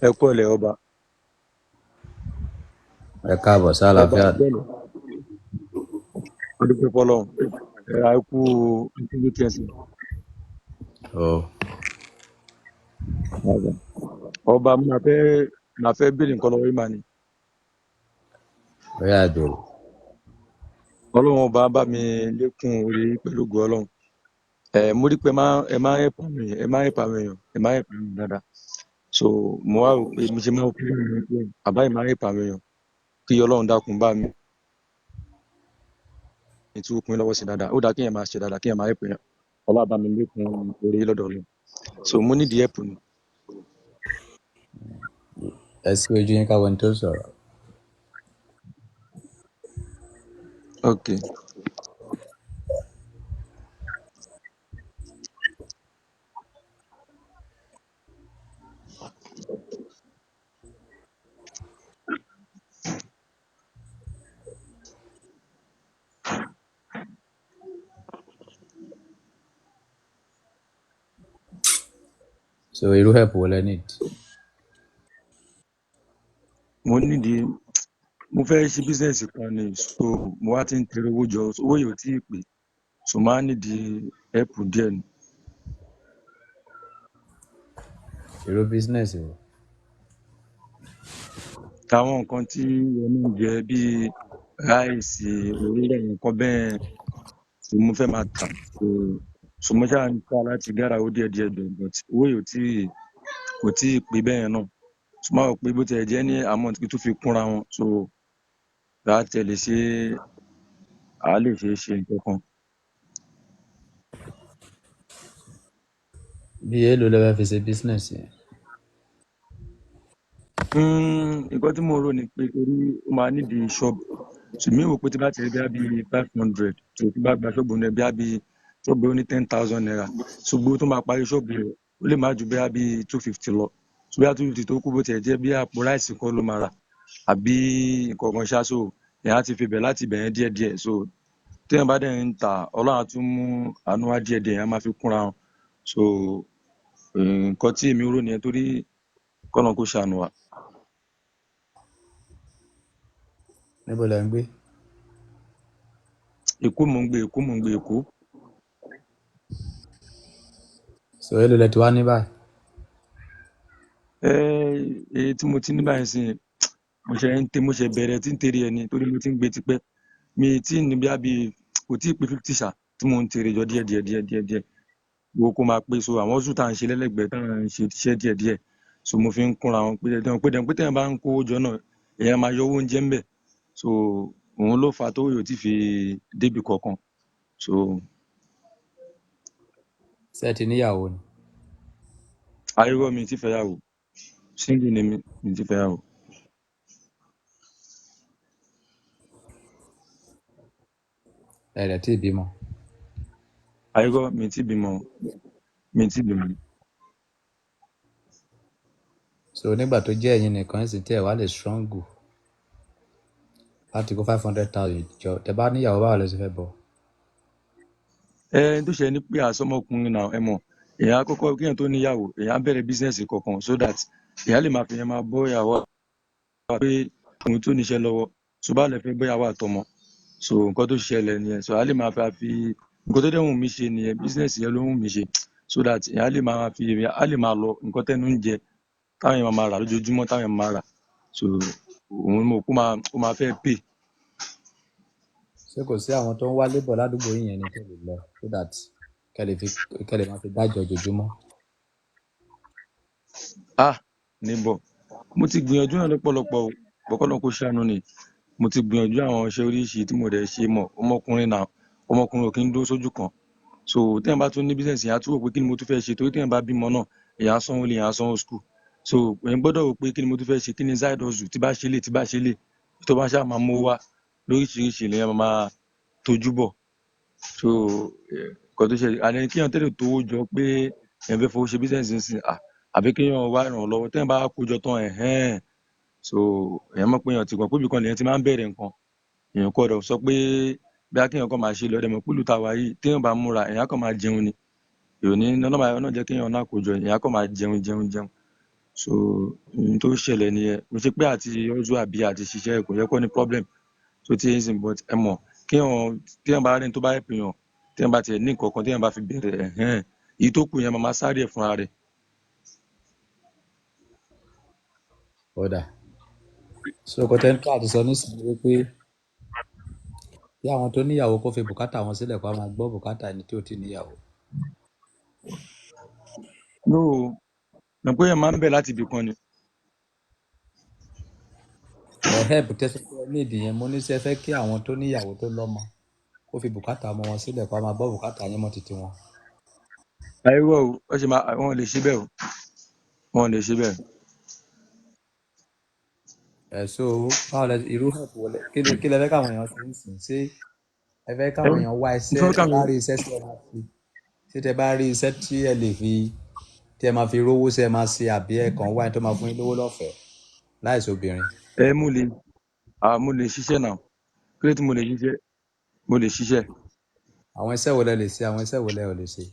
Ẹ kú ọ̀lẹ́ ọba. Ẹ káàbọ̀ sí Ọba, àlàáfíà. ẹ kú ọ̀lẹ́. Ó dúpẹ́ fọlọ́run. Ẹ ra ẹ kú ìtúndú tí ẹ sìn. O. Ọba, mo máa fẹ́ béèrè nǹkan lọ́wọ́ yín mà ni. Bóyá ẹ bèrè. Ọlọ́run ọba bá mi lékún orí pẹ̀lú ògo Ọlọ́run. Ẹ mo rí pé ẹ máa ń help àwọn èèyàn, ẹ máa ń help àwọn èèyàn, ẹ máa ń help àwọn èèyàn dáadáa. So mo wá rò pé mo ṣe máa ń pè é àbá yìí máa ń help àwọn èèyàn, kí Ọlọ́run dákun bá mi tí ó kún lọ́wọ́ sí dáadáa. Ó dáa kéèyàn máa ṣe dáadáa, kéèyàn máa help èèyàn. Ọlọ́run bá mi lékún orí lọ́dọ̀ Ọlọ́run. So mo need help ni. Ẹ sí ojú yín káwọn tó sọ̀rọ̀. Ok. So irú help wo lẹ need? Mo nídìí, mo fẹ́ ṣe business kan ni, so mo wá ti ń tẹrẹ owó jọ, owó yìí ò tí ì pé, so máa nídìí help díẹ̀ ni. Irú business wo? Àwọn nǹkan tí ẹnu ń jẹ bíi ráìsì, òróró, nǹkan bẹ́ẹ̀ tí mo fẹ́ máa tà. So mo ṣáà ń try láti gára owó díẹ̀ díẹ̀ bẹ́ẹ̀, but owó yìí ò tí ì kò tí ì pé bẹ́ẹ̀ náà. So máa rò pé bó tiẹ̀ jẹ́ ní amount kí tó fi kúnra wọn, so láti ẹ̀ lè ṣe, àá lè ṣe é ṣe nǹkan kan. Bí èlò lẹ fẹ́ fi ṣe business yẹn? Nǹkan tí mo rò ni pé torí ó máa nídìí ṣọ́ọ̀bù. So mi rò pé tí bá ti rí bí i 500, tó tí bá gba ṣọ́ọ̀bù náà bí i ṣọ́ọ̀bù ó ní ₦10,000. So gbogbo tó máa parí ṣọ́ọ̀bù rẹ̀, ó lè má ju bí i 250 lọ. So bí i 250 tó kú, bó tiẹ̀ jẹ́ bí àpò ráìsì kọ́ ló máa rà àbí nǹkan kan ṣá, so èèyàn á ti fi bẹ̀ láti ibẹ̀ yẹn díẹ̀ díẹ̀. So téèyàn bá dẹ̀ ń tà, Ọlọ́run á tún mú àánú wá díẹ̀ díẹ̀, èèyàn á máa fi kúnra wọn. So nǹkan tí èmi rò nìyẹn, torí kọ́nà kó ṣàánú wa. Níbo lẹ ń gbé? Èkó mò ń gbé, Èkó mò ń gbé, Èkó. So èlò lẹ ti wá ní báyìí? Ẹ èyí tí mo ti ní báyìí sí, mo ṣe ń tẹ, mo ṣe bẹ̀rẹ̀ tí ń tẹ̀rẹ̀ ẹni torí mo ti ń gbé tipẹ́. Mi tí ní bí i kò tí ì pé 50 ṣá tí mo ń tẹ̀rẹ̀ jọ díẹ̀ díẹ̀ díẹ̀ díẹ̀ díẹ̀. Wo kó máa pé, so àwọn oṣù tá à ń ṣe lẹ́lẹ́gbẹ̀ẹ́ tá à ń ṣe iṣẹ́ díẹ̀ díẹ̀. So mo fi ń kúnra wọn pé dẹ́n pé dẹ́n pé téèyàn bá ń kówó jọ náà, èèyàn máa yọ owó oúnjẹ ńbẹ̀. So òun ló fà á tó yóò ti fi débi kankan. So Ṣé ẹ ti níyàwó ni? Ayọ̀, mi ti fẹ́ yàwó. Single ni mi, mi ti fẹ́ yàwó. Ẹ dẹ̀ tí ì bímọ? Ayọ̀, mi ti bímọ, mi ti bímọ. So nígbà tó jẹ́ ẹ̀yin nìkan sì tí ẹ wá lè strong láti kó 500,000 jọ, tẹ bá níyàwó, báwo lẹ ṣe fẹ́ bọ̀? Ẹ tó ṣe ni pé àsọmọkùnrin náà, ẹ mọ̀, èèyàn á kọ́kọ́ kéèyàn tó níyàwó, èèyàn á bẹ̀rẹ̀ business kọ̀ọ̀kan so that èèyàn lè máa fi yẹn máa bọ́ ìyàwó, pé òun tó níṣẹ́ lọ́wọ́ tó bá lè fẹ́ bọ́ ìyàwó àtọmọ. So nǹkan tó ṣẹlẹ̀ nìyẹn. So a lè máa fi nǹkan tó dẹ̀ wù mí ṣe nìyẹn, business yẹn ló wù mí ṣe, so that èèyàn lè máa fi á lè máa lọ nǹkan tẹ́nu ń jẹ táwọn èèyàn máa rà lójoojúmọ́, táwọn èèyàn máa rà. So òun mo kó máa ó máa fẹ́ pay. Ṣé kò sí àwọn tó ń wá labour ládùúgbò yín yẹn ni tó lè lọ, so that kẹ́ lè fi kẹ́ lè máa fi dájọ́ ojoojúmọ́? Ah, níbọ̀ mo ti gbìyànjú náà lọ́pọ̀lọpọ̀ o, bọ́kọ́lọ́ kó ṣàánú ni. Mo ti gbìyànjú àwọn iṣẹ́ oríṣi tí mo dẹ̀ ṣe mọ̀. Ọmọkùnrin náà, ọmọkùnrin ò kí ń dúró sójú kan. So téèyàn bá tún ní business yẹn, á tún wò pé kí ni mo tún fẹ́ ṣe, torí téèyàn bá bímọ náà, èèyàn á sanwó ilé, èèyàn á sanwó school. So èèyàn gbọ́dọ̀ wò pé kí ni mo tún fẹ́ ṣe, kí ni side hustle tí bá ṣe lè, tí bá ṣe lè tó bá ṣáà máa mú wá lóríṣiríṣi lèèyàn máa tójú bọ̀. So nǹkan tó ṣe àní kéèyàn tẹ́lẹ̀ tó jọ pé èèyàn fẹ́ fowó ṣe business nísìnyí, ah, àbí kéèyàn wá ìrànlọ́wọ́ téèyàn bá kó jọ tán, ẹ̀hẹ́n. So èèyàn mọ̀ pé èèyàn ti gbọ̀n pé ibì kan lèèyàn ti máa ń bẹ̀rẹ̀ nǹkan. Èèyàn kò gbọ́dọ̀ sọ pé bí akéèyàn kan máa ṣe lọ́dẹ̀ mọ̀ pẹ̀lú tàwa yìí, téèyàn bá múra, èèyàn kàn máa jẹun ni. Èèyàn ní ọlọ́mọ ayọ̀ náà jẹ́ kéèyàn náà kó jọ, èèyàn kàn máa jẹun jẹun jẹun. So ohun tó ṣẹlẹ̀ nìyẹn. Mo ṣe pé àti ọjọ́ àbí àti ṣiṣẹ́ kò yẹ kó ní problem tó ti ń sìn, but ẹ mọ̀ kéèyàn téèyàn bá rẹ́ni tó bá help èèyàn, téèyàn bá tiẹ̀ ní nǹkan kan téèyàn bá fi bẹ̀rẹ̀ ẹ̀hẹ́n, èyí tó kù yẹn máa máa sáré ẹ̀ fúnra rẹ̀. Ó dà. So nǹkan tẹ́ ń try àti sọ nísìnyí wípé kí àwọn tó níyàwó kó fi bùkátà wọn sílẹ̀ kó a máa gbọ́ bùkátà ẹni tí ò tí níyàwó. No, mọ̀ pé èèyàn máa ń bẹ̀ láti ibì kan ni. Ẹ help tẹ́sán pé ẹ ní ìdí yẹn, mo ní sẹ́ fẹ́ kí àwọn tó níyàwó tó lọ́mọ kó fi bùkátà ọmọ wọn sílẹ̀ kó a máa gbọ́ bùkátà yín mọ́ titi wọn. Àìrọ́ o, wọ́n ṣe máa wọ́n lè ṣe bẹ́ẹ̀ o, wọ́n lè ṣe bẹ́ẹ̀. Ẹ so báwo lẹ irú help wo lẹ kí lẹ fẹ́ káwọn èèyàn ṣe ń sìn? Ṣé ẹ fẹ́ Ẹ káwọn èèyàn wá mo iṣẹ́ fẹ́ tẹ bá káwọn rí iṣẹ́ tí ẹ máa fi, ṣé tẹ bá rí iṣẹ́ tí ẹ lè fi tí ẹ máa fi rówó ṣe ẹ máa ṣe, àbí ẹ kàn wá ẹni tó máa fún yín lówó lọ́fẹ̀ẹ́ láìsí obìnrin? Ẹ mo lè mo lè ṣiṣẹ́ náà. Kí ló tí mo lè ṣiṣẹ́? Mo lè ṣiṣẹ́. Àwọn iṣẹ́ wo lẹ lè ṣe, àwọn iṣẹ́ wo lẹ ò lè ṣe?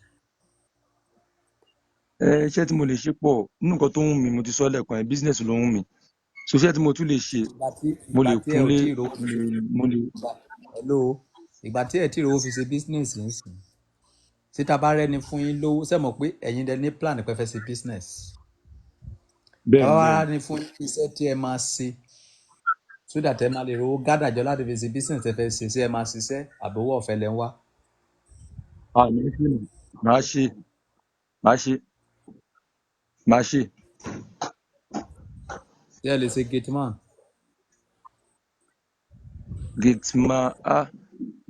Ẹ iṣẹ́ tí mo lè ṣe pọ̀. Nínú nǹkan tó ń wù mí, mo ti sọ lẹ́ẹ̀kan yẹn, business ló ń wù mí. So iṣẹ́ tí mo tún lè ṣe, Ìgbà tí mo ìgbà lè tí ẹ ò kúnlé, tí ì rówó mo fi lè ṣe mo lè hello, ìgbà tí ẹ tí ì rówó fi ṣe business ń sìn, tí ta bá rẹ́ni fún yín lówó, ṣé mọ̀ pé ẹ̀yin lẹ ní plan pé fẹ́ ṣe business? Tá Bẹ́ẹ̀ni bá wá bẹ́ẹ̀ni. rẹ́ni fún yín iṣẹ́ tí ẹ máa ṣe so that ẹ máa lè rówó gádà jọ láti fi ṣe business ẹ fẹ́ ṣe, ṣé ẹ máa ṣiṣẹ́ àbí owó ọ̀fẹ́ lẹ ń wá? Ah, mi ṣe màá ṣe màá ṣe màá ṣe. Ṣé ẹ lè ṣe gate man? Gate man, ah,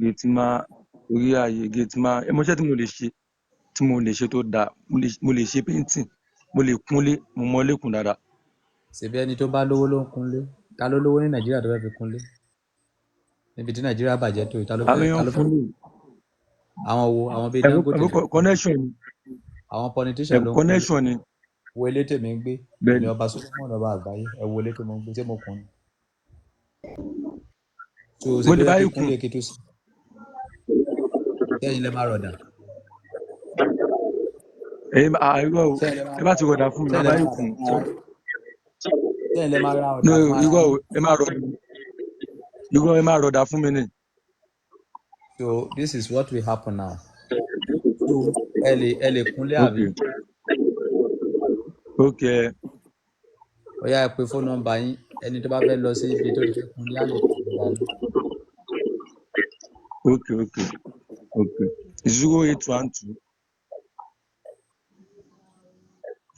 gate man orí ààyè gate man. Ẹ mọ iṣẹ́ tí mo lè ṣe tó dáa. Mo lè ṣe painting, mo lè kúnlé, mo mọ ilé kùn dáadáa. Ṣebí ẹni tó bá lówó ló ń kunlé. Ta ló lówó ní Nàìjíríà tó fẹ́ fi kunlé? Níbi tí Nàìjíríà bàjẹ́ tó yìí, ta ló Àwọn fẹ́ èèyàn ta ń ló fẹ́ kúnlé. Àwọn wo? Àwọn bíi Ẹ̀rọ Dangote ẹ̀rọ ló ń kunlé. Connection ni. Àwọn politician Ẹ̀rọ ló ń kunlé. Connection ni. Wo ilé tèmi ń gbé, èmi Bẹ́ẹ̀ni. ọba Solomon ọba àgbáyé, ẹ wo ilé tí mo ń gbé, ṣé mo kùn ni? So ṣe Mo bí lè ó bá yẹ kí yín n kùn. kúnlé kí tó sí. Sẹ́yìn lẹ máa rọ̀dà. Ẹ̀yin àìrọ́ o, Sẹ́yìn lẹ máa ẹ bá ti rọ̀dà fún mi, sẹ́yìn màá lẹ bá máa yín ra ọ̀dà kùn. fún ara yín. Sẹ́yìn lẹ máa ra No, ọ̀dà fún ara irọ́ o, yín. ẹ má rọ̀ irọ́, ẹ má rọ̀dà fún mi ni. So this is what will happen now. So ẹ lè kúnlé àbí? Okay. Ó yá, ẹ pé phone number yín, ẹni tó bá fẹ́ lọ sí ibi tó ti fẹ́ kúnlé á lè pè é dání. Okay. 0812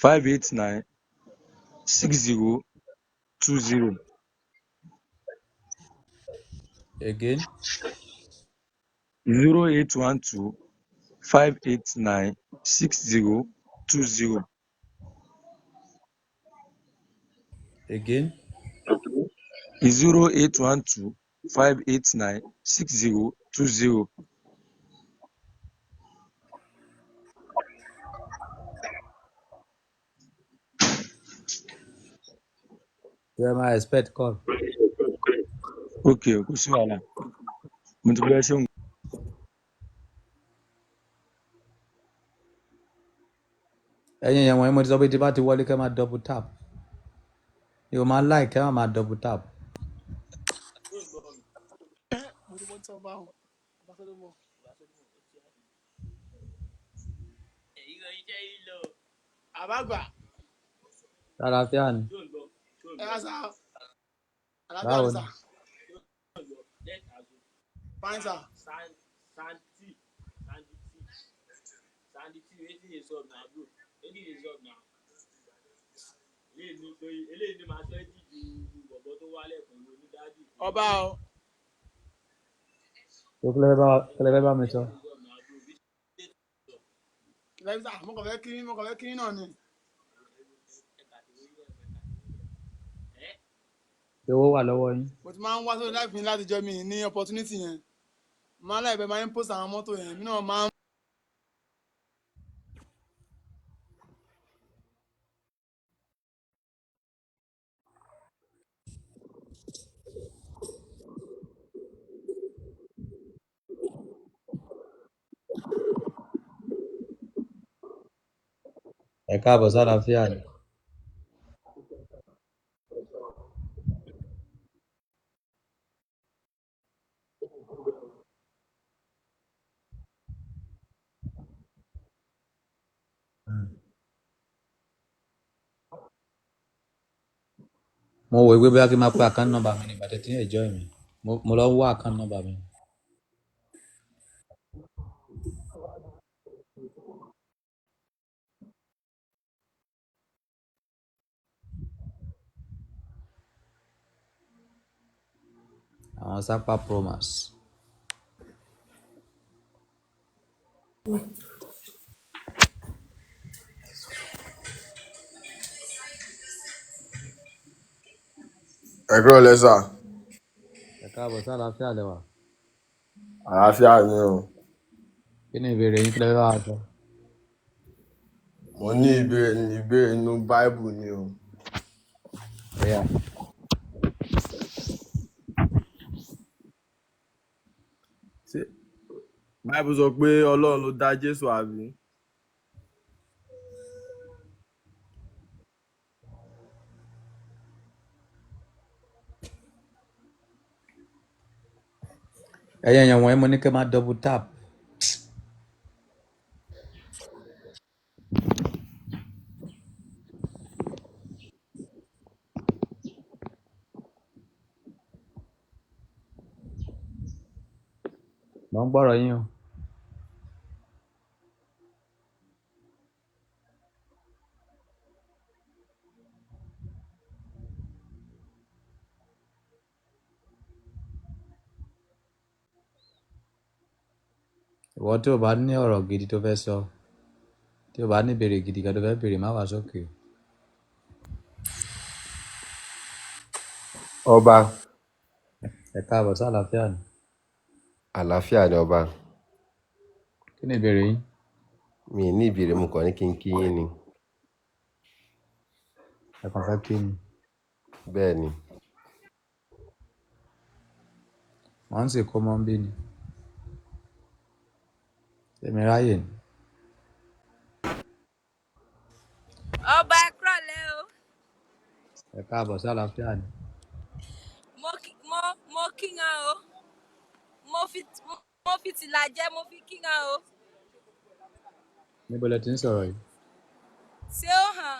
589 6020. Again. 0812 589 6020. Again. 0812 589 6020. So ẹ máa expect call. Okay, kò sí wàhálà. Mo ti bẹ̀rẹ̀ ṣé. Ẹ̀yin èèyàn wọ̀nyí, mo ti sọ pé tí bá ti wọlé kẹ́ máa double tap. Mi ò máa like kẹ́ máa double tap. Mo ti mọ tí ọba o, ọba Solomon. Àbágbà. Lálàáfíà ni. Ẹ wá sá, àlàáfíà Báwo ni ni? Sà, fine sà. Ọba o. Ṣé kí lẹ fẹ́ bá mi sọ? Lẹ́yìn sà, mo kàn fẹ́ kí náà ni. Ṣé owó wà lọ́wọ́ yín? Mo ti máa ń wá sórí live mi láti jọ mi ní opportunity yẹn, máa láìpẹ́ máa ń post àwọn mọ́tò yẹn, mi náà máa ń. Ẹ káàbọ̀, sálàáfíà ni. Mo wò pé bóyá kí n máa pe account number mi nígbà tẹ́tí ẹ̀jọ́ mi. Mo lọ wá account number mi. Àwọn Sapa Promas. Ẹ kúrọ̀lẹ́ sà. Ẹ káàbọ̀ sí àlàáfíà lẹ́wà. Àlàáfíà ni o. Kí ni ìbéèrè yín, kí lẹ fẹ́ bá wa sọ? Mo ní ìbéèrè, ní ìbéèrè inú Báíbù ni o. Ọ̀yà. Ṣé Báíbù sọ pé Ọlọ́run ló dá Jésù àbí? Ẹ̀yin èèyàn wọ̀nyí, mo ní kí ẹ máa double tap. Mo ń gbọ́rọ̀ yín o. Ìwọ tí o bá ní ọ̀rọ̀ gidi tó fẹ́ sọ, tí o bá ní ìbéèrè gidi kan tó fẹ́ béèrè, má wá sókè o. Ọba. Ẹ káàbọ̀ sí àlàáfíà ni. Àlàáfíà ni, ọba. Kí ni ìbéèrè yín? Mi ì ní ìbéèrè, mo kàn ní kí n kí yín ni. Ẹ kàn fẹ́ kí mi. Bẹ́ẹ̀ ni. Wọ́n ń sìnkú ọmọ ń bí ni. Èmi ráyè ni. Ọba, ẹ kúrọ̀lẹ́ o. Ẹ káàbọ̀ sí àlàáfíà ni. Mo kíyan o. Mo fi tìlà jẹ, mo fi kíyan o. Níbo lẹ ti ń sọ̀rọ̀ yìí? Ṣé ó hàn?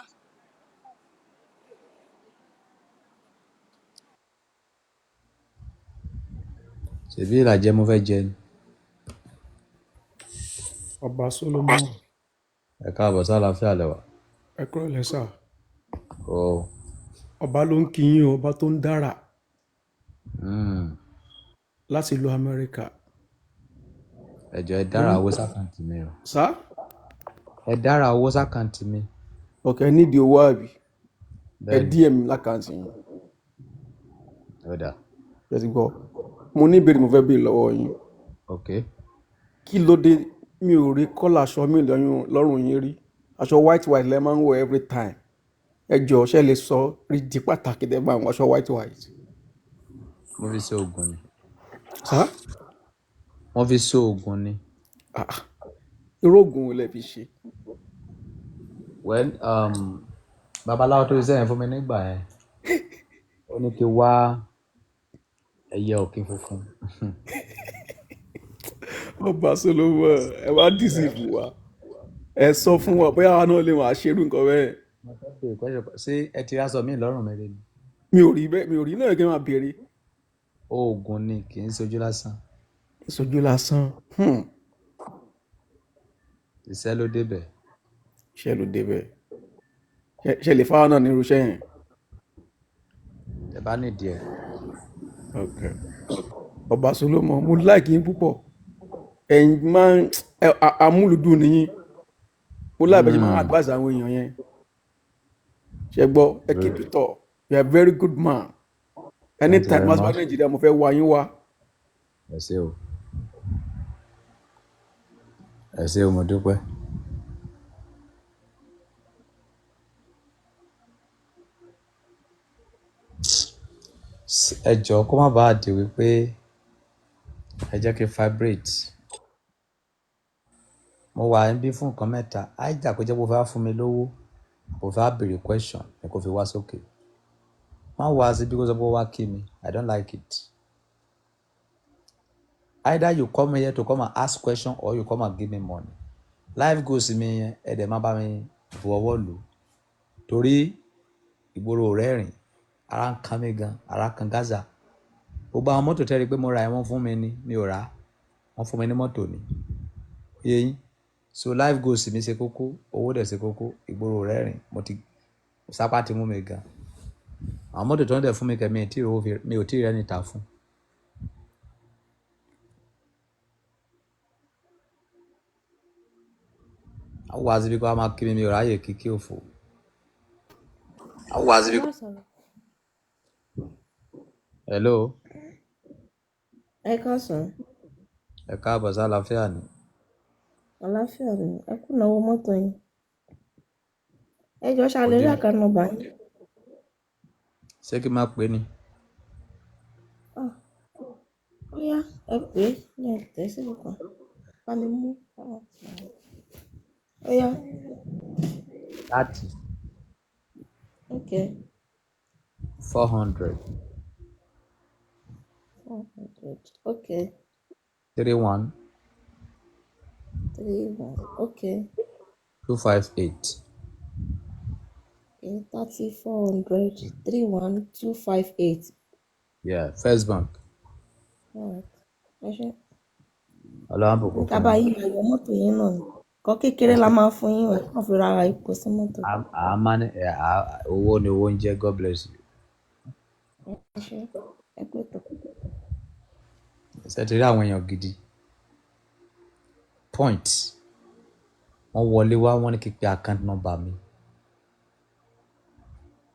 Ṣèbí ìlàjẹ mo fẹ́ jẹ ni. Ọba Solomon. Ẹ káàbọ̀ sí àlàáfíà lẹ́wà. Ẹ kúrọ̀lẹ́ sà. O. Ọba ló ń kí yín o, ọba tó ń dára láti ìlú Amẹ́ríkà. Ẹ jọ̀ọ́, ẹ Mo dára ní owó sákàǹtì mi o. Sà. Ẹ dára owó sákàǹtì mi. Ọ̀kẹ́ nídìí owó àbí? Ẹ Bẹ́ẹ̀ ni. DM lákàntì yín. Ó dà. Ẹ ti gbọ́. Mo ní ìbéèrè mo fẹ́ béèrè lọ́wọ́ yín. Ok. Kí ló dé mi ò rí colour aṣọ mi lọ́rùn yín rí? Aṣọ white white lẹ máa ń wọ̀ every time. Ẹ jọ̀ọ́, ṣé ẹ lè sọ rí di pàtàkì tẹ́ máa ń wọ aṣọ white white? Mo fi ṣe oògùn ni. Sà? Wọ́n fi ṣe oògùn ni. Ah, ah. Irú oògùn wo lẹ fi ṣe? Well, babaláwo tó ṣiṣẹ́ yẹn fún mi nígbà yẹn, ó ní kí n wá ẹyẹ ọ̀kín funfun. Ọba Solomon, ẹ wá deceive wa. Ẹ sọ fún wa bóyá àwa náà lè máa ṣerú nǹkan bẹ́ẹ̀. Mo fẹ́ béèrè question kan. Ṣé ẹ ti rí aṣọ mi lọ́rùn mi rí ni? Mi ò rí bẹ́ẹ̀, mi ò rí náà kí n máa béèrè. Oògùn ni, kì í ṣojú lásán. Ìṣojú lásán. Iṣẹ́ ló débẹ̀. Ṣé ló débẹ̀? Ṣé lè fáwọn náà ní irú iṣẹ́ yẹn? Ẹ bá nídìí ẹ̀. Okay. Ọba Solomon, mo like yín púpọ̀. Ẹ̀yin máa ń amúlùdùn nìyín. Mo like bẹ́ẹ̀ ṣe máa ń advise àwọn èèyàn yẹn. Ṣé gbọ́, ẹ keep Good. it up. You are a very good man. Thank you Anytime very máa bá much. Nàìjíríà, mo fẹ́ wá yín wá. Ẹ ṣé o. Ẹ ṣé o, mo dúpẹ́. Ẹ jọ̀ọ́, kó má bàa di wípé ẹ jẹ́ kí n vibrate. Mo wà níbí fún nǹkan mẹ́ta. Áìjà kó jẹ́ pé o fẹ́ wá fún mi lówó, kò fẹ́ wá béèrè question ni kò fi wá sókè. Má wá síbí kó sọ pé ó wá kí mi. I don't like it. Either you come here to come and ask question or you come and give me money. Life goals mi yẹn, ẹ dẹ̀ má bá mi bu ọwọ́ lù ú. Torí ìgboro ò rẹ́rìn. Ara ń kan mí gan, ara kan Gaza. Gbogbo àwọn mọ́tò tẹ́rí pé mo ra ẹ̀, wọ́n fún mi ni, mi ò rà á. Wọ́n fún mi ní mọ́tò ni. Ó yé yín? So life goals mi ṣe kókó, owó dẹ̀ ṣe kókó, ìgboro rẹ́rìn, mo ti sápá ti mú mi gan. Àwọn mọ́tò tó ń dẹ̀ fún mi kẹ̀, mi ò tí ì rówó mi ò tí ì rẹ́ni ta fún. Àwọn wá síbi kó wá máa kí mi, mi ò ráyè kíkí òfò. Ẹ káàsán. Hello, Ẹ káàsán. Ẹ káàbọ̀ sí àlàáfíà ni. Àlàáfíà ni. Ẹ kú ìnáwó mọ́tò yín. Ẹ jọ̀ọ́, ṣé a lè Òde rí account number yín? Ṣé kí n máa pè é ni? Ah, ó yá, ẹ pè é ní ẹ tẹ̀ síbi kan. Bá mi mú. Ó yá, 30 okay. 400 400. Okay. 31 31. Okay. 258. Okay. 30 400 31258. Yeah, First Bank. All right. Ẹ ṣé. Ọlọ́run á bùkún Ní ká fún bá yín. yín máa yọ mọ́tò yín náà ni. Nǹkan Ẹ kékeré la ṣé. máa fún yín, ẹ kàn fi ra epo sí mọ́tò. À á máa ní owó ni owó ń jẹ́. God bless you. Ẹ ṣé. Ẹ kú ètò. Ṣé ti rí àwọn èèyàn gidi? Point. Wọ́n wọlé wá, wọ́n ní kí n pe account number mi.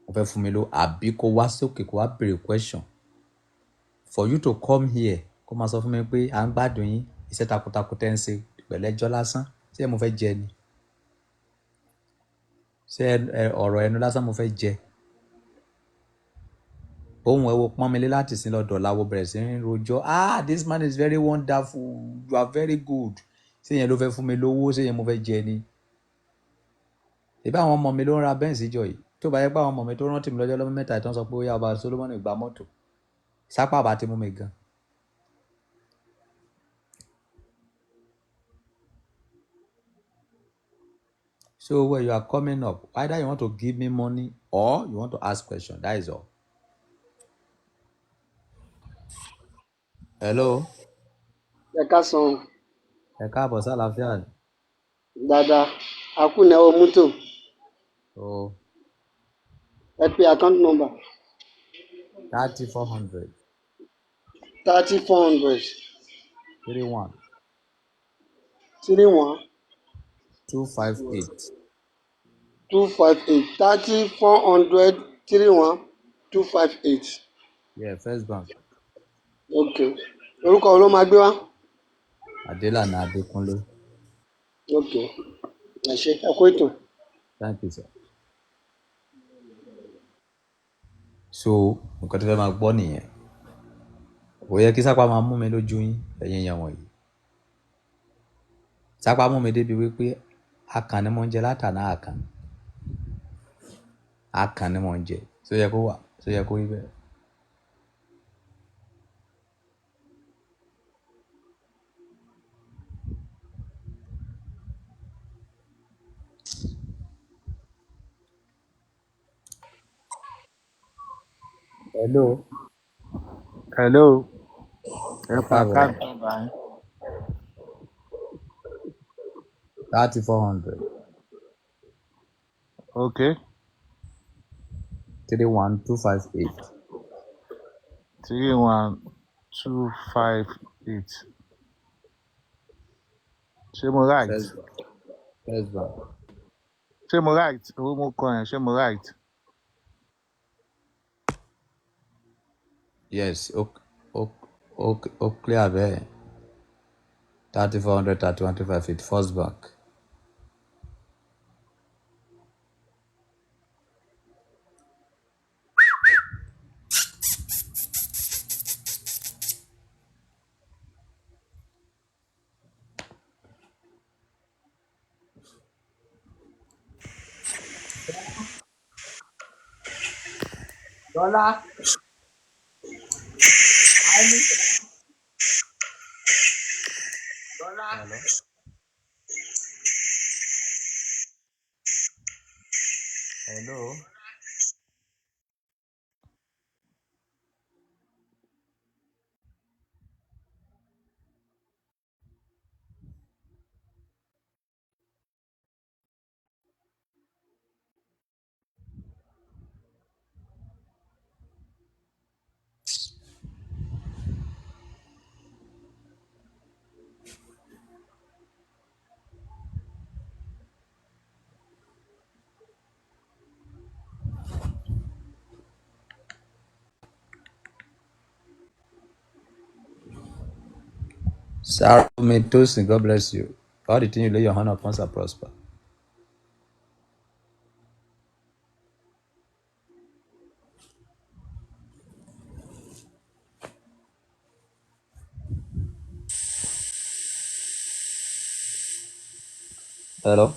Wọ́n fẹ́ fún mi ló àbí kó wá sókè kó wá béèrè question. For you to come here, kó máa sọ fún mi pé à ń gbádùn yín, iṣẹ́ takuntakun tẹ́ ń ṣe pẹ̀lẹ́jọ́ lásán. Ṣé mo fẹ́ jẹ ni? Ṣé ọ̀rọ̀ ẹnu lásán mo fẹ́ jẹ? Ohun ẹ wo pọ́n mi lé láti sin lọ́dọ̀ láwo bẹ̀rẹ̀ sí ní rojọ́. "Ah, this man is very wonderful. You are very good." Ṣé yẹn ló fẹ́ fún mi lówó? Ṣé yẹn mo fẹ́ jẹ ni? Ìbá àwọn ọmọ mi ló ń ra Benz jọ yìí. Tó bá yẹ pé àwọn ọmọ mi tó rántí mi lọ́jọ́ lọ́mọ mẹ́ta ìtàn sọ pé ó yá, ọba Solomoni gba mọ́tò. Sápá bá ti mú mi gan. So when you are coming up, either you want to give me money or you want to ask question. That is all. Hello. Ẹ káàsán. Ẹ káàbọ̀ sí àlàáfíà ni. Dáadáa, a kú ìnáwó mọ́tò. O Ẹ pe account number. 30 400 30 400 31 31 258. 258. 30 400 31258. Yeah, First Bank. Ok, orúkọ wo ló máa gbé wá? Adelana Adekunle. Ok, ẹ ṣé, ẹ kú ètò. Thank you, sir. So nǹkan tó fẹ́ máa gbọ́ nìyẹn. Kò yẹ kí sápá máa mú mi lójú yín, ẹ̀yin èèyàn wọ̀nyí. Sápá mú mi débi wípé akàn ni mo ń jẹ látàná akàn. Akàn ni mo ń jẹ. Ṣó yẹ kó wà? Ṣó yẹ kó rí bẹ́ẹ̀? Hello. Hello, ẹ Ẹ pa káàbọ̀. Account number yín. 30 400 Okay, 31258. 31258. Ṣé mo right? First Bank. First Bank. Ṣé mo right? Owó mo kọ yẹn, ṣé mo right? Yes, ó clear bẹ́ẹ̀. 30 400 31258, First Bank. Dọ́là. Hello. Hello. Sarah Tosin, God bless you. All the things you lay your hand upon shall prosper. Hello.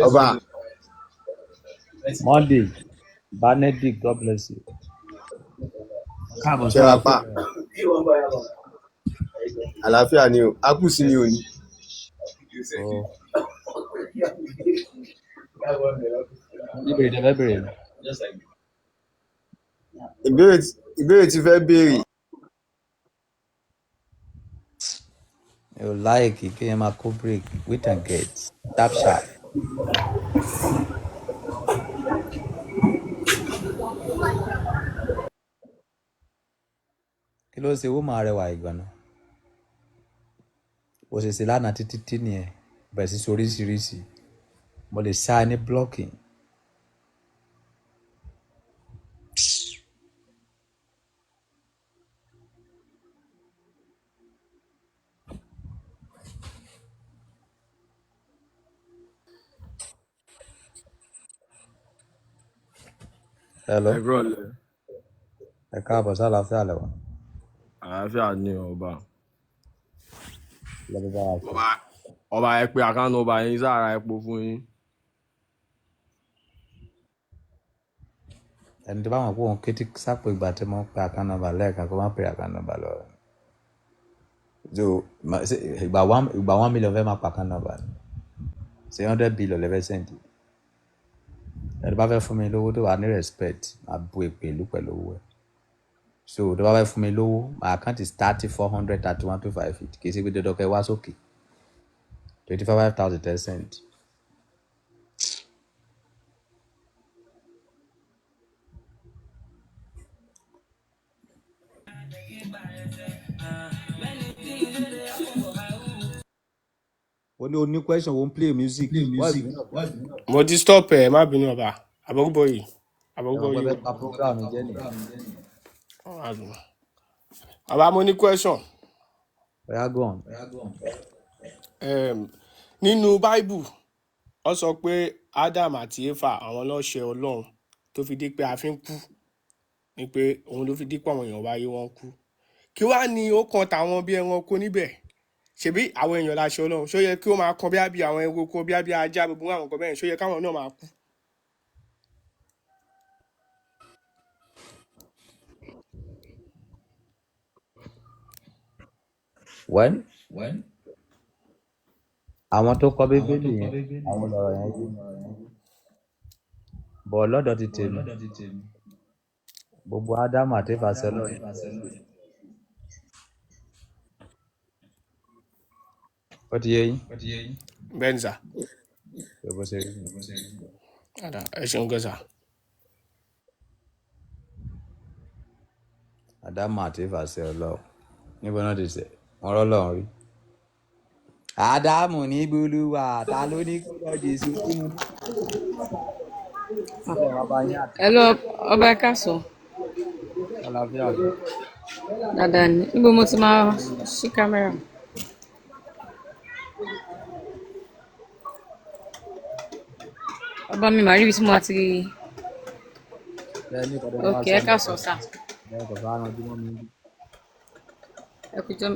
Ọba Monday, Benedict, God bless you. Káàbọ̀ ṣe wá sọ́ra pa fún àlàáfíà ni o, a kù sí mi ò ní. Oh, níbèrè tẹ fẹ́ bèrè ni. Ìbéèrè tí fẹ́ béèrè. Mi ò láìkì kéèyàn máa kó break, wait and get, sharp sharp. Kí ló ṣe owó máa rẹwà ìgànnà? Bó ṣe ṣe lánàá títí tí nìyẹn, bẹ̀rẹ̀ sí ṣe oríṣiríṣi. Mo lè ṣá ẹ ní blocking. Hello, Ẹ kúrọ̀lẹ́. Ẹ káàbọ̀ sálàáfíà lẹ́wà. Àlàáfíà ni ọba. Lọ́bí bá wa sọ. Ọba ọba, ẹ pé àkáǹtì ọba yín sára epo fún yín. Ẹni tó bá mọ̀ pé òun kété sápò ìgbà tí mo ń pe account number lẹ́ẹ̀kan kó má pe account number lọ. So, ìgbà 1 million fẹ́ máa pa account number ni. Ṣé 100 billion lẹ́fẹ́ sẹ́ǹdì? Ẹni tó bá fẹ́ fún mi lówó tó wà ní respect, máa bu èpè ìlú pẹ̀lú owó ẹ̀. So tó bá fẹ́ fún mi lówó, my account is 30 431 258. Kì í ṣe pé dandan kẹ́ wá sókè. 25,000 ten cent. O ní o ní question, o ń play music. What's the meaning of that? Mo ti stop ẹ, má bínú ọba àbọrúbọyè. Ẹ mọ̀ pé Àbọrúbọyè fẹ́ o. pa program mi jẹ́ nìyẹn. Ọba, mo ní question. Oya, go on. Nínú Bible ó sọ pé Adam àti Eva àwọn ló ṣẹ̀ Ọlọ́run tó fi dé pé a fi ń kú, ni pé òun ló fi dé pé àwọn èèyàn wáyé wọn kú. Kí wàá ní ó kan tàwọn bí ẹranko níbẹ̀? Ṣebí àwọn èèyàn la ṣe Ọlọ́run, ṣó yẹ kí ó máa kan bí àwọn ẹranko bí ajá, gbogbo àwọn nǹkan bẹ́ẹ̀, ṣó yẹ káwọn náà máa kú? Well, àwọn tó kọ Bíbélì yẹn, àwọn lọ̀rọ̀ yẹn yé. Bọ̀ lọ́dọ̀ ti tèmi, gbogbo Ádámù àti Éfà ṣẹ̀ Ọlọ́run. Ó ti yé yín? Bẹ́ẹ̀ ni sà. Ṣé bó ṣe rí nìyẹn? Àdá, ẹ ṣeun gan sà. Ádámù àti Éfà ṣẹ̀ Ọlọ́run. Níbo náà ti ṣẹ̀? Wọ́n rọ́lọ́run rí. Ádámù ní Bolúwa, ta ló ní kó lọ Jésù fún un? Ọlọ́run wá bá yín àtẹ. Hello, ọba, ẹ káàsán. Àlàáfíà ni. Dáadáa ni. Níbo mo ti máa ṣí kámẹ́rà? Ọba mi màá rí ibi tí mo ti. Bẹ́ẹ̀ ní ìkọ́dọ̀ máa Ok, sọ ẹ ní káàsán sà. Bẹ́ẹ̀ kò fẹ́ ranjú mọ́ mi. Ẹ kú jọ.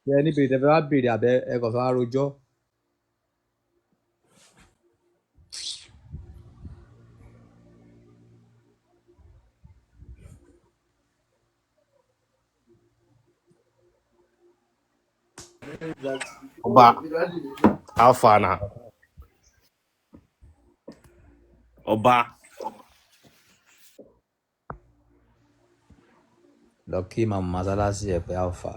Bẹ́ẹ̀ ní bèrè tẹ́fẹ́ wá bèrè àbẹ́ ẹ kò fẹ́ wá rojọ́. Ọba Alpha na Ọba. Lọ kí màmú mọ́sálásí ẹ̀ pé alpha.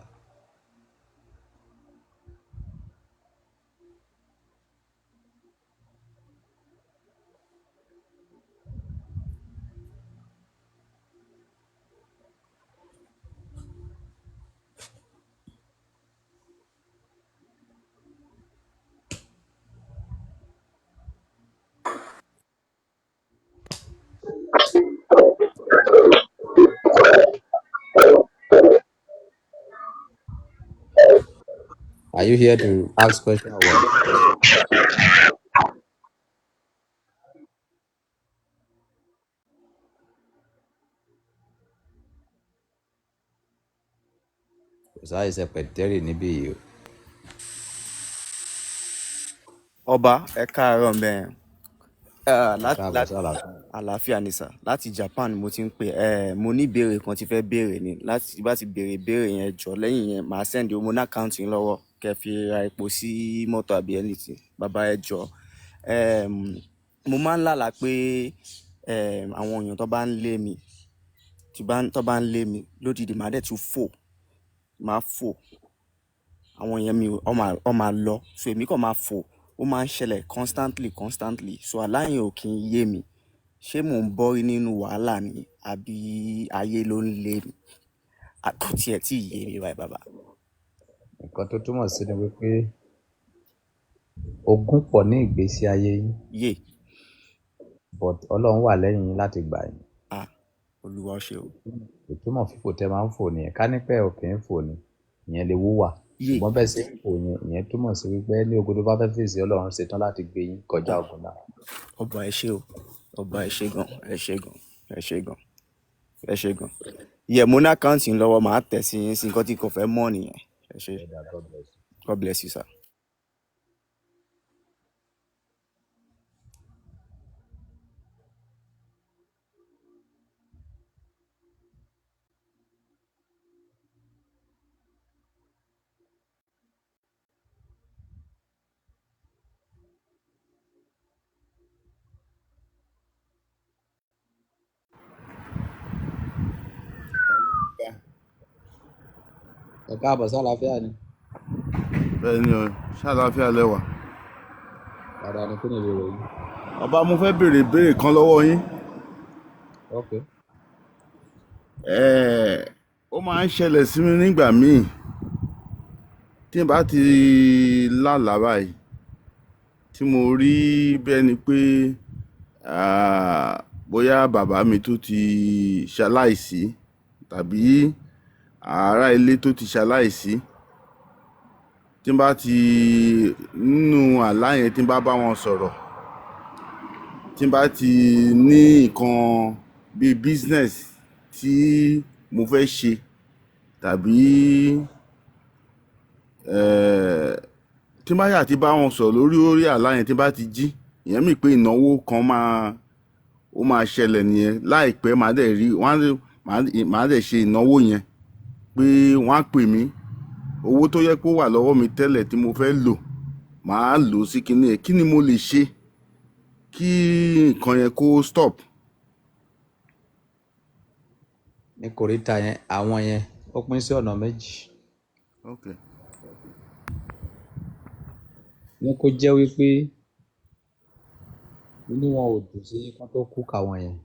Are you here to ask question or what? Kò sáàyè sẹpẹtẹrì níbí yìí o. Ọba, ẹ káàárọ̀ mẹ́ẹ̀. Ẹ Láti káàbọ̀ láti sí àlàáfíà. àlàáfíà ni sà. Láti Japan mo ti ń pè. Mo ní ìbéèrè kan tí fẹ́ béèrè ni. Láti bá ti béèrè ìbéèrè yẹn jọ lẹ́yìn yẹn, màá send owó ní àkáǹtì yín lọ́wọ́ kẹ́ fi ra epo sí mọ́tò àbí anything. Bàbá ẹ jọ. Mo máa ń lálàá pé àwọn èèyàn tó bá ń lé mi, tí bá tó bá ń lé mi lódìdí, màá dẹ̀ tún fò, màá fò. Àwọn èèyàn mi ọ máa lọ, so èmi kàn máa fò. Ó máa ń ṣẹlẹ̀ constantly constantly, so àlá yẹn ò kí ń yé mi. Ṣé mò ń bọ́rí nínú wàhálà ni àbí ayé ló ń lé mi? Kò tiẹ̀ tí ì yé mi báyìí bàbá. Nǹkan tó túmọ̀ sí ni wípé ogún pọ̀ ní ìgbésí ayé yín, Yé. but Ọlọ́run wà lẹ́yìn yín láti gbà yín. Ah, Olúwa ṣe o. Ìtumọ̀ fífò tẹ máa ń fò nìyẹn. Ká ní pé ẹ ò kì í fò ni, ìyẹn lè wúwà. Yé. Ṣùgbọ́n bẹ́ẹ̀ ṣe ń fò yẹn, ìyẹn túmọ̀ sí wípé ní ogun tó bá fẹ́ fèsì, Ọlọ́run ṣetán láti gbé yín kọjá Ah, ogun náà. ọba ẹ ṣé o, ọba ẹ ṣé gan, ẹ ṣé gan, ẹ ṣé gan, ẹ ṣé gan. Yẹ, mo ní àkáǹtì yín lọ́wọ́, màá tẹ̀ sí yín sí nǹkan tí kò fẹ́ mọ̀ nìyẹn. Ẹ ṣé. Brother, God bless you. God bless you sir. Ẹ káàbọ̀ sí àlàáfíà ni. Bẹ́ẹ̀ ni o, ṣàlàáfíà lẹ́wà. Dáadáa ni. Kí ni ìbéèrè yín? Ọba, mo fẹ́ béèrè ìbéèrè kan lọ́wọ́ yín. Ok. Ó máa ń ṣẹlẹ̀ sí mi nígbà míì tí n bá ti lálàá báyìí tí mo rí bẹ́ẹ̀ ni pé bóyá bàbá mi tó ti ṣaláìsí tàbí ará ilé tó ti ṣaláìsí, tí n bá ti nínú àlá yẹn, tí n bá bá wọn sọ̀rọ̀, tí n bá ti ní nǹkan bíi business tí mo fẹ́ ṣe tàbí tí n bá yà ti bá wọn sọ̀rọ̀ lórí orí àlá yẹn, tí n bá ti jí, ìyẹn mi pé ìnáwó kan máa ó máa ṣẹlẹ̀ nìyẹn láìpẹ́. Màá dẹ̀ rí wọ́n á màá dẹ̀ ṣe ìnáwó yẹn pé wọ́n á pè mí. Owó tó yẹ kó wà lọ́wọ́ mi tẹ́lẹ̀ tí mo fẹ́ lò, màá lò ó sí kinní yẹn. Kí ni mo lè ṣe kí nǹkan yẹn kó stop? Ní kòríta yẹn, àwọn yẹn ó pín sí ọ̀nà méjì. Okay. Ní kó jẹ́ wípé inú wọn ò dùn sí kán tó kú káwọn yẹn.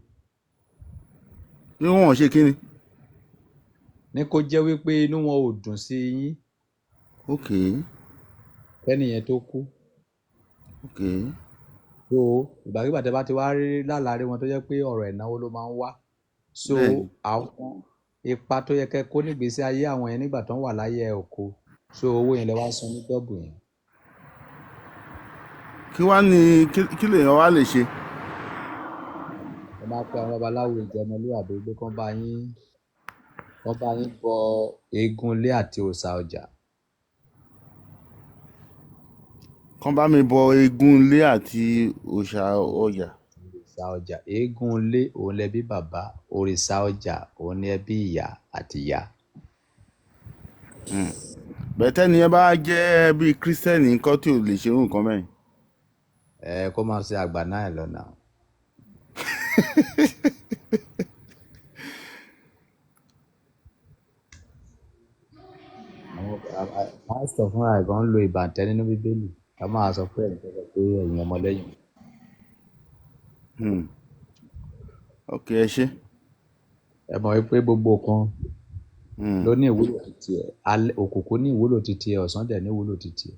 Ní wọ́n ṣe kíni? Ní kó jẹ́ wípé inú wọn ò dùn sí yín Okay. kẹ́nìyẹn tó kú. Okay. So ìgbàkigbà tẹ́ bá ti wá rí lálàárí wọn tó jẹ́ pé ọ̀rọ̀ ìnáwó ló máa ń wá. So Bẹ́ẹ̀ni. àwọn ipa tó yẹ kẹ́ kó nígbésí ayé àwọn yẹn nígbà tó ń wà láyé ẹ ò kó. So owó yẹn lẹ wá san ní dọ́bù yẹn. Kí wá ní kí lèèyàn wá lè ṣe? Ẹ máa pe àwọn babaláwo ìjọ ọmọlúwàbí pé kán bá yín bọ eégún ilé àti òòṣà ọjà. Kán bá mi bọ eégún ilé àti òòṣà ọjà. Òrìṣà ọjà, eégún ilé òun lẹbí bàbá, òrìṣà ọjà òun ni ẹbí ìyá àti ìyá. Bẹ̀tẹ́ ni ẹ bá jẹ́ bíi kírísítẹ́nì nǹkan tí ò lè ṣerú nǹkan bẹ́ẹ̀. Ẹ kó máa ṣe àgbà náà lọ́nà. Àwọn pásítọ̀ fúnra ẹ̀ gan ń lo ìbàǹtẹ́ nínú Bíbélì. Ká máa sọ pé ẹ̀yin tó sọ pé ẹ̀yin ọmọlẹ́yìn. Ok, ẹ ṣé. Ẹ mọ̀ wípé gbogbo kan ló ní ìwúlò ti tiẹ̀. Òkùnkùn ní ìwúlò ti tiẹ̀, ọ̀sán dẹ̀ ní ìwúlò ti tiẹ̀.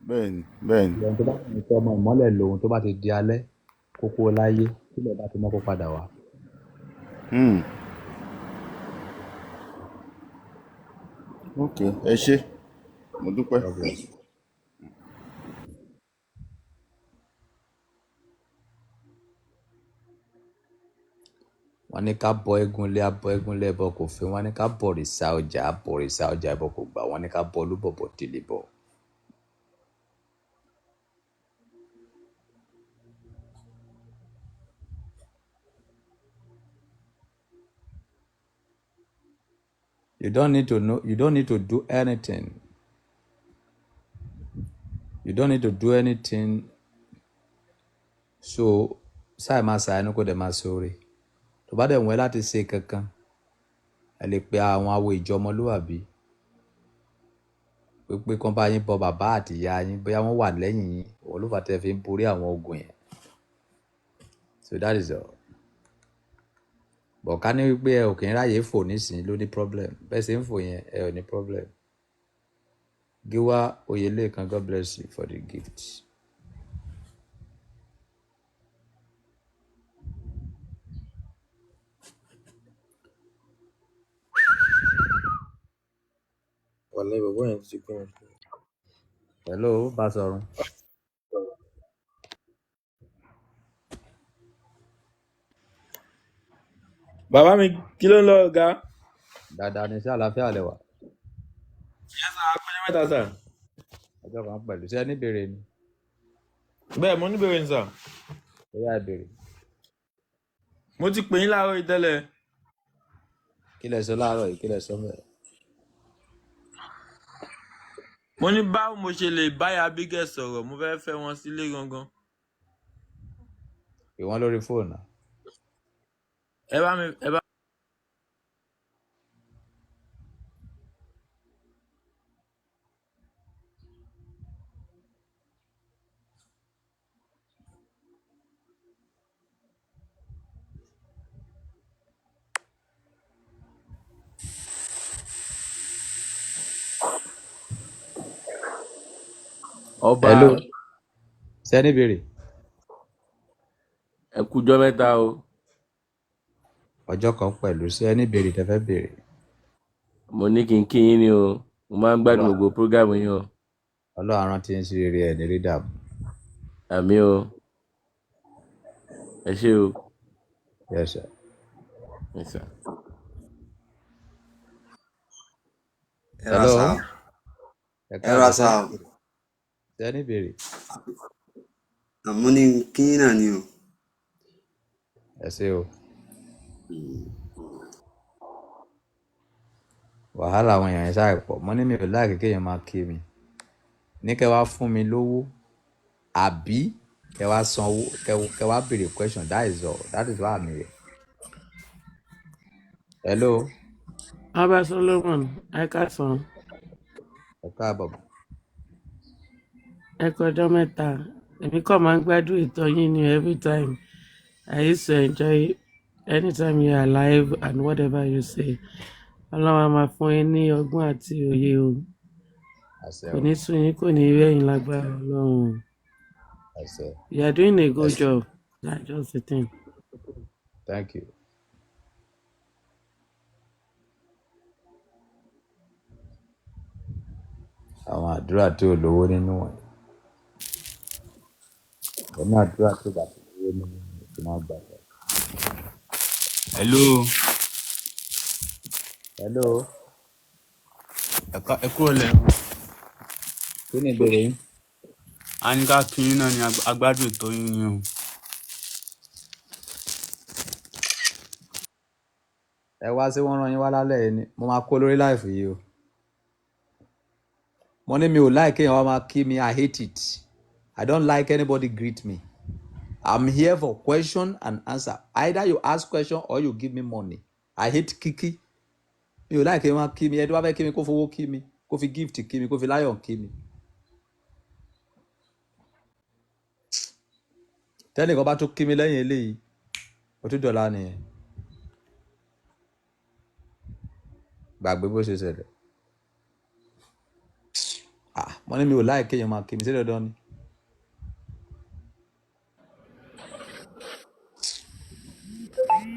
Bẹ́ẹ̀ni, bẹ́ẹ̀ni. Ìyẹn tó bá ní pé ọmọ ìmọ́lẹ̀ lòun tó bá ti di alẹ́ kókó láyé tílẹ̀ bá ti mọ́ kó padà wá. Ok, ẹ ṣé. Mo dúpẹ́. God bless. Wọ́n ní ká bọ eégún ilé, á bọ eégún ilé, ẹbọ kò fín. Wọ́n ní ká bọ̀rìṣà ọjà, á bọ̀rìṣà ọjà, ẹbọ kò gbà. Wọ́n ní ká bọ olúbọ̀bọ̀ délé bọ̀. You don't need to know, you don't need to do anything. You don't need to do anything. So, ṣáà máa ṣàánú kó dẹ̀ máa ṣoore. Tó bá dẹ̀ wọ́n láti ṣe kankan, ẹ lè pe àwọn awo ìjọ ọmọlúwàbí pé kán bá yín bọ bàbá àti ìyá yín bóyá wọ́n wà lẹ́yìn yín, òun ló fà á tẹ́ fi ń borí àwọn ogun yẹn. So that is all. But ká ní wípé ẹ ò kì í ráyè fò nísìnyí ló ní problem. Bẹ́ẹ̀ ṣe ń fò yẹn, ẹ ò ní problem. Giwa Oyelekan, God bless you for the gift. Wàlẹ́ bàbá yẹn ti gbé wọn. Hello, Báṣọ̀run. Bàbá mi, kí ló ń lọ ọ̀gá? Dáadáa ni, sí àlàáfíà lẹ wà. Yes sir, akọ́jọ́ mẹ́ta sir. Ọjọ́ kan pẹ̀lú. Ṣé ẹ ní ìbéèrè ni? Bẹ́ẹ̀ mo ní ìbéèrè ni sir. Bóyá ẹ béèrè. Mo ti pè yín láàárọ̀ yìí tẹ́lẹ̀. Kí lẹ sọ láàárọ̀ yìí? Kí lẹ sọ mẹ́ẹ̀? Mo ní báwo mo ṣe lè báyà Abigail sọ̀rọ̀, mo fẹ́ fẹ́ wọn sílé gangan. Pè wọ́n lórí fóònù. Ẹ bá mi ẹ bá. Ọba. Hello. Ṣé ẹ ní ìbéèrè? Ẹ kújọ́ mẹ́ta o. Ọjọ́ kan pẹ̀lú. Ṣé ẹ ní ìbéèrè tẹ́ fẹ́ béèrè? Mo ní kí n kí yín ni o, mo máa ń gbádùn gbogbo prógámù yín o. Ọlọ́run á rántí yín sí rere, ẹ̀ ní rí dààmú. Àmì o, ẹ ṣé o. Yes sir. Yes sir. Ẹ ra Hello. sá o. Ẹ Ẹ ra káàbọ̀. sá o. Ṣé ẹ ní ìbéèrè? Àmọ́ ní kí yín náà ni o. Ẹ ṣé o. Wàhálà àwọn èèyàn yẹn ṣáà pọ̀. Mo ní mi ò láìkí kéèyàn máa kí mi. Ní kẹ́ wá fún mi lówó àbí kẹ́ wá sanwó, kẹ́ wá béèrè question. That is all. That is why I'm here. Hello. Ọba Solomon, ẹ káàsán, Ẹ káàbọ̀. ẹ kú ọjọ́ mẹ́ta. Èmi kàn máa ń gbádùn ètò yín ni every time. I used to enjoy anytime you are alive and whatever you say. Ọlọ́run á máa fún yín ní ọgbọ́n àti òye o. Àṣẹ Kò o. ní sú yín, kò ní rẹ̀ yín lágbára Ọlọ́run o. Àṣẹ. You are doing a Ẹ good ṣé. job. That's just the thing. Thank you. Àwọn àdúrà tí ò lówó nínú wọ̀nyí. Ẹ̀mí àdúrà tó bá ti lówó nínú ni kí máa gbà. Hello. Hello. Ẹ kúrò lẹ́. Kí ni ìbéèrè yín? A ní ká kí yín náà ni agbádùn ètò yín ni o. Ẹ wá sí wọ́n rán yín wá lálẹ́ yìí ni. Mo máa kó lórí láìfù yìí o. Mo ní mi ò like kéèyàn wá máa kí mi. I hate it. I don't like anybody greet me. I'm here for question and answer. Either you ask question or you give me money. I hate kíkí. Mi ò like kéèyàn máa kí mi. Ẹni tó bá fẹ́ kí mi kó fowó kí mi, kó fi gift kí mi, kó fi láyọ̀ kí mi. Tẹ́nìkan bá tún kí mi lẹ́yìn eléyìí, ó tún dọ̀la nìyẹn. Gbàgbé bó ṣe ṣẹlẹ̀. Ah, mo ní mi ò like kéèyàn máa kí mi, ṣé dandan ni?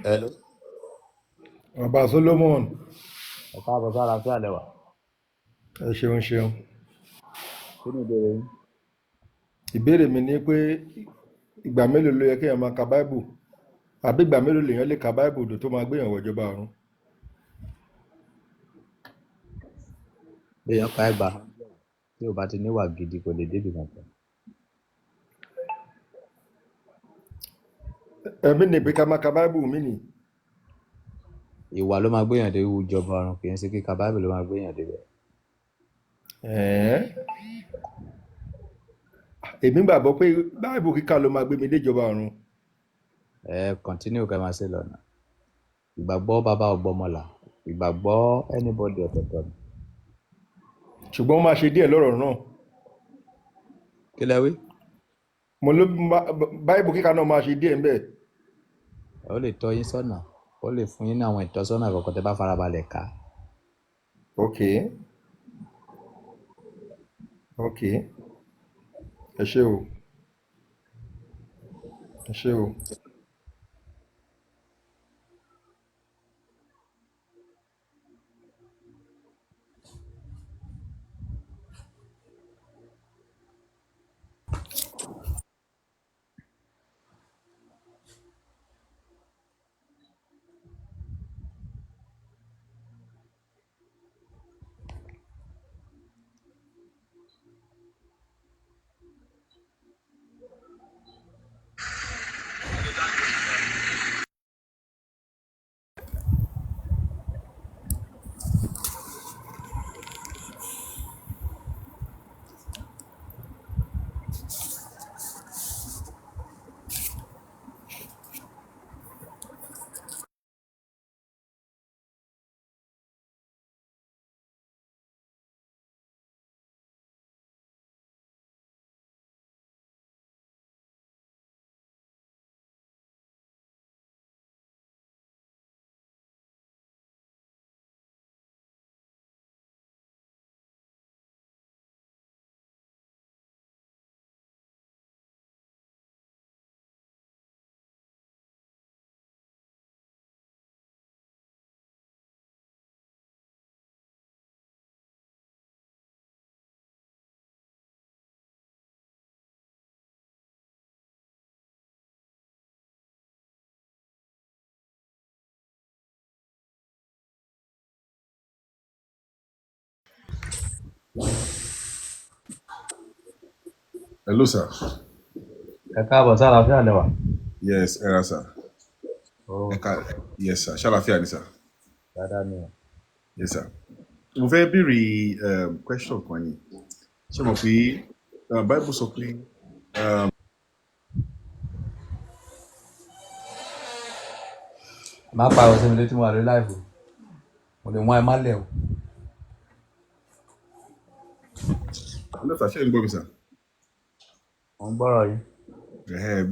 Hello. Ọba Solomon. Ẹ káàbọ̀ sára sí àlẹ́ wa. Ẹ ṣeun ṣeun. Kí ni ìbéèrè yín? Ìbéèrè mi ni pé ìgbà mélòó ló yẹ kéèyàn máa ka Báíbù, àbí ìgbà mélòó lèèyàn lè ka Báíbù tó máa gbéyàn wọ ìjọba ọ̀run? Béèyàn pa ẹgbàá tí ò bá ti níwà gidi kò lè débi kankan. Ẹ̀mí ni pé ká máa ka Báíbù mí nì. Ìwà ló máa gbéyàn dé ìjọba ọ̀run, kì í ṣe kíka Báíbù ló máa gbéyàn débẹ̀. Ẹ̀ẹ́. Èmi gbàgbọ́ pé Báíbù kíkà ló máa gbé mi dé ìjọba ọ̀run. Ẹ continue kẹ́ máa ṣe lọ́nà. Ìgbàgbọ́ bàbá ọgbọ́mọlà, ìgbàgbọ́ anybody ọ̀tọ̀ọ̀tọ̀ ni. Ṣùgbọ́n ó máa ṣe díẹ̀ lọ́rọ̀ náà. Kí lẹ wí? Mo ló Báíbù kíkà náà máa ṣe díẹ̀ ńbẹ̀. Ó lè tọ́ yín sọ́nà, ó lè fún yín ní àwọn ìtọ́sọ́nà kọ̀ọ̀kan tẹ́ bá farabalẹ̀ ká. Ok. Ok. Ẹ ṣé o. Ẹ ṣé o. Hello, sir. Ẹ káàbọ̀ sára sí àlẹ́ wa. Yes, ẹ ra sir. Ó Ẹ ká, yes sir. Ṣàlàfíà ni sir. dáadáa ni o. Yes sir. Mo fẹ́ béèrè question kan ni. Ṣé mo pé Bible sọ pé Má pariwo sí mi létí, mo wà lórí láìfò. Mo lè wọ́n ẹ má lẹ̀ o. Hello sir, ṣé ẹ ń gbọ́ mi sir? Mo ń gbọ́rọ̀ yín.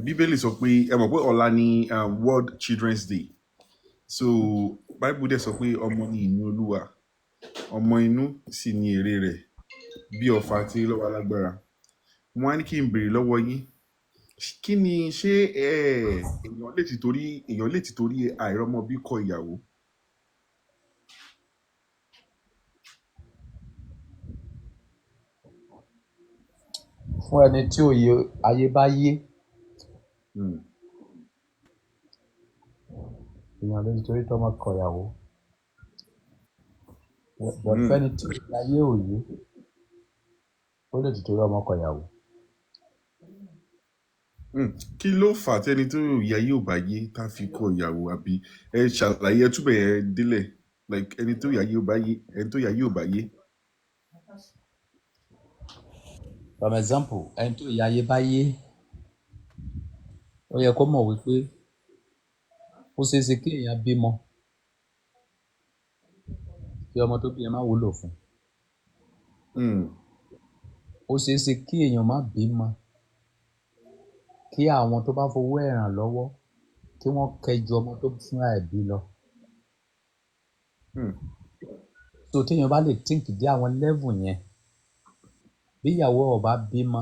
Bíbélì sọ pé ẹ mọ̀ pé ọ̀la ni World Children's Day. So Bible dẹ̀ sọ pé ọmọ ni ìní Olúwa, ọmọ inú sì ni èrè rẹ̀ bí ọfà tí lọ́wọ́ alágbára. Mo wá ní kí n béèrè lọ́wọ́ yín. Kí ni ṣé èèyàn lè ti torí àìrọ́mọbí kọ ìyàwó? Fún ẹni tí òye ayé bá yé, èèyàn lè ti torí tọmọ kọ ìyàwó. But fẹ́ni tí òye ayé ò yé, ó lè ti torí ọmọ kọ ìyàwó. Kí ló fà á tẹ́ni tó yẹ yóò bá yé tá fi kọ ìyàwó, àbí ẹ ṣàlàyé ẹ túbẹ̀ yẹn délẹ̀, like ẹni tó yà yóò bá yé, ẹni tó yà yóò bá yé. For example, ẹni tó ìyá ayé bá yé, ó yẹ kó mọ̀ wípé ó ṣeé ṣe kí èèyàn bímọ kí ọmọ tó bí yẹn má wúlò fún un. Ó ṣeé ṣe kí èèyàn má bímọ kí àwọn tó bá fowó ẹ̀ ràn lọ́wọ́ kí wọ́n kẹjú ọmọ tó fúnra ẹ̀ bí lọ. So téèyàn bá lè think dé àwọn level yẹn, bí ìyàwó ò bá bímọ,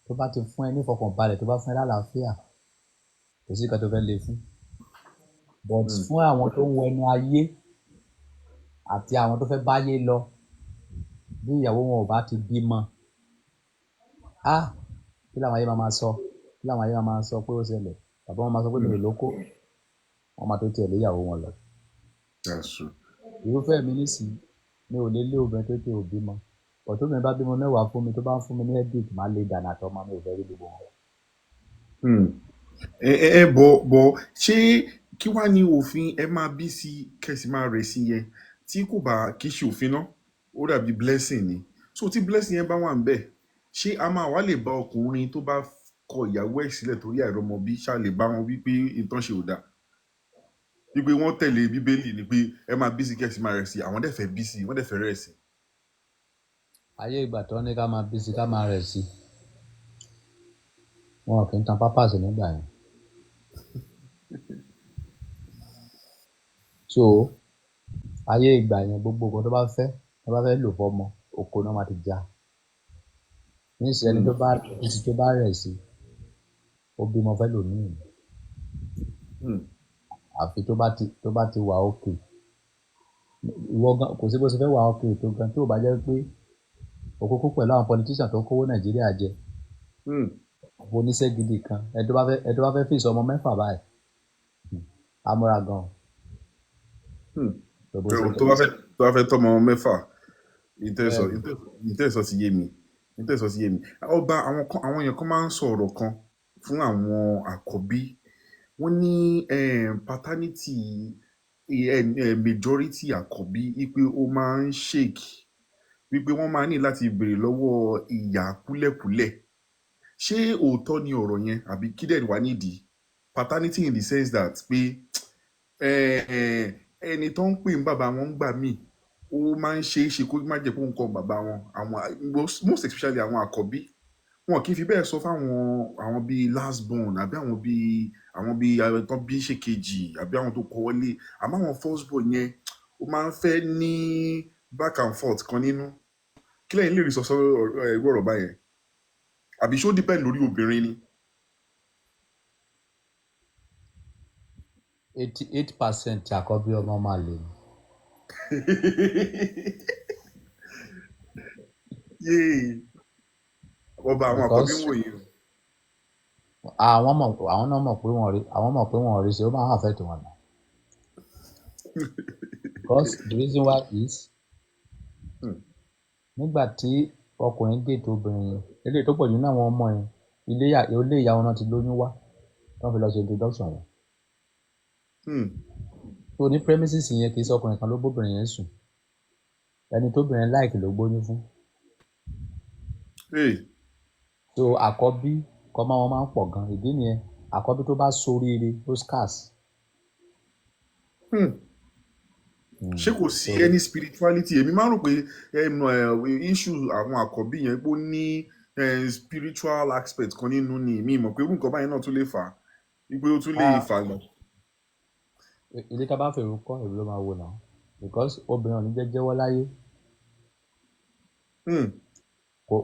tó bá ti fún ẹ ní ìfọkànbalẹ̀, tó bá fún ẹ lálàáfíà, kò sí nǹkan tó fẹ́ le fún. But fún àwọn tó ń wẹnu ayé àti àwọn tó fẹ́ báyé lọ, bí ìyàwó wọn ò bá ti bímọ, ah, kí làwọn ayé máa máa sọ? Kí làwọn ayé máa máa sọ pé ó ṣẹlẹ̀? Bàbá wọn máa sọ pé mi ò lóko, wọn máa tó tiẹ̀ lé ìyàwó wọn lọ. That's true. Irúfẹ́ mi nísìnyí, mi ò lè lé obìnrin tó ti ò bímọ. But tóbìnrin bá bímọ 10 fún mi, tó bá ń fún mi ní headache, máa lé dànù àtọmọ, mi ò fẹ́ rí gbogbo wọn. Ẹ bọ ṣé kí wàá ní òfin ẹ máa bí sí kẹsì máa rẹ̀ sí yẹn, tí kò bá kí ṣe òfin náà, ó dàbí blessing ni. So tí blessing yẹn bá wà ń bẹ̀, ṣé a máa wá lè bá ọkùnrin tó bá kọ ìyàwó ẹ̀ sílẹ̀ torí àìrọ́mọbí, ṣá lè bá wọn wí pé nǹkan ṣe ò dáa, wípé wọ́n tẹ̀lé Bíbélì ni pé ẹ máa bí sí kẹsì máa rẹ̀ sí, àwọn dẹ̀ fẹ́ bí sí, wọ́n dẹ̀ fẹ́ rẹ̀ sí? Ayé ìgbà tó ní ká máa bí sí ká máa rẹ̀ sí, wọn kì í tan pampers nígbà yẹn. So ayé ìgbà yẹn, gbogbo nǹkan tó bá fẹ́ lò fọ́mọ, oko náà máa ti já. Níṣẹ́ ẹni tó bá bí sí tó bá rẹ̀ sí, ó bímọ fẹ́ lòmíì ni. Àfi tó bá ti wà okay. Ìwọ gan, kò sí bó ṣe fẹ́ wà okay tó gan, tó bá jẹ́ pé òkókó pẹ̀lú àwọn politician tó kówó Nàìjíríà jẹ, oníṣẹ́ gidi kan, ẹni tó bá fẹ́ fèsì ọmọ 6 báyìí, á múra gan. Tó bó ṣe Tó bá fẹ́ tọ́mọ 6, ìtẹ̀sọ̀ Bẹ́ẹ̀ni. Ìtẹ̀sọ̀ ti yé mi, ìtẹ̀sọ̀ ti yé mi. Ọba, àwọn kan, àwọn èèyàn kan máa ń sọ ọ̀rọ̀ kan fún àwọn àkọ́bí. Wọ́n ní paternity majority àkọ́bí wípé ó máa ń shake, wípé wọ́n máa ní láti béèrè lọ́wọ́ ìyá kúlẹ̀kúlẹ̀. Ṣé òótọ́ ni ọ̀rọ̀ yẹn, àbí kí dẹ̀ wá nídìí paternity in the sense that pé ẹni tó ń pè ní bàbá wọn ń gbà míì, ó máa ń ṣe é ṣe kó má jẹ́ pé òun kọ́ bàbá wọn? Àwọn most especially àwọn àkọ́bí, wọn kì í fi bẹ́ẹ̀ sọ fáwọn àwọn bíi last born àbí àwọn bíi tó bí ṣèkejì àbí àwọn tó kọ́ wọlé, àmọ́ àwọn first born yẹn, ó máa ń fẹ́ ní back and forth kan nínú. Kí lẹ́yìn lè rí sọ sọ irú ọ̀rọ̀ báyẹn, àbí ṣó depend lórí obìnrin ni? 88% àkọ́bí ọmọ máa lè ní. Yéè, ọba, àwọn àkọ́bí Because ń wòye o. àwọn mọ̀, àwọn náà mọ̀ pé wọ́n rí, àwọn mọ̀ pé wọ́n rí ṣe, ó máa ń affect wọn náà. Because the reason why is nígbà tí ọkùnrin date obìnrin yẹn, eléyìí tó pọ̀ jù nínú àwọn ọmọ yẹn, ilé ìyá wọn náà ti lóyún wá tí wọ́n fi lọ ṣe introduction yẹn. So ní premises yẹn, kì í ṣe ọkùnrin kan ló bóbìnrin yẹn sùn, ẹni tóbìnrin like ló gbóyún fún. Hey. So àkọ́bí kọ́ máa wọn máa ń pọ̀ gan. Ìdí nìyẹn, àkọ́bí tó bá soríire ó scarce. Ṣé kò sí So any spirituality? Èmi máa ń rò pé issue àwọn àkọ́bí yẹn, pé ó ní spiritual aspect kan nínú ni. Mi mọ̀ pé irú nǹkan báyìí náà tún lè fà á, wípé ó tún lè Ah, fà á. Ilé tá a bá fèrú kọ́, èrú ló máa wò náà, because obìnrin ò ní jẹ́ jẹ́wọ́ láyé.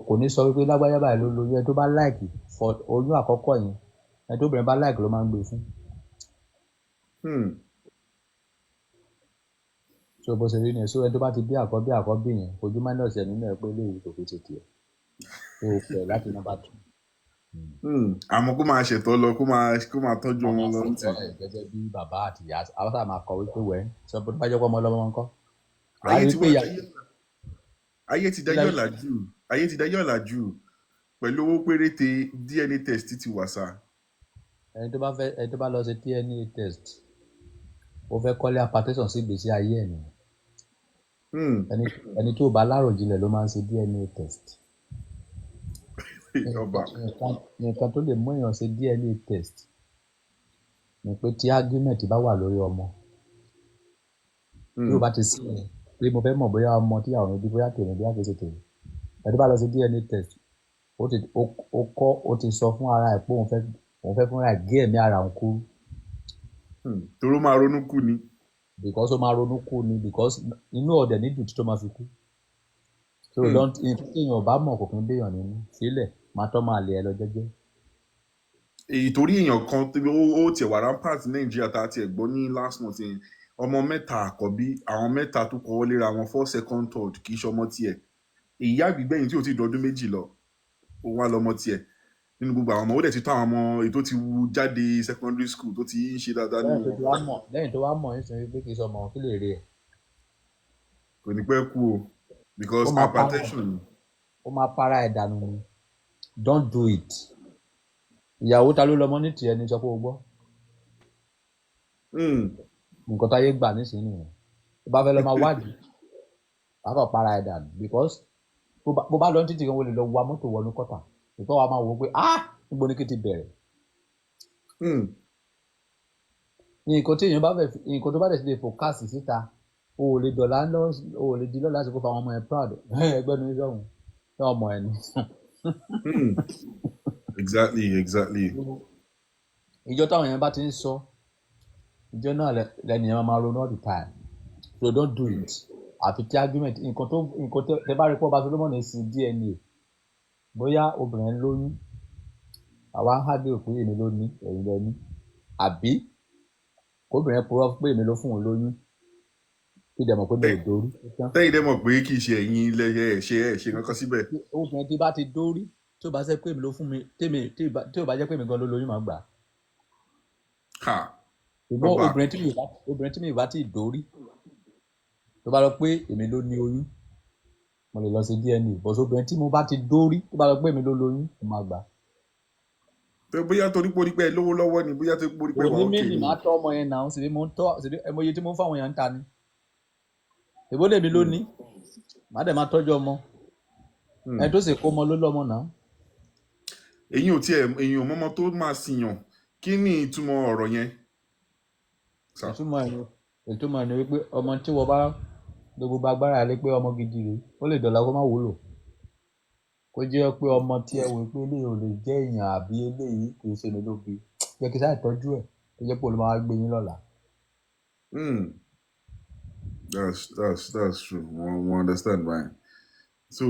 Kò ní sọ wípé lágbájá báyìí ló lóyún. Ẹni tó bá like for oyún àkọ́kọ́ yẹn, ẹni tó obìnrin bá like ló máa ń gbé fún. So bó ṣe rí nìyẹn. So ẹni tó bá ti bí àkọ́bí yẹn, fojú minus ẹ̀ nínú ẹ̀ pé eléyìí kò fi ṣe tiẹ̀ tó o pẹ̀ láti number two. Àmọ́ kó máa ṣètò lọ, kó máa tọ́jú Wọ́n wọn máa lọ ní ṣètò tiẹ̀. ẹ̀ gẹ́gẹ́ bí bàbá àti ìyá. Àwọn sábà máa kọ wípé wẹ́ sọ pé tó bá jẹ́ pé ọmọ ọlọ́mọ ńkọ́, wàá Ayé rí ti pé wá ìyá dayé, ayé ti dayé ọ̀làjú, ayé ti dayé ọ̀làjú pẹ̀lú owó péréte, DNA test ti wà sá. Ẹni tó bá lọ ṣe DNA test, ó fẹ́ kọ́lé hypertension sí ìgbésí ayé ẹ̀ nìyẹn. Ẹni tó bá láròjinlẹ̀ ló máa ń ṣe DNA test. Ọba. Nǹkan tó lè mú èèyàn ṣe DNA test ni pé tí argument bá wà lórí ọmọ, tí o bá ti sí yẹn pé mo fẹ́ mọ̀ bóyá ọmọ tí àwọn bí, bóyá tèmi, bóyá kìí ṣe tèmi, ẹni bá lọ sí DNA test, ó ti ó kọ́, ó ti sọ fún ara ẹ̀ pé òun fẹ́ fúnra ẹ̀ gé ẹ̀mí ara òun kúrú. Toró máa ronú kú ni. Because ó máa ronú kú ni, because inú ọ̀dẹ̀ ní dùn tí tó máa fi kú. So don't, nǹkan tí èèyàn ò bá mọ̀ kò kí ń béèyàn nínú sílẹ̀, máa tọ́ máa lé ẹ lọ jẹ́jẹ́. Èyí torí èèyàn kan tó ó tiẹ̀ wà rampant ní Nàìjíríà tá a tiẹ̀ gbọ́ ní last month yẹn, ọmọ mẹ́ta àkọ́bí, àwọn mẹ́ta tó kọ́wọ́ léra wọn, first, second, third, kì í ṣe ọmọ tiẹ̀. Ìyá àgbègbẹ̀yìn tí ò tí ì dọdún 2 lọ, ó wá lọmọ tiẹ̀ nínú gbogbo àwọn ọmọ. Ó dẹ̀ ti tó àwọn ọmọ èyí tó ti wú jáde secondary school, tó ti ń ṣe dáadáa lẹ́yìn nínú tó ti wá mọ̀, lẹ́yìn tó wá mọ̀ nítorí pé kì í ṣe ọmọ, kí lè rí ẹ̀? Kò ní pẹ́ kú o, because Ó máa para hypertension ni. Ó máa para ẹ̀ dànù ni. Don't do it. Ìyàwó ta ló lọmọ ní tiẹ̀ ní sọ pé o gbọ́. Nǹkan táyé gbà nísìnyí nìyẹn. Tó bá fẹ́ lọ máa wádìí, wàá kàn para ẹ̀ dànù, because bó bá lọ ní títì kan, wọ́n lè lọ wa mọ́tò wọnú kọ́tà ìkọ́ wa, máa wò ó pé, ah, níbo ni kí n ti bẹ̀rẹ̀? Nǹkan tí èèyàn bá fẹ́, nǹkan tó bá dẹ̀ ti lè focus síta, o ò lè dọ̀là lọ, o ò lè di lọ́la lásìkò fún àwọn ọmọ ẹ̀ proud. Ẹgbẹ́ mi sọ̀hún ní ọmọ ẹ̀ ni. Exactly. Ìjọ táwọn èèyàn bá ti ń sọ, ìjọ náà lẹ́nu yẹn máa ronú all the time. So don't do it, àfi tí argument, nǹkan tó nǹkan tẹ bá rí pọ́ bá Solomon sí DNA, bóyá obìnrin lóyún, àwa ń hágbé pé èmi ló ní, ẹ̀yin lẹ ní, àbí kóbìnrin purọ́ pé èmi ló fún òun lóyún, kí dẹ̀ mọ̀ pé mi ò dórí. Ó tán. Tẹ́yìn dẹ́ mọ̀ pé kì í ṣe ẹ̀yin ilẹ̀ ẹ̀ ṣe kankan síbẹ̀. Obìnrin tí bá ti dórí, tí ò bá ṣe pé èmi ló fún mi, tèmi tí ò bá jẹ́ pé èmi gan ló lóyún, máa gbà á. Ha! Ṣùgbọ́n Ọba. obìnrin tí mi ò bá tí ì dórí, tó bá lọ pé èmi ló ní oyún, mo lè lọ sí DNA. But obìnrin tí mo bá ti dórí, tó bá lọ pé èmi ló lóyún, mo máa gbà á. Tó bóyá torí pé orí pé ẹ lówó lọ́wọ́ ni, bóyá torí pé orí pé wà Òní ókè méjì ni. Máa tọ́ ọmọ yẹn náà, sì mo ń tọ́, sì ẹ mọ iye tí mo ń fáwọn èèyàn ń ta ni. Èbó lèmi ló ní, màá dẹ̀ máa tọ́jú ọmọ. Ẹni tó sì kó ọmọ ló lọ́mọ náà. Ẹ̀yin ò tiẹ̀, ẹ̀yin ò mọ́mọ́ tó máa sìyàn. Kí ni ìtumọ̀ ọ̀rọ̀ yẹn, sir? Ìtumọ̀ ẹ̀ ni wípé ọmọ tí wọ́n bá lo gbogbo agbára rẹ pé ọmọ gidi rèé, ó lè dọ̀la kó má wúlò. Kó jẹ́ pé ọmọ tí ẹ wò pé eléyìí ò lè jẹ́ èèyàn, àbí eléyìí kì í ṣe mi ló bí, jẹ́ kí sáà tọ́jú ẹ̀, tó jẹ́ pé òun ló máa gbé yín lọ́la. That's true. Mo understand, right? So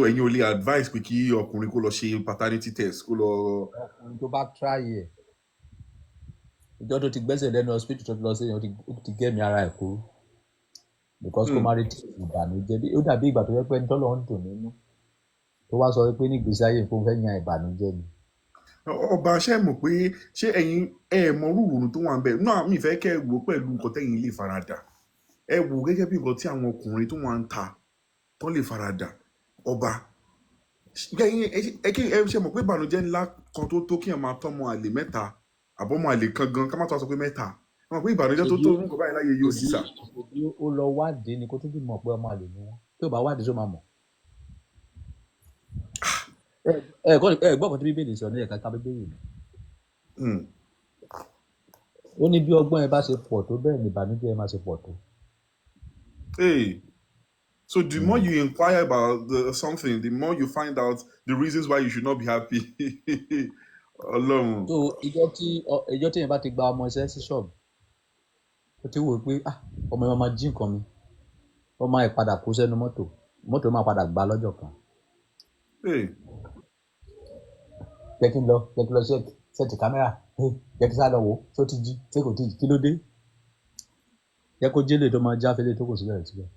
ẹ̀yin ò lè advice pé kí ọkùnrin kó lọ ṣe paternity test, kó lọ. Ọkùnrin tó bá try ẹ̀, ìjọ tó ti gbẹ́sẹ̀ lẹ́nu hospital tó ti lọ sí yẹn, ó ti gẹ́mi ara ẹ̀ kúrú, because kó má rí tí ìbànújẹ́ ó dàbí ìgbà tó yẹ pé ẹni tọ́lọ́ ń dùn nínú tó wá sọ pé ní ìgbésí ayé nǹkan fẹ́ yan ìbànújẹ́ ni. Ọba, ṣé ẹ mọ̀ pé, ṣé ẹ̀yin ẹ mọ rúurú tó wà ń bẹ̀ náà? Mi fẹ́ kẹ́ ẹ wò pẹ̀lú nǹkan tẹ́yin lè faradà. Ẹ wò gẹ́gẹ́ bí nǹkan tí àwọn ọkùnrin tó wà ń ta tó lè faradà. Ọba, ẹ̀yin ẹ kí ẹ ṣe mọ̀ pé ìbànújẹ́ ńlá kan tó tó kí ẹ máa tọ́mọ àlè mẹ́ta, àbọ̀mọ àlè kan gan, ká má tó sọ pé mẹ́ta. Ẹ mọ̀ pé ìbànújẹ́ tó Ṣèbí tó nǹkan báyìí láyé yóò sí ṣèbí sà. Ṣèbí ó lọ wádìí ni kó tó fi mọ̀ pé ọmọ àlè ni wọ́n. Tí ò bá wádìí, tó máa mọ̀? Ẹ gbọ́ nǹkan tí Bíbélì sọ ní ẹ̀ka ká Bíbélì ni. Ó ní bí ọgbọ́n ẹ bá ṣe pọ̀ tó, bẹ́ẹ̀ ni ìbànújẹ́ ẹ máa ṣe pọ̀ tó. Hey. So the more you inquire about something, the more you find out the reasons why you should not be happy. Ọlọ́run. So ìjọ tí èèyàn bá ti gba ọmọ iṣẹ́ sí ṣọ́ọ̀bù, ó ti wò ó pé, ah, ọmọ yẹn máa jí nǹkan mi, ó máa padà kó sẹ́nu mọ́tò, mọ́tò máa padà gbá lọ́jọ́ kan. Hey. Jẹ́ kí n lọ set camera. Hey, jẹ́ kí n sá lọ wò ó ṣó ti jí, ṣé kò tí jí, kí ló dé? Jẹ́ kó jẹ́lẹ̀ tó máa já fẹ́lẹ́ tó kò sílẹ̀ síbẹ̀.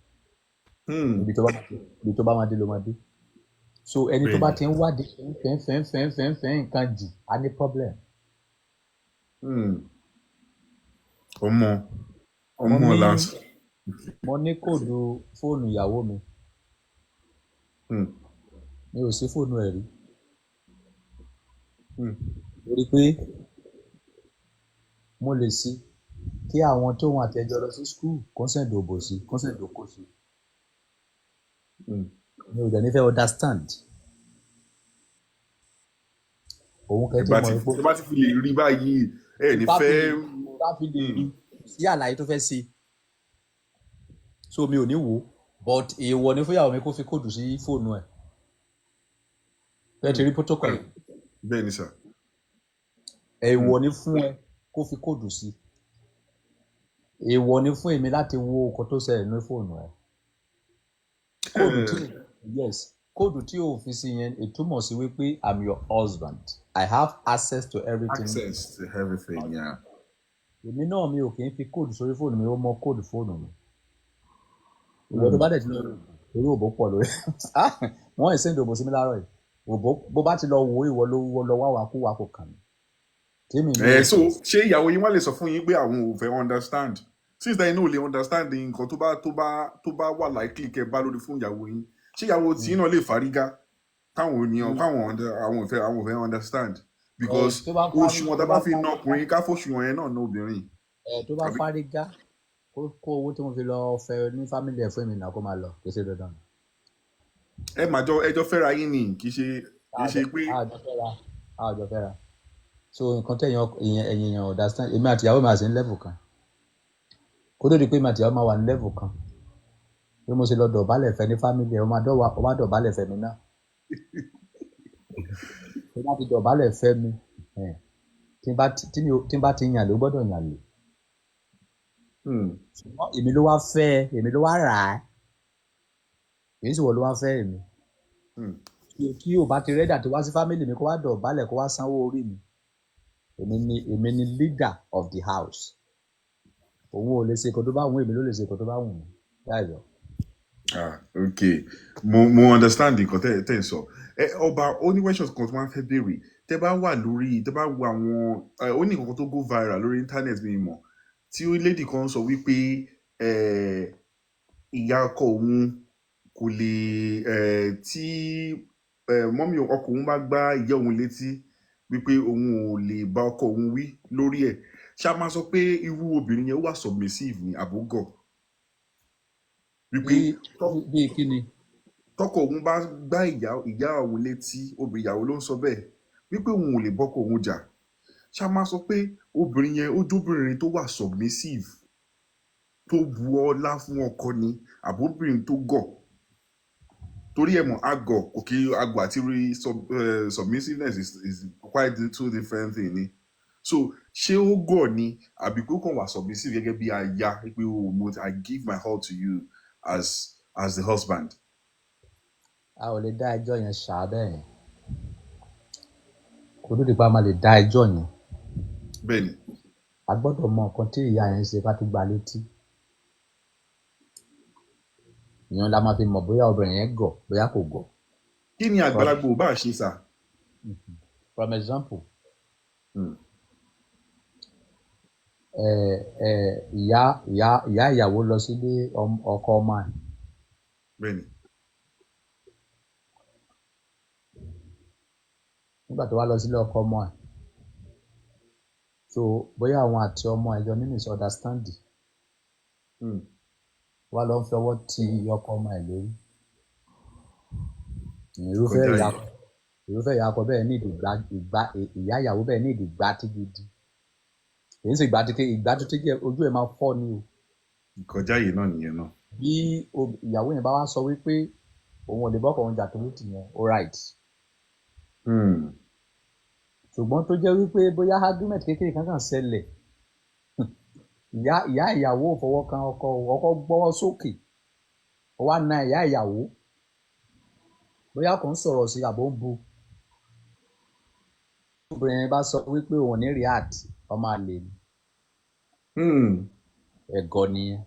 Ibi tó bá máa dé ló máa dé. So ẹni tó bá ti ń wádìí fẹ́ẹ́fẹ́ẹ́fẹ́ẹ́fẹ́ nǹkan jù á ní problem. Ọmọ Mo ọmọ ní lásán. Mo ní code fóònù ìyàwó mi. Mi ò sí fóònù ẹ̀ rí. Torí pé mo lè sí kí àwọn tóun àti ẹjọ́ lọ sí school kó send òbò sí, kó send okó sí. Mi ò dẹ̀ ní fẹ́ understand. Òun Ẹ kẹ́ tí bá mọ̀ ti pé ẹ bá ti fi lè rí báyìí, ẹ tí ní bá fi fẹ́. lè bá fi lè rí sí àlàyé tó fẹ́ ṣe, so mi ò ní wò ó. But èèwọ̀ ni fúnyàwó mi kó fi code sí fóònù ẹ̀. Bẹ́ẹ̀ ti rí protocol yẹn. Bẹ́ẹ̀ ni sà. Èèwọ̀ ni fún ẹ kó fi code sí. Èèwọ̀ ni fún èmi láti wo nǹkan tó ṣẹlẹ̀ ní fóònù ẹ. Code tí, yes, code tí o fi sí yẹn, ìtumọ̀ sí wípé I'm your husband, I have access to everything. Access to everything, yeah. Èmi náà, mi ò kì í fi code sórí fóònù mi. Ó mọ code fóònù mi. Ìwọ tó bá dẹ̀ ti lọ torí òbó pọ̀ lórí, wọ́n ẹ̀ send òbò sí mi láàárọ̀ yìí. Òbó bó bá ti lọ wò ó, ìwọ ló lọ wá wa kó wa kò kàn mí tí mi ní Ẹ ò so ṣé ìyàwó yín wá lè sọ fún yín pé àwọn ò fẹ́ understand, since that inú ò lè understand nǹkan tó bá wà likely kẹ́ bá lórí fún ìyàwó yín, ṣé ìyàwó tí náà lè fárígá káwọn ò ní káwọn àwọn ò fẹ́ understand Ẹ because tó bá fárí òṣùwọ̀n tá tó a bá bá fi na fárígá ọkùnrin, ká fòṣùwọ̀n yẹn náà na obìnrin. Ẹ tó bá Àbí fárígá, kó owó tí mo fi lọ fẹ́ ní family ẹ̀ fún mi náà, kó máa lọ. Kì í ṣe dandan. Ẹ mà jọ ẹjọ fẹ́ra yín ni, kì í ṣe pé Àjọ fẹ́ra, àjọ fẹ́ra. So nǹkan tẹ̀yìn ẹ̀yìn èèyàn understand, èmi àti ìyàwó mi àti ní level kan, kó tó di pé èmi àti ìyàwó máa wà ní level kan, bí mo ṣe lọ dọ̀bálẹ̀ fẹ́ ní family ẹ̀, ó máa dọ̀bálẹ̀ fẹ́ mi náà. Tó bá ti dọ̀bálẹ̀ fẹ́ mi, ẹ̀, tí n bá ti yàn lé, ó gbọ́dọ̀ yàn lé. Ṣùgbọ́n èmi ló wá fẹ́ ẹ, èmi ló wá rà á, kì í sì wọ́n ló wá fẹ́ èmi. Tí o bá ti ready àti wá sí family mi, kó wá dọ̀bálẹ̀, kó wá sanwó orí mi, èmi ni leader of the house. Òun ò lè ṣe nǹkan tó bá wù, èmi ló lè ṣe nǹkan tó bá wù mí. That's all. Ah, okay, mo understand nǹkan tẹ́ ń sọ. Ẹ ọba, ó ní questions kan tó máa ń fẹ́ béèrè. Tẹ́ bá wà lórí, tẹ́ bá wo àwọn ẹ, ó ní nǹkan kan tó go viral lórí internet, mi mọ̀, tí lady kan sọ wípé ẹ ìyá ọkọ òun kò lè ẹ tí ẹ mummy ọkọ òun bá gbá ìyá òun létí, wípé òun ò lè bá ọkọ òun wí lórí ẹ̀. Ṣá máa sọ pé irú obìnrin yẹn ó wà submissive ní àbógọ̀ wípé Bí kí ni? Tọkọ òun bá gbá ìyá òun létí, obìnrin, ìyàwó ló ń sọ bẹ́ẹ̀, wípé òun ò lè bọ́kọ òun jà, ṣá máa sọ pé obìnrin yẹn ó jóbìnrin tó wà submissive, tó bu ọlá fún ọkọ ni, àbóbìnrin tó gọ̀? Torí ẹ mọ̀, agọ̀ kò kí agọ̀ àti rí submissiveness is quite two different things ni. So ṣé ó gọ̀ ni, àbí kó kàn wà submissive gẹ́gẹ́ bí aya, pé o mo I give my all to you as the husband? A ò lè dá ẹjọ́ yẹn ṣáá bẹ́ẹ̀ yẹn. Kó tó di pa máa lè dá ẹjọ́ yẹn, a gbọ́dọ̀ mọ nǹkan tí ìyá yẹn ń ṣe ká tó gba létí. Ìyẹn la máa fi mọ̀ bóyá obìnrin yẹn gọ̀, bóyá kò gọ̀. Kí ni àgbàlagbà ò bá ṣe sà? For example, ẹ ẹ ìyá ìyàwó lọ sílé ọkọ ọmọ ẹ̀. Nígbà tó wá lọ sílé ọkọ ọmọ ẹ̀, so bóyá àwọn àti ọmọ ẹ̀ jọ ní misunderstanding, wá lọ ń fi ọwọ́ ti ọkọ ọmọ ẹ̀ lórí. Irúfẹ́ Kọjá ìyá yìí. Irúfẹ́ ìyá ọkọ bẹ́ẹ̀ ní ìdìgbà ìgbà ìyá ìyàwó bẹ́ẹ̀ ní ìdìgbà tí gidi, èyí sì gbà tí ìgbà tó ti jẹ́ ojú ẹ̀ máa fọ́ ni o. Kọjá yìí náà nìyẹn náà. Bí ìyàwó yẹn bá wá sọ wípé òun ò lè bọ́kọ òun jà torí tìyẹn, all right. Ṣùgbọ́n tó jẹ́ wípé bóyá argument kékeré kan kàn ṣẹlẹ̀, ìyá ìyàwó ò fọwọ́ kan ọkọ o, ọkọ gbọ́wọ́ sókè, ó wá na ìyá ìyàwó, bóyá kò ń sọ̀rọ̀ sí àbó ń bu, obìnrin yẹn bá sọ wípé òun ò ní react, ọmọ àlè ni. Ẹ̀gọ́ nìyẹn.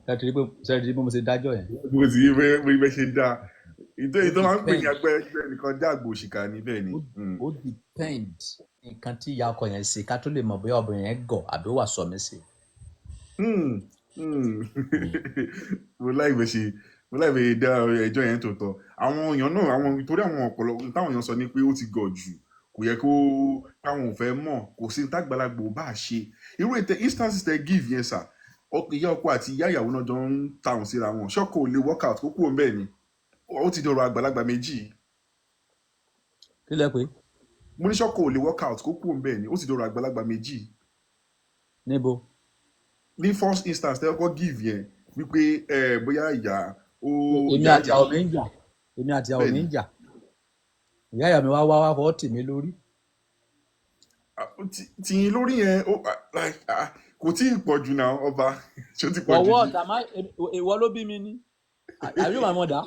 Ṣé ẹ ti rí bí mo ṣe dájọ́ yẹn? Bó ti rí bẹ́ẹ̀ ṣe dáa, ìtọ́ Ó máa ń pè ní depend. Agbẹ́ nìkan dá àgbò òṣìkà ni, bẹ́ẹ̀ ni. Ó depend nǹkan tí ìyá ọkọ yẹn ṣe ká tó lè mọ̀ bóyá obìnrin yẹn gọ̀ àbí ó wà submissive. Mo láì bẹ ṣe dá ẹjọ́ yẹn tó tọ́. Àwọn èèyàn náà, àwọn torí àwọn ọ̀pọ̀lọpọ̀ táwọn èèyàn sọ ni pé ó ti gọ̀ jù, kò yẹ kó táwọn ò fẹ́ mọ̀, kò sí ní tágbàlagbò bá ṣe. Irú ètò instances tẹ give yẹn sà, ìyá ọkọ àti ìyá ìyàwó náà jọ ń tàwọn síra wọn, ṣọ́kò ò lè work out kó kúrò ńbẹ̀ ni, ó ti dọ̀rọ̀ àgbàlagbà méjì. Kí lẹ pé? Mo ní ṣọ́kọ ò lè work out kó kúrò ńbẹ̀ ni, ó sì dọ̀rọ̀ àgbàlagbà méjì. Níbo? Ní first instance tẹ́ kọ́kọ́ give yẹn wípé ẹ bóyá ìyá ó Èmi ìyá àti ìyàwó ìyàwó mi ń jà, èmi àti ìyàwó bẹ́ẹ̀ mi ni. ń jà, ìyá ìyá mi wá wá wá fọwọ́ tì mí lórí. Tìyín lórí yẹn ó like kò tí ì pọ̀ jù náà ọba, ṣé ó ti pọ̀ For jù what? ni? Am I, ìwọ ló bí mi ni? Are you my mother?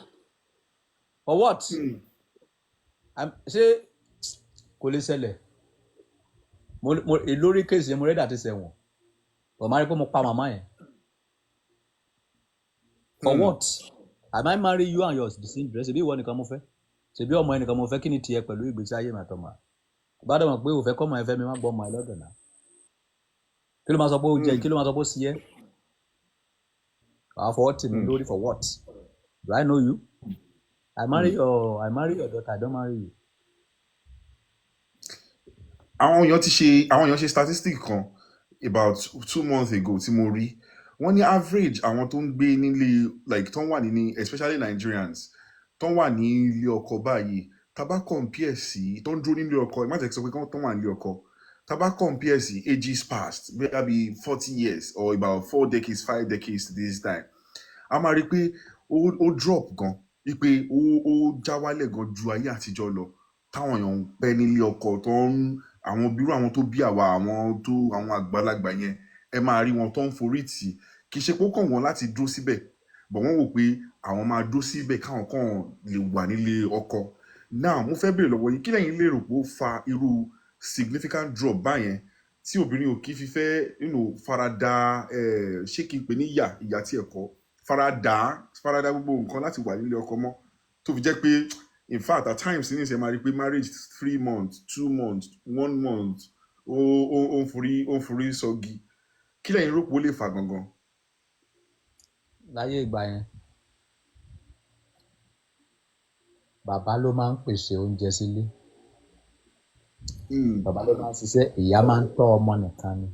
For what? Ṣé kò lè ṣẹlẹ̀? Mo lórí case yẹn, mo ready àti ṣẹ̀wọ̀n, but máa rí pé mo pa màmá yẹn. For what? Am I marry you and your children? Ṣebí ìwọ nìkan mo fẹ́, ṣebí ọmọ ẹnìkan mo fẹ́. Kí ni tiẹ̀ pẹ̀lú ìgbésí ayé mi àtọmọ ẹ̀? Bá dẹ̀ mọ̀ pé ò fẹ́ kọ́mọ ẹ fẹ́ mi, má gbọ́ ọmọ ẹ lọ́dọ̀ náà. Kí ló máa sọ pé ó jẹ? Kí ló máa sọ pé ó sí ẹ? Wàá fọwọ́ tì mí lórí, for what? Do I know you? I marry your daughter, I don't marry you. Àwọn èèyàn ṣe statistic kan about 2 months ago tí mo rí. Wọ́n ní average àwọn tó ń gbé nílé, like tó ń wà ní, especially Nigerians tó ń wà ní ilé ọkọ báyìí, tá bá compare sí tó ń dúró nílé ọkọ, ẹ má jẹ́ kí n sọ pé tó ń wà nílé ọkọ, tá bá compare sí ages past, bóyá bí 40 years or about 4 decades, 5 decades to this time, a máa rí i pé ó drop gan, wípé ó já wálẹ̀ gan ju ayé àtijọ́ lọ, táwọn èèyàn ń pẹ́ nílé ọkọ, tó ń àwọn bírú àwọn tó bí àwa, àwọn tó àwọn àgbàlagbà yẹn, ẹ máa rí wọn tó ń forí tì í. Kì í ṣe pé ó kàn wọ́n láti dúró síbẹ̀, but wọ́n wò pé àwọn máa dúró síbẹ̀ káwọn kàn lè wà nílé ọkọ. Now mo fẹ́ béèrè lọ́wọ́ yín, kí lẹ̀yin lérò pé ó fa irú significant drop báyẹn tí obìnrin ò kí fi fẹ́ farada, ṣé kí n pè ní ìyà, ìyà tí ẹ̀kọ́ farada, farada gbogbo nǹkan láti wà nílé ọkọ mọ́, tó fi jẹ́ pé in fact at times ní ìṣe máa rí i pé marriage 3 months, 2 months, one month, ó ń forí sọgi? Kí lẹ̀yin rò pé ó lè fà gangan? Láyé ìgbà yẹn, bàbá ló máa ń pèsè oúnjẹ sílé, bàbá ló máa ń ṣiṣẹ́, ìyá máa ń tọ́ ọmọ nìkan ni.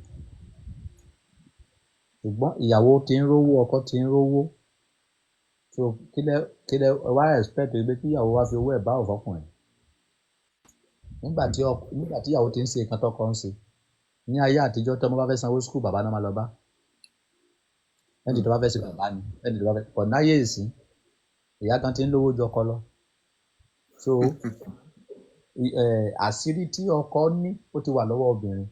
Ṣùgbọ́n ìyàwó ti ń rówó, ọkọ ti ń rówó, so kí lẹ wá expect pé kí ìyàwó wá fi owó ẹ̀ bá òfọkùnrin nígbà tí ìyàwó ti ń ṣe nǹkan tọkọ ń ṣe? Ní ayé àtijọ́, tọ́mọ bá fẹ́ sanwó school, bàbá náà máa lọ bá ẹni tó bá fẹ́ ṣe, bàbá ni ẹni tó bá fẹ́ pọ̀. Náyé ìsín, ìyá kan ti ń lówó ju ọkọ lọ, so àṣírí tí ọkọ ní, ó ti wà lọ́wọ́ obìnrin.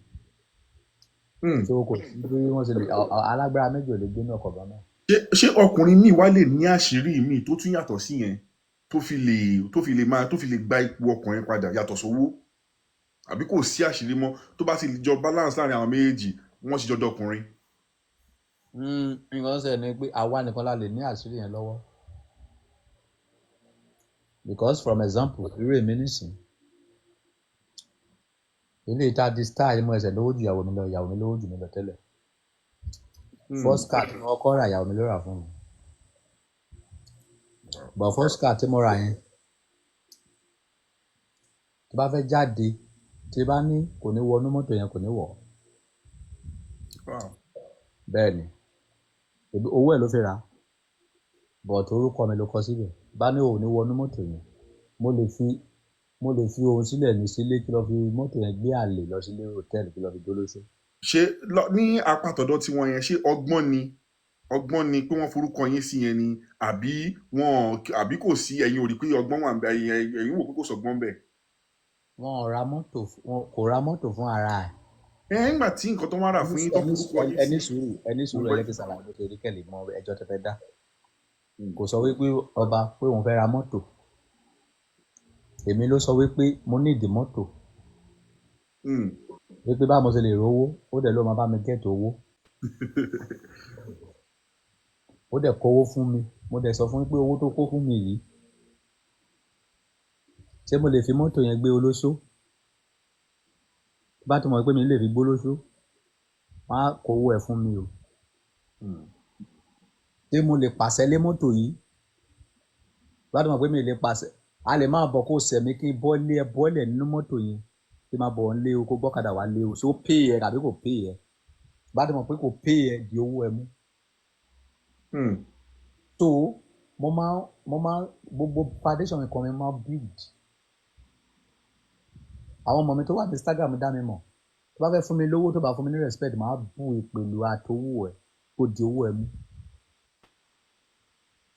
So kò sí bí wọ́n ṣe lè alágbára méjì ò lè gbé ní ọkọ̀ gan náà. Ṣé ọkùnrin míì wá lè ní àṣírí míì tó tún yàtọ̀ sí yẹn, tó fi lè gba ipò ọkùnrin padà yàtọ̀ sówó, àbí kò sí àṣírí mọ́, tó bá ti jọ balance láàrin àwọn méjèèjì, wọ́n sì jọ dọkùnrin? Nǹkan tó ṣẹlẹ̀ ni pé àwa nìkan la lè ní àṣírí yẹn lọ́wọ́, because from example, irú èmi nísìn, ilé ìta di star, mo ẹsẹ̀ lówó ju ìyàwó mi lọ. Ìyàwó mi lówó jù mí lọ tẹ́lẹ̀. First car tí mo kọ́kọ́ rà, ìyàwó mi ló rà fún mi, but first car tí mo rà yẹn, tí bá fẹ́ jáde, tí bá ní kò ní wọnú mọ́tò yẹn, kò ní wọ̀. Bẹ́ẹ̀ ni, ebi owó ẹ̀ ló fi rà á, but orúkọ mi ló kọ síbẹ̀. Bá ní òun ní wọnú mọ́tò yẹn, mo lè fi òun sílẹ̀ ní sílé, kí lọ fi mọ́tò yẹn gbé àlè lọ sílé hotel, kí lọ fi gbólóṣó. Ṣé ní apá tọ̀dọ̀ tiwọn yẹn, ṣé ọgbọ́n ni pé wọ́n forúkọ yín sí yẹn ni, àbí wọn, àbí kò sí, ẹ̀yin ò rí pé ọgbọ́n wà ńbẹ̀, ẹ̀yin wò pé kò sọgbọ́n bẹ̀? Wọn ò ra mọ́tò, wọn kò ra mọ́tò fún ara ẹ̀. Ẹ nígbà tí nǹkan tó wá rà fún yín tó ẹni forúkọ yín ẹni sí. sùúrù, ẹni sùúrù. Mo gbọ́. Ẹ jẹ́ kí n ṣàlàyé bó ṣe rí kẹ́lẹ̀ mọ ẹjọ́ tẹ́ fẹ́ dá. Kò sọ wípé ọba pé òun fẹ́ ra mọ́tò. Èmi ló sọ wípé mo ní ìdí mọ́tò, wípé báwo mo ṣe lè rówó. Ó dẹ̀ ló máa bá mi get owó, ó dẹ̀ kówó fún mi. Mo dẹ̀ sọ fún pé owó tó kó fún mi yìí, ṣé mo lè fi mọ́tò yẹn gbé olóṣó? Bá ti mọ̀ pé mi lè fi gbólóṣó, wọ́n á kówó ẹ̀ fún mi o. Ṣé mo lè pàṣẹ lé mọ́tò yìí? Bá ti mọ̀ pé mi lè pàṣẹ, a lè máa bọ̀ kó sẹ̀mí kí n bọ́lé ẹ, bọ́lẹ̀ nínú mọ́tò yẹn, kí n máa bọ̀ ń lé o, kó gbọ́kadà wá lé o. Ṣé ó pè ẹ tàbí kò pè ẹ? Bá ti mọ̀ pé kò pè ẹ, di owó ẹ mú. So mo máa gbogbo foundation nǹkan mi máa build. Àwọn ọmọ mi tó wà ní Instagram dá mi mọ̀. Tó bá fẹ́ fún mi lówó, tó bá fún mi ní respect, màá bú ìpèlú àtowó ẹ̀ kó di owó ẹ̀ mú.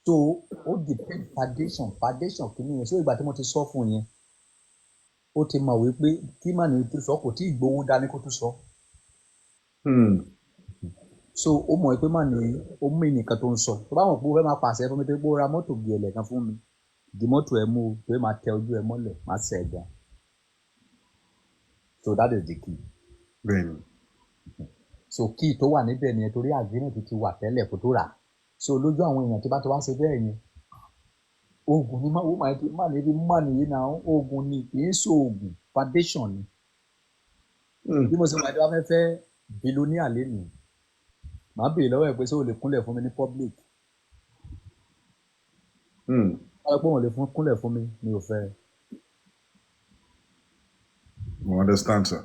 So ó depend foundation kìíní yẹn. So ìgbà tí mo ti sọ fún yẹn, ó ti mọ̀ wípé kí mà ní tó sọ, kò tí ì gbowó dání kó tó sọ. So ó mọ̀ pé mà ní ó mú nìkan tó ń sọ. Tó bá mọ̀ pé ó fẹ́ máa pàṣẹ fún mi, tó pé ó ra mọ́tò gẹ̀lẹ̀ kan fún mi, di mọ́tò ẹ̀ mú o, pé máa tẹ ojú ẹ mọ́lẹ̀, máa ṣẹ̀ ẹ́ gan. So that is the key. So key tó wà níbẹ̀ nìyẹn, torí agreement ti wà tẹ́lẹ̀ kó tó rà. So lójú àwọn èèyàn, tí bá ti wá ṣe bẹ́ẹ̀ yẹn, oògùn ni má má má lè fi má nìyí náà. Oògùn ni, kì í ṣe oògùn, foundation ni. Bí mo ṣe wà ní wàá fẹ́ fẹ́ billionaire lénìí, màá béèrè lọ́wọ́ ẹ̀ pé ṣé o lè kúnlẹ̀ fún mi ní public? Wọ́n sọ pé òun lè fún kúnlẹ̀ fún mi, mi ò fẹ́. Mo understand, sir.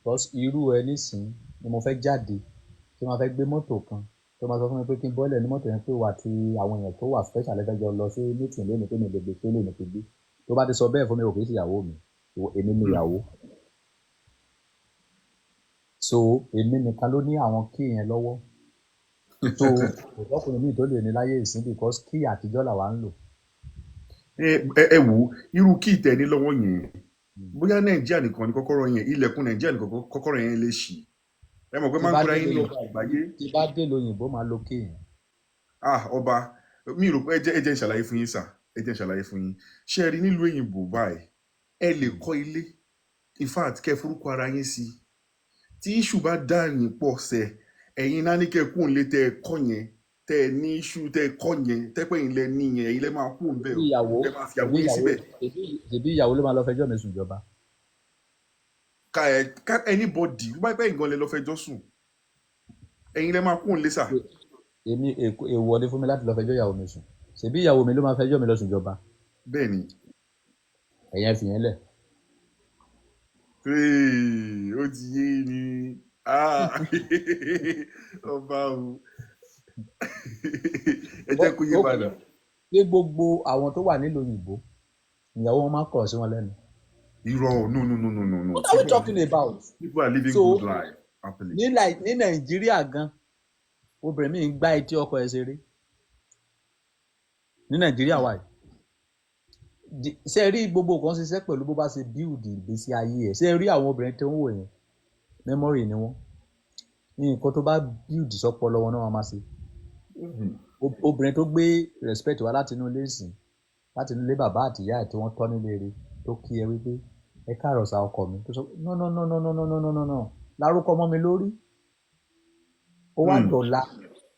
Because irú ẹ nísìn ni mo fẹ́ jáde tí mo fẹ́ gbé mọ́tò kan, tó máa sọ fún mi pé kí n bọ́lẹ̀ ní mọ́tò yẹn, pé wà tí àwọn èèyàn tó wà special lẹ́fẹ̀ẹ́ jọ lọ sí meeting lónìí, pé mi lè gbé, pé lè ní fi gbé. Tó bá ti sọ bẹ́ẹ̀ fún mi, ò kì í ṣe ìyàwó mi. Èmi ni ìyàwó. So èmi nìkan ló ní àwọn key yẹn lọ́wọ́. So kò sọ́kùnrin míì tó lè ní láyé ìsín, because key àtijọ́ làwa ń lò. Ẹ wò ó, irú key tẹ ní lọ́wọ́ yẹn, bóyá Nàìjíríà nìkan ni kọ́kọ́rọ́ yẹn, ilẹ̀kùn Nàìjíríà nìkan kọ́kọ́rọ́ yẹn lè ṣí. Ẹ mọ̀ pé Tí máa ń bá pera dé yín ní lóyìnbó, ọba àgbáyé. tí bá dé lóyìnbó, máa lo key yẹn. Ah, ọba mi rò pé ẹ jẹ́ n ṣàlàyé fún yín, sir. Ẹ jẹ́ n ṣàlàyé fún yín. Ṣé ẹ rí nílùú òyìnbó báyìí, ẹ lè kọ́ ilé, in fact, kẹ́ ẹ forúkọ ara yín sí i. Tí issue bá dá yín pọ̀ sẹ́, ẹ̀yin náà ní kẹ́ ẹ kú òǹlé tẹ́ ẹ kọ́ yẹn, tẹ́ ẹ ní issue tẹ́ ẹ kọ́ yẹn, tẹ́ pé ẹ̀yin lẹ ní yẹn, ẹ̀yin lẹ máa kú òǹbẹ̀ Ṣebí o. ìyàwó Ẹ máa fi ìyàwó ṣebí yín ìyàwó síbẹ̀. Ṣebí ìyàwó ló máa lọ fẹjọ́ mi sùn ìjọba. Ká ẹ ká anybody bá pẹ́ nǹkan lẹ lọ fẹjọ́ sùn, ẹ̀yin lẹ máa kú òǹlé, sir. Èmi, èèwọ̀ ni fún mi láti lọ fẹjọ́ ìyàwó mi sùn. Ṣebí ìyàwó mi ló máa fẹjọ́ mi lọ sùn ìjọba. Bẹ́ẹ̀ ni. Ẹ̀yẹn fi yẹn lẹ̀. Hey, ó ti yé mi. Ah, ọba o, ẹ jẹ́ kó yé padà. Ṣé gbogbo àwọn tó wà nílùú òyìnbó, ìyàwó wọn máa ń kọ̀ sí wọn lẹ́nu? Irọ́ o, no, no, no, no, no, no. What are we People are talking about? People are living So good life happily. Ní Nàìjíríà gan, obìnrin mi ń gbá etí ọkọ ẹ̀ ṣeré ní Nàìjíríà wa yìí. Ṣé ẹ rí, gbogbo kan ṣiṣẹ́ pẹ̀lú bó bá ṣe build ìgbésí ayé ẹ̀. Ṣé ẹ rí àwọn obìnrin tó ń wò yẹn, memory ni wọ́n. Ní nǹkan tó bá build sọ́pọlọ wọn náà, wọ́n máa ṣe. Obìnrin tó gbé respect wá láti inú ilé ìsìn, láti inú ilé bàbá àti ìyá ẹ̀ tí wọ́n tọ́ nílé rẹ̀, tó kí ẹ wípé ẹ káàárọ̀ sá ọkọ mi, tó sọ no, no, no, no, no, no, no, no, no, no, lárúkọ mọ́ mi lórí, ó wá dọ̀la,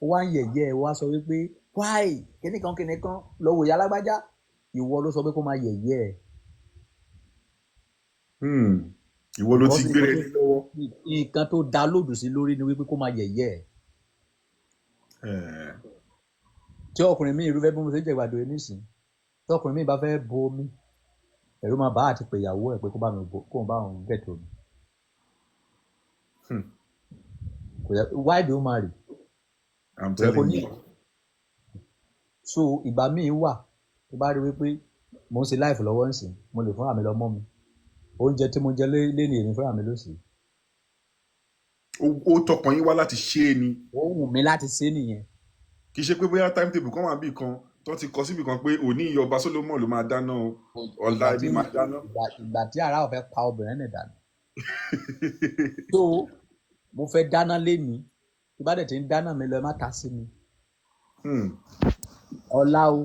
ó wá ń yẹ̀yẹ́ ẹ, wá sọ wípé why, kíníkan kíníkan lọ wò ya lágbájá. Ìwọ ló sọ pé kó máa yẹ̀yẹ́ ẹ. Ìwọ ló ti Because gbére nǹkan lé lọ́wọ́. Nǹkan tó dá lòdù sí lórí ni wípé kó máa yẹ̀yẹ́ ẹ. Tí ọkùnrin mi irúfẹ́ bí mo ṣe ń jẹ̀gbàdo yìí nísìn, tí ọkùnrin mi bá fẹ́ bo omi, ẹ̀rù máa bá àti pé ìyàwó ẹ̀ pé kó bá mi bo, kó bá òun get omi. Kò yẹ. Why do you marry? I'm Kò yẹ kó telling ní. you. So ìgbà míì wà tó bá rí wípé mo ń ṣe live lọ́wọ́ ńsìn, mo lè fúnra mi lọ mọ́ mi oúnjẹ tí mo jẹ léni, èmi fúnra mi ló sè é. Ó tọkàn yín wá láti ṣe é ni. Ó wù mí láti ṣe é nìyẹn. Kì í ṣe pé bóyá timetable kan wà bí kan tó ti kọ síbì kan pé òní ìyá ọba Solomon ló máa dáná o, ọ̀la Ìgbà tí ẹbí máa dáná. Ìgbà tí ara ò fẹ́ pa obìnrin nì dànù, so mo fẹ́ dáná léni, tí bá dẹ̀ ti ń dáná mi lọ, ẹ má ta sí mi. Ọ̀la o,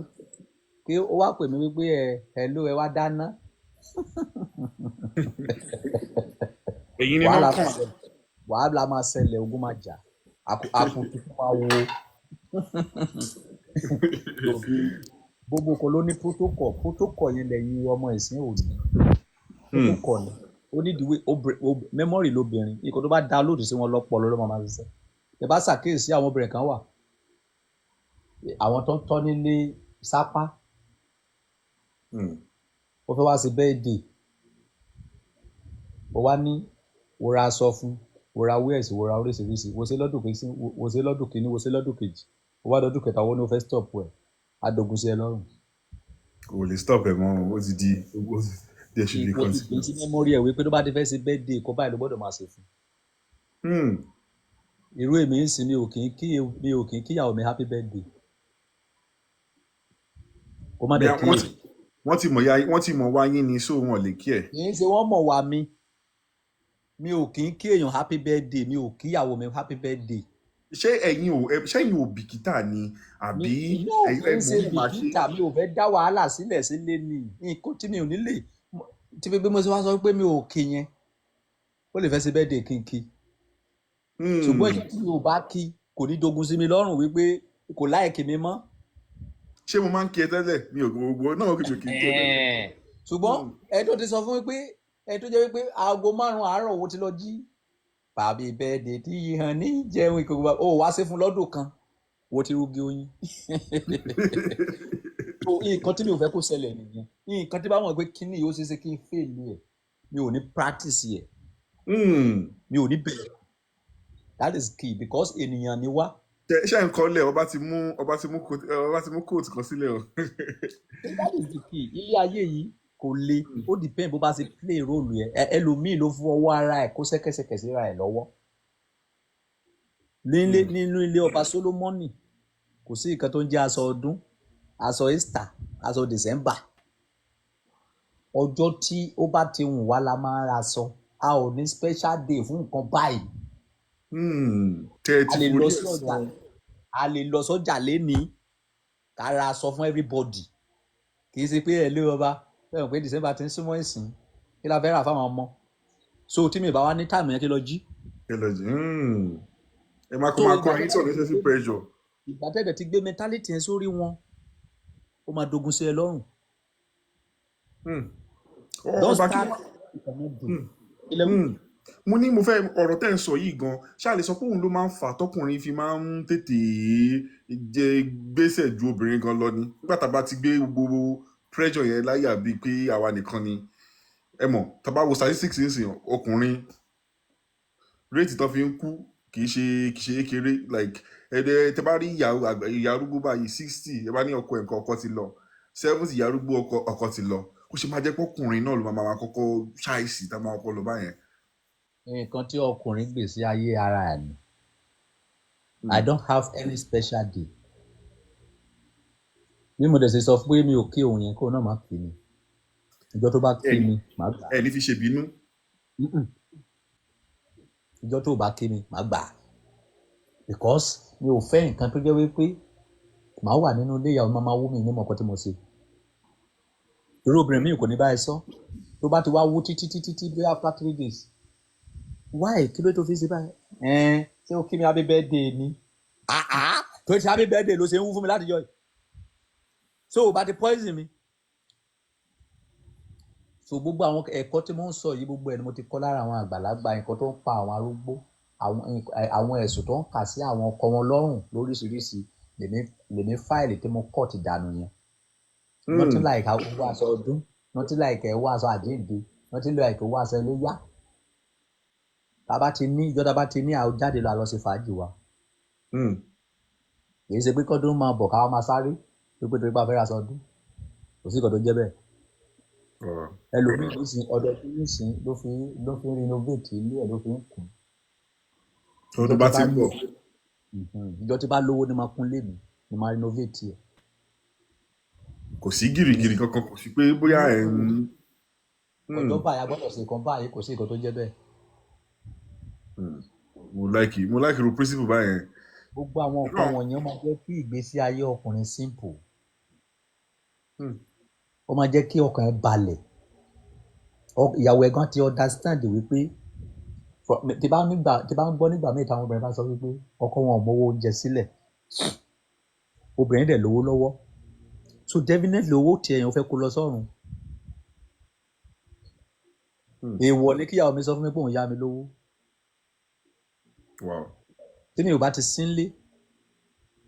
kí ó wá pè mí wípé ẹ hello, ẹ wá dáná. Ẹ̀yin ni Wàhálà náà kàn. Máa ṣẹlẹ̀, wàhálà máa ṣẹlẹ̀, ogun máa jà, àkùtù máa wo. Gbogbo kan ló ní protocol. Protocol yẹn lẹ́yìn ọmọ ìsín òní. Protocol ni ó ní ìdíwé memory lóbìnrin. Ikọ̀ tó bá dá lòdì sí wọn lọ́pọlọ ló máa ṣiṣẹ́. Ẹ bá ṣàkíyèsí, àwọn obìnrin kan wà, àwọn tó ń tọ́ nílé sápá, ó fẹ́ wá sí birthday, ó wá ní wo ra aṣọ fún, wo ra wears, wo ra oríṣiríṣi, wo ṣe lọ́dún kìíní, wo ṣe lọ́dún kìíní, wo ṣe lọ́dún kejì, ó wá dọdún kẹta, wọ́n ní ó fẹ́ stop ẹ̀, adogun sí ẹ lọ́rùn. Kò lè stop ẹ mọ́, ó ti di There should be Ìwọ ti gbé sí consequence. memory ẹ̀ wípé tó bá ti fẹ́ ṣe birthday kó báyìí ló gbọ́dọ̀ máa ṣe fún. Irú èmi ń sìn, mi ò kì í kíyàwó mi happy birthday, kó má Bí dẹ̀ wọ́n kí ti wọ́n ti mọ̀ ya, wọ́n ti mọ̀ wá yín ni, so wọn lè kí ẹ̀. Kì í ṣe wọ́n mọ̀ wá mi, mi ò kì í kí èèyàn happy birthday, mi ò kíyàwó mi happy birthday. Ṣé ẹ̀yin ò bìkítà ni Mi àbí no, ẹ̀yin kì í ẹ ṣe mọ̀ máa ṣe? bìkítà, mi ò fẹ́ dá wàhálà sílẹ̀ sílé ni. Nǹkan tí mi ò ní lè tí bí mo ṣe wá sọ pé mi ò kí yẹn, ó lè fẹ́ ṣe birthday kí n kí, ṣùgbọ́n ìjọ tí mi ò bá kí, kò ní dogun sí mi lọ́rùn wípé kò like mi mọ́. Ṣé mo máa ń kí ẹ tẹ́lẹ̀? Mi ò gbogbo náà, kí mi ò kí ń kí ẹ tẹ́lẹ̀. Ṣùgbọ́n ẹ tó ti sọ fún mi pé ẹ tó jẹ́ wípé aago 5 àárọ̀ wo ti lọ jí bàbí birthday tí yìí hàn ní jẹun ìkòkò ó wá sí fún lọ́dún kan, wo ti rúgi oyin. So nǹkan tí mi ò fẹ́ kó ṣẹlẹ̀ nìyẹn. Nǹkan tí bá mọ̀ pé kíní yìí ó ṣeé ṣe kí n fail ẹ̀, mi ò ní practice ẹ̀, mi ò ní bẹ̀rẹ̀. That is key, because ènìyàn ni wá. Ṣe ń kọ́lẹ̀, ọba ti mú quote kan sílẹ̀ o. That is the key. Ilé ayé yìí kò le, ó depend bó bá ṣe play role yẹn. Ẹlòmíì ló fún ọwọ́ ara ẹ̀ kó ṣẹ́kẹ́ṣẹkẹ̀ síra ẹ̀ lọ́wọ́ nílé. Nínú ilé ọba Solomoni, kò sí nǹkan tó ń jẹ́ aṣọ ọdún, aṣọ Easter, aṣọ December. Ọjọ́ tí ó bá ti wù wá la máa ń ra aṣọ. A ò ní special day fún nǹkan báyìí. Tẹ́ ẹ A ti lè forí lọ ẹ̀ sí ọjà sọ. A lè lọ sọ́jà lénìí ká ra aṣọ fún everybody. Kì í ṣe pé ẹ lé ọba fẹ́ràn pé December ti ń súnmọ́ ìsìn, kí la fẹ́ rà fáwọn ọmọ? So tí mi bá wá ní time yẹn, kí lọ jí. Ẹ lọ jí. Ẹ máa kó So máa kó ìgbà ayé tẹ́lẹ̀ tí unnecessary pressure. Ìgbà tẹ́lẹ̀ ti gbé mentality yẹn sórí wọn, ó máa dogun sí ẹ lọ́rùn. Don't Ọba kí start wọ́n. you cannot do. Ilẹ̀ wí. Mo ní mo fẹ́ ọ̀rọ̀ tẹ́ ń sọ yìí gan, ṣáà lè sọ pé òun ló máa ń fà á tọkùnrin fi máa ń tètè jẹ gbèsè ju obìnrin gan lọ ni, nígbà tá a bá ti gbé gbogbo pressure yẹn láyà bíi pé àwa nìkan ni. Ẹ mọ̀, tá a bá wo statistics nísìnyí, ọkùnrin rate tó fi ń kú kì í ṣe kékeré. Like ẹ̀ẹ́dẹ́ tẹ bá rí ìyá arúgbó báyìí, 60, ẹ bá ní ọkọ ẹ̀ nǹkan, ọkọ ti lọ. 70, ìyá arúgbó, ọkọ ti lọ. Ó ṣe máa jẹ́ pọ́kùnrin náà ló máa kọ́kọ́ ṣàìsí tá a máa kọ́kọ́ lọ báyẹn. Nǹkan tí ọkùnrin gbè sí ayé ara ẹ̀ ni. I don't have any special day. Bí mo dẹ̀ ṣe sọ pé mi ò kí òun yẹn, kóun náà má kí mi. Ìjọ tó bá kí Ẹni mi, màá gbà. Ẹ ní fi ṣe bínú. Mm-mm. Ìjọ tó bá kí mi, màá gbà, because mi ò fẹ́ nǹkan tó jẹ́ wípé màá wà nínú ilé, ìyàwó máa wú mi ní mọ̀ọ́kọ́ tí mo ṣe. Irú obìnrin mi kò ní báyìí sọ. Tó bá ti wá wú títí títí tí bí after 3 days, why? Kí ló tó fi ṣe báyìí? Ẹn, ṣé o kí mi happy birthday ni? Ah ah, tó ṣe happy birthday ló ṣe ń wú fún mi láti jọ yìí. So o bá ti poison mi. So gbogbo àwọn ẹ̀kọ́ tí mo ń sọ yìí, gbogbo ẹ̀ ni mo ti kọ́ lára àwọn àgbàlagbà. Nǹkan tó ń pa àwọn arúgbó, àwọn ẹ̀sùn tó ń kà sí àwọn ọkọ wọn lọ́rùn lóríṣiríṣi, lèmi file tí mo kọ́ ti dànù yẹn. Nothing like owó aṣọ ọdún, nothing like owó aṣọ àjíǹde, nothing like owó aṣọ iléyá. Tá a bá ti ní ìjọ, tá a bá ti ní àwọn jáde lọ, àlọ́ ṣe fàájì wa. Kì í ṣe pé kọ́dún máa bọ̀ káwa máa sáré pé torí pé a fẹ́ ra aṣọ ọdún. Kò sí nǹkan tó jẹ́ bẹ́ẹ̀. Ẹlòmíì nísìn, ọdọọdún nísìn ló fi ń renovate ilé ẹ̀, ló fi ń kùn. Tọdún Ìjọ bá tí ti bá ń bọ̀. Ìjọ tí bá lówó ni máa kún lé mi, ni máa renovate ẹ̀. Kò sí gìrìgìrì kankan, kò sí pé bóyá ẹ̀ ń. Ọjọ́ báyìí a gbọ́dọ̀ ṣe nǹkan báyìí, kò sí nǹkan tó jẹ́ bẹ́ẹ̀. Mo like irú principle báyẹn. Gbogbo àwọn Irú nǹkan àwọn wọ̀nyẹn, ó máa jẹ́ kí ìgbésí ayé ọkùnrin simple. Ó máa jẹ́ kí ọkàn ẹ̀ balẹ̀. Ìyàwó ẹ̀ gan ti understand wípé tí bá ń gbọ́ nígbà míì táwọn obìnrin bá sọ wípé ọkọ wọn ò mówó oúnjẹ sílẹ̀, obìnrin dẹ̀ lówó lọ́wọ́, so definitely owó tiẹ̀ yẹn ó fẹ́ kó lọ sọ́run. Èèwọ̀ ni kíyàwó mi sọ fún mi pé òun yá mi lówó. Tí mi ò bá ti sínlé,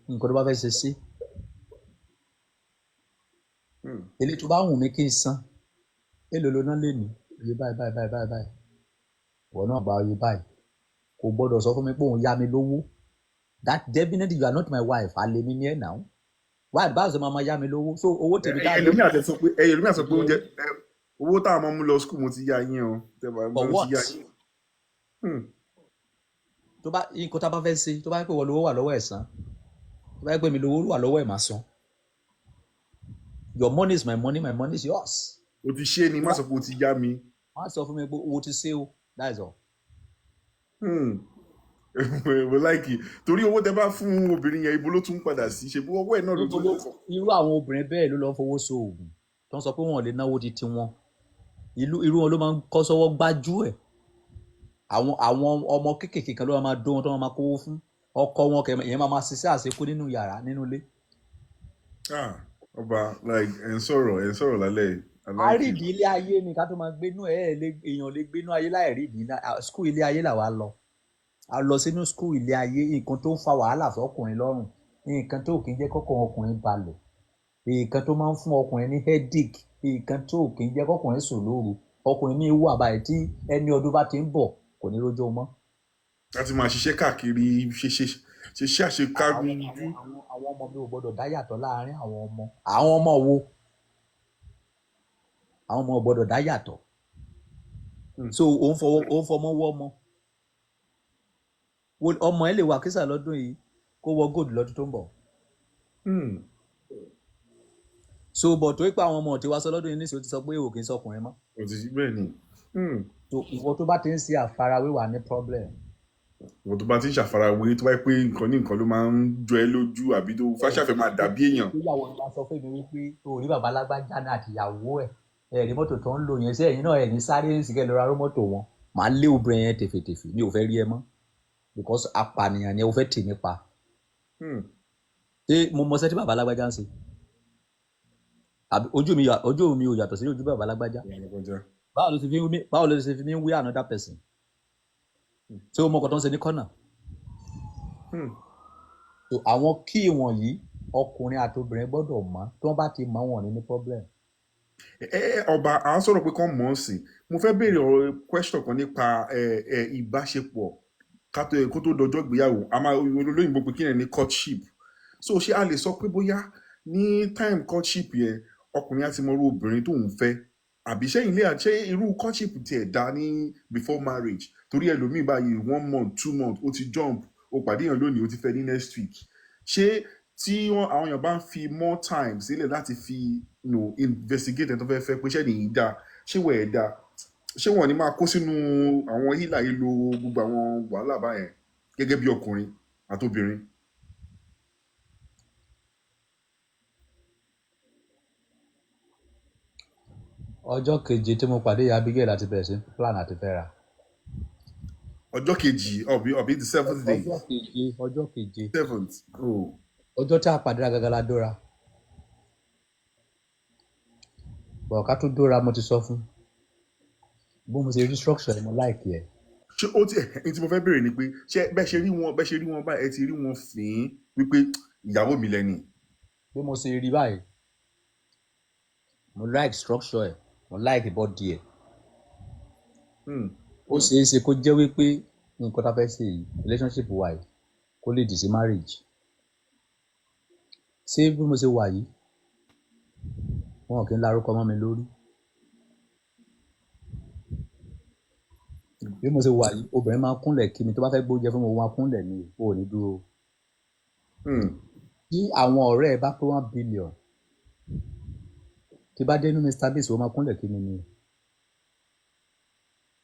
nǹkan tó bá fẹ́ ṣe sí èlé tó bá wù mí kí n san, èlò ló ná lè ní iye báyìí báyìí báyìí báyìí báyìí, ìwọ náà gba iye báyìí. Kò gbọ́dọ̀ sọ fún mi pé òun yá mi lówó. That definitely you are not my wife. Àlè mi ni ẹ̀ náà. Why? Báwo ṣe máa ma yá mi lówó? So owó tèmi tá Ẹlòmíì àti sọ pé oúnjẹ Owó tá a máa mú lọ school, mo ti yá yín o. Tẹ́ bá For mo ti what? yá yín. Tó bá nǹkan tá a bá fẹ́ ṣe, tó bá yẹ pé wọ́n lówó wà lọ́wọ́ ẹ̀ san, tó bá yẹ pé mi lówó wà lọ́wọ́ ẹ̀, máa san. Your money is my money, my money is yours. O ti ṣe ni, má sọ pé o ti yá mi. Má sọ fún mi pé owó ti ṣe o, that is all. Mo like torí owó tẹ bá fún obìnrin yẹn, ibo ló tún padà sí? Ṣe bí ọwọ́ ẹ̀ náà ló Níbo tún ló kàn. Irú àwọn obìnrin bẹ́ẹ̀ ló lọ fowó so oògùn tó ń sọ pé wọn ò lè náwó di tiwọn. Ìlú irú wọn ló máa ń kọ́ sọ́wọ́ gbájú ẹ̀. Àwọn ọmọ kéékèèké kan ló máa dó wọn tó máa kówó fún ọkọ wọn kẹ. Ìyẹn máa ṣiṣẹ́ àṣekú nínú yàrá, nínú ilé. Ah, ọba, like, ẹ̀ ń sọ̀rọ̀ lálẹ́ yìí. I like it. Àrídìí ilé ayé ni ká tó máa gbénú ẹ̀. Ẹ̀ lè èèyàn lè gbénú ayé láì rí ìdí. School ilé ayé làwa lọ, a lọ sínú school ilé ayé. Nǹkan tó ń fa wàhálà fọkùnrin lọ́rùn, nǹkan tó kì í jẹ́ kọ́kọ́ ọkùnrin balẹ̀, nǹkan tó máa ń fún ọkùnrin ní headache, nǹkan tó kì í jẹ́ kọ́kùnrin sùn lóru. Ọkùnrin ní wà báyìí, tí ẹni ọdún bá ti ń bọ̀, kò ní rójó mọ́. Láti máa ṣiṣẹ́ káàkiri, ṣe ṣe ṣe ṣe àṣekájú. Àwọn ọmọ mi ò gbọ́dọ̀ dá yàtọ̀ láàárín àwọn ọmọ. Àwọn ọmọ wo? Àwọn ọmọ ò gbọ́dọ̀ dá yàtọ̀. So òun fọwọ́, òun fọmọ wọ́ ọmọ. Ọmọ ẹ lè wà kísà lọ́dún yìí, kó wọ gold lọ́dún tó ń bọ̀. So bọ̀ tó pé àwọn ọmọ tí wàá sọ lọ́dún yìí nísìnyí, ó ti sọ pé ò kì í sọkùnrin mọ́. O ti bẹ́ẹ̀ ni. So ìwọ tó bá ti ń ṣe àfarawé, wà ní problem. Ìwọ tó bá ti ń ṣàfarawé, tó bá yẹ pé nǹkan ní nǹkan ló máa ń jọ ẹ́ lójú, àbí tó fáṣàfẹ́ máa dàbí èèyàn. Ìyàwó mi máa sọ fún mi wípé o rí bàbá alágbájá náà àti ìyàwó ẹ̀, ẹ̀ rí mọ́tò tó ń lò yẹn, sí ẹ̀yin náà ẹ̀ ní sáré ń sìkẹ́ lọ́ra ró mọ́tò wọn. Màá lé obìnrin yẹn tèfètèfè. Mi ò fẹ́ rí ẹ mọ́ because apànìyàn ni, o fẹ́ tì mí pa. Ṣé mo mọṣẹ́ tí bàbá alágbájá ń ṣe? Àbí ojú mi ò yàtọ̀ sí ojú bàbá alágbájá? Báwo ló ṣe fi mí wí another person? Ṣé o mọ ọkọ̀ tó ń ṣe ní kọ́nà? So àwọn key wọ̀nyí, ọkùnrin àti obìnrin gbọ́dọ̀ mọ̀. Tí wọ́n bá ti mọ̀, wọn ò ní problem. Ẹ ọba, à ń sọ̀rọ̀ pé kán mọ̀ ọ́n sí. Mo fẹ́ béèrè ọ̀rọ̀ question kan nípa ẹ ẹ ìbáṣepọ̀ kó tó dọjọ́ ìgbéyàwó. A máa olóyìnbó pé kí ni ní courtship. So ṣé a lè sọ pé bóyá ní time courtship yẹn, ọkùnrin á ti mọ irú obìnrin tó ń fẹ́? Àbí ṣé ilé, ṣé irú courtship tiẹ̀ dá ní before marriage? Torí ẹlòmíì báyìí, one month, 2 months, ó ti jump. Ó pàdé èèyàn lónìí, ó ti fẹ́ ní next week. Ṣé tí wọ́n àwọn èèyàn bá ń fi more time sílẹ̀ láti fi investigate ẹni tó fẹ́ fẹ́, pé ṣé nìyí dáa, ṣé wẹ̀ ẹ́ dáa, ṣé wọ́n ní máa kó sínú àwọn hílà ìlò gbogbo àwọn wàhálà báyẹn gẹ́gẹ́ bí ọkùnrin àtobìnrin? Ọjọ́ keje tí mo pàdé ìyá Abigail láti bẹ̀rẹ̀ sí plan àti fẹ́ ra. Ọjọ́ kejì ọ̀bí, the seventh day? Ọjọ́ keje, ọjọ́ keje. Seventh, oh. Ọjọ́ tí a pàdé ra gangan la dóra. Bọ̀ ká tó dóra, mo ti sọ fún bó mo ṣe rí structure ẹ̀, mo like ẹ̀. Ṣé ó ti ẹ̀ tí mo fẹ́ béèrè ni pé ṣé bẹ́ẹ̀ ṣe rí wọn báyìí, ẹ ti rí wọn fín wípé ìyàwó mi lẹ́ni? Bí mo ṣe rí báyìí, mo like structure ẹ̀, mo like body ẹ̀. Ó ṣeé ṣe kó jẹ́ wípé nǹkan tá a fẹ́ ṣe yìí, relationship wa yìí, kó lè dì sí marriage. Ṣé bí mo ṣe wà yìí, wọn kì í larúkọ mọ́ mi lórí. Bí mo ṣe wà yìí, obìnrin máa ń kúnlẹ̀ kí mi. Tó bá fẹ́ gbóúnjẹ fún mi, ó máa kúnlẹ̀ ni, o ò ní dúró. Tí àwọn ọ̀rẹ́ ẹ bá pé 1 billion, tí bá dé inú Mr Biggs, ó máa kúnlẹ̀ kí mi ni.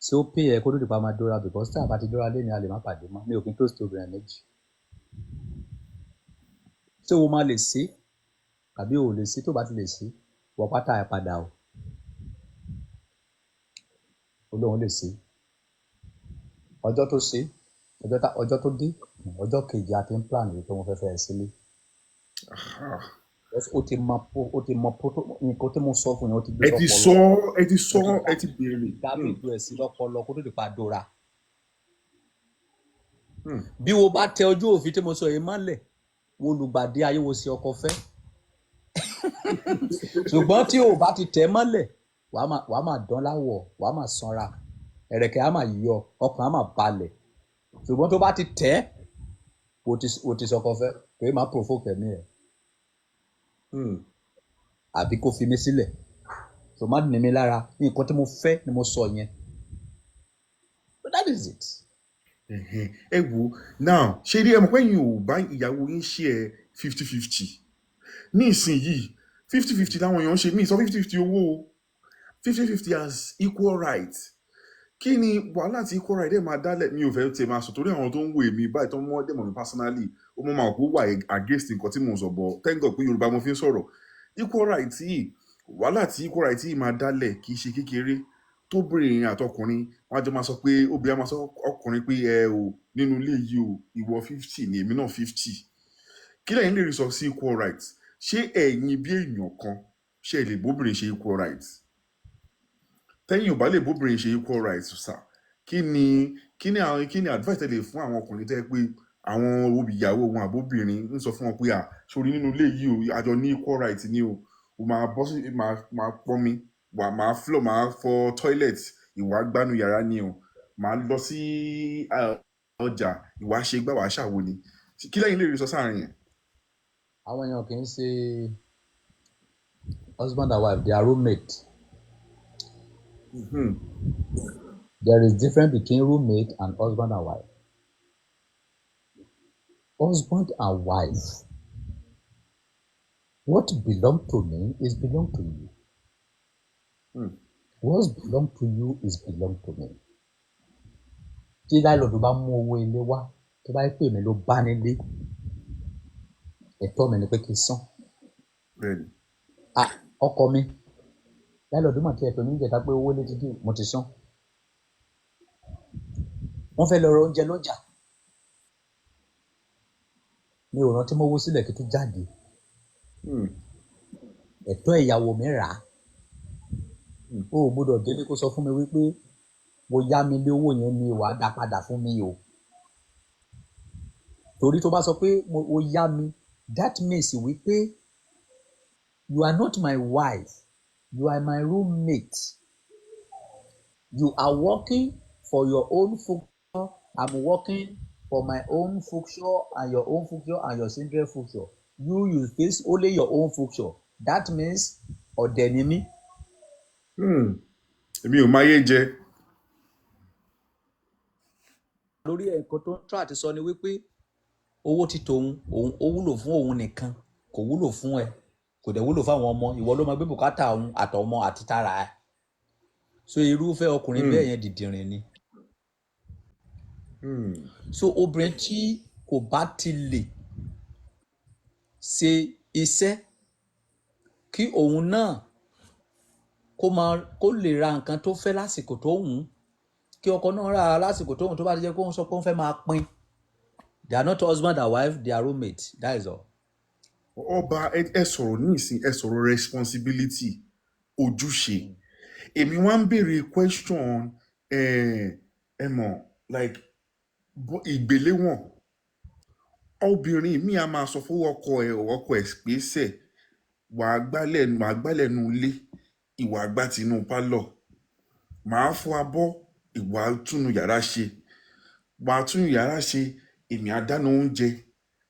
Ṣé ó pè ẹ kó tó di pa máa dóra? Because tí a bá ti dóra lé ní, a lè má pàdé mọ́. Mi ò kí n toast obìnrin méjì. Ṣé o máa lè ṣe tàbí o ò lè ṣe? Tó bá ti lè ṣe, wọ pátá ẹ padà. O ó lóun lè ṣe. Ọjọ́ tó ṣe, ọjọ́ tó dé, ọjọ́ kejì, a ti ń plan wípé wọ́n fẹ́ fẹ́ ẹ sílé. Ó ti mọ nǹkan tí mo sọ fún yẹn, ó ti gbé Ẹ ti sọ́pọlọ. sọ, ẹ ti sọ. Mo ti Ẹ ti béèrè. dá méjì ẹ̀ sí lọ́pọlọ kó tó di pa dóra. Bí wo bá tẹ ojú òfin tí mo sọ yìí mọ́lẹ̀, wo olùgbàdé ayé, wo sí ọkọ fẹ́. Ṣùgbọ́n tí o bá ti tẹ̀ mọ́lẹ̀, wàá máa dán láwọ̀, wàá máa sanra, ẹ̀rẹ̀kẹ́ á máa yọ, ọkàn á máa balẹ̀. Ṣùgbọ́n tó bá ti tẹ̀, wo ti sọkọ fẹ́ pé máa provoke ẹ̀mí ẹ̀ àbí kó fi mí sílẹ̀. So má ní mi lára, nǹkan tí mo fẹ́ ni mo sọ yẹn. So that is it. Ẹ̀hẹ̀n. Ẹ wo now, ṣé rí, ẹ mọ̀ pé ẹ̀yin ò bá ìyàwó yín ṣe ẹ 50-50 ní ìsinyìí? 50-50 làwọn èèyàn ń ṣe míì sọ 50-50 owó o, 50-50 as equal right. Kí ni wàhálà tí equal right ẹ̀ máa dálẹ̀? Mi ò fẹ́ tiẹ̀ máa sọ torí àwọn tó ń wo èmi báyìí tó ń mọ́ dẹ̀mọ̀ mi personally, ó mọ̀ máa kó wà against nǹkan tí mò ń sọ bọ̀. Thank God pé Yorùbá mo fi ń sọ̀rọ̀. Equal right yìí, wàhálà tí equal right yìí máa dálẹ̀ kì í ṣe kékeré. Tóbìnrin àtọkùnrin wọn á jọ máa sọ pé, obìnrin á máa sọ ọkùnrin pé ẹ o, nínú ilé yìí o, ìwọ 50 ni, èmi náà 50. Kí lẹ́yìn lè rí sọ sí equal right? Ṣé ẹ̀yin bí èèyàn kan, ṣé ẹ lè bóbìnrin ṣe equal right? Tẹ́yìn ò bá lè bóbìnrin ṣe equal right sà, kí ni advice ẹ lè fún àwọn ọkùnrin tẹ́ pé àwọn ìyàwó wọn àbóbìnrin ń sọ fún wọn pé, à sórí nínú ilé yìí o, àjọ ní equal right ni o, o máa bọ́ sí, máa pọ́n mi wà, máa floor, máa fọ toilet, ìwà gbánu yàrá ni o, máa lọ sí ọjà, ìwà ṣe gbá, wàá ṣàwo ni? Kí lẹ́yìn lè rí sọ sáàrin yẹn? Àwọn èèyàn kì í ṣe husband and wife, they are roommate. There is difference between roommate and husband and wife. Husband and wife, what belong to me is belong to you. What belong to you is belong to me. Tí landlord bá mú owó ilé wá, tó bá pè mí ló bá nílé, ẹ̀tọ́ mi ni pé kí n san. Ah, ọkọ mi, landlord mà tiẹ̀ pè mí níjẹta pé owó ilé ti due, mo ti san. Wọ́n fẹ́ lọ ra oúnjẹ lọ́jà, mi ò rántí mówó sílẹ̀ kí n tó jáde. Ẹ̀tọ́ ìyàwó mi rà á. O ò gbọ́dọ̀ délé kó sọ fún mi wípé mo yá mi lé owó yẹn ni wàá dá padà fún mi o, torí tó bá sọ pé mo o yá mi, that means wípé you are not my wife, you are my roommate. You are working for your own future, I'm working for my own future and your own future and your children future. You face only your own future. That means ọ̀dẹ̀ ni mí. Èmi ò máyé jẹ. Lórí ẹ̀kọ́ tó ń try àti sọ ni wípé owó ti tòun òun, ó wúlò fún òun nìkan, kò wúlò fún ẹ, kò dẹ̀ wúlò fáwọn ọmọ. Ìwọ ló máa gbé bùkátà òun àtọmọ àti tara ẹ. So irúfẹ́ ọkùnrin bẹ́ẹ̀ yẹn, dìdìrìn ni. So obìnrin tí kò bá ti lè ṣe iṣẹ́ kí òun náà kó máa kó lè ra nǹkan tó fẹ́ lásìkò tó wù ú, kí ọkọ náà rà á lásìkò tó wù ú, tó bá ti jẹ́ kó ń sọ pé òun fẹ́ máa pín, they are not husband and wife, they are roommate. That is all. Ọba, ẹ sọ̀rọ̀ ní ìsìn, ẹ sọ̀rọ̀ responsibility, ojúṣe. Èmi wá ń béèrè question, ẹ mọ̀, like ìgbéléwọ̀n. Obìnrin mi a máa sọ fún ọkọ ẹ pé sẹ wàá gbálẹ̀ nu ilé, ìwà àgbà tinú pálọ̀, màá fọ abọ́, ìwà túnú yàrá ṣe, wàá tún yàrá ṣe, èmi á dáná oúnjẹ.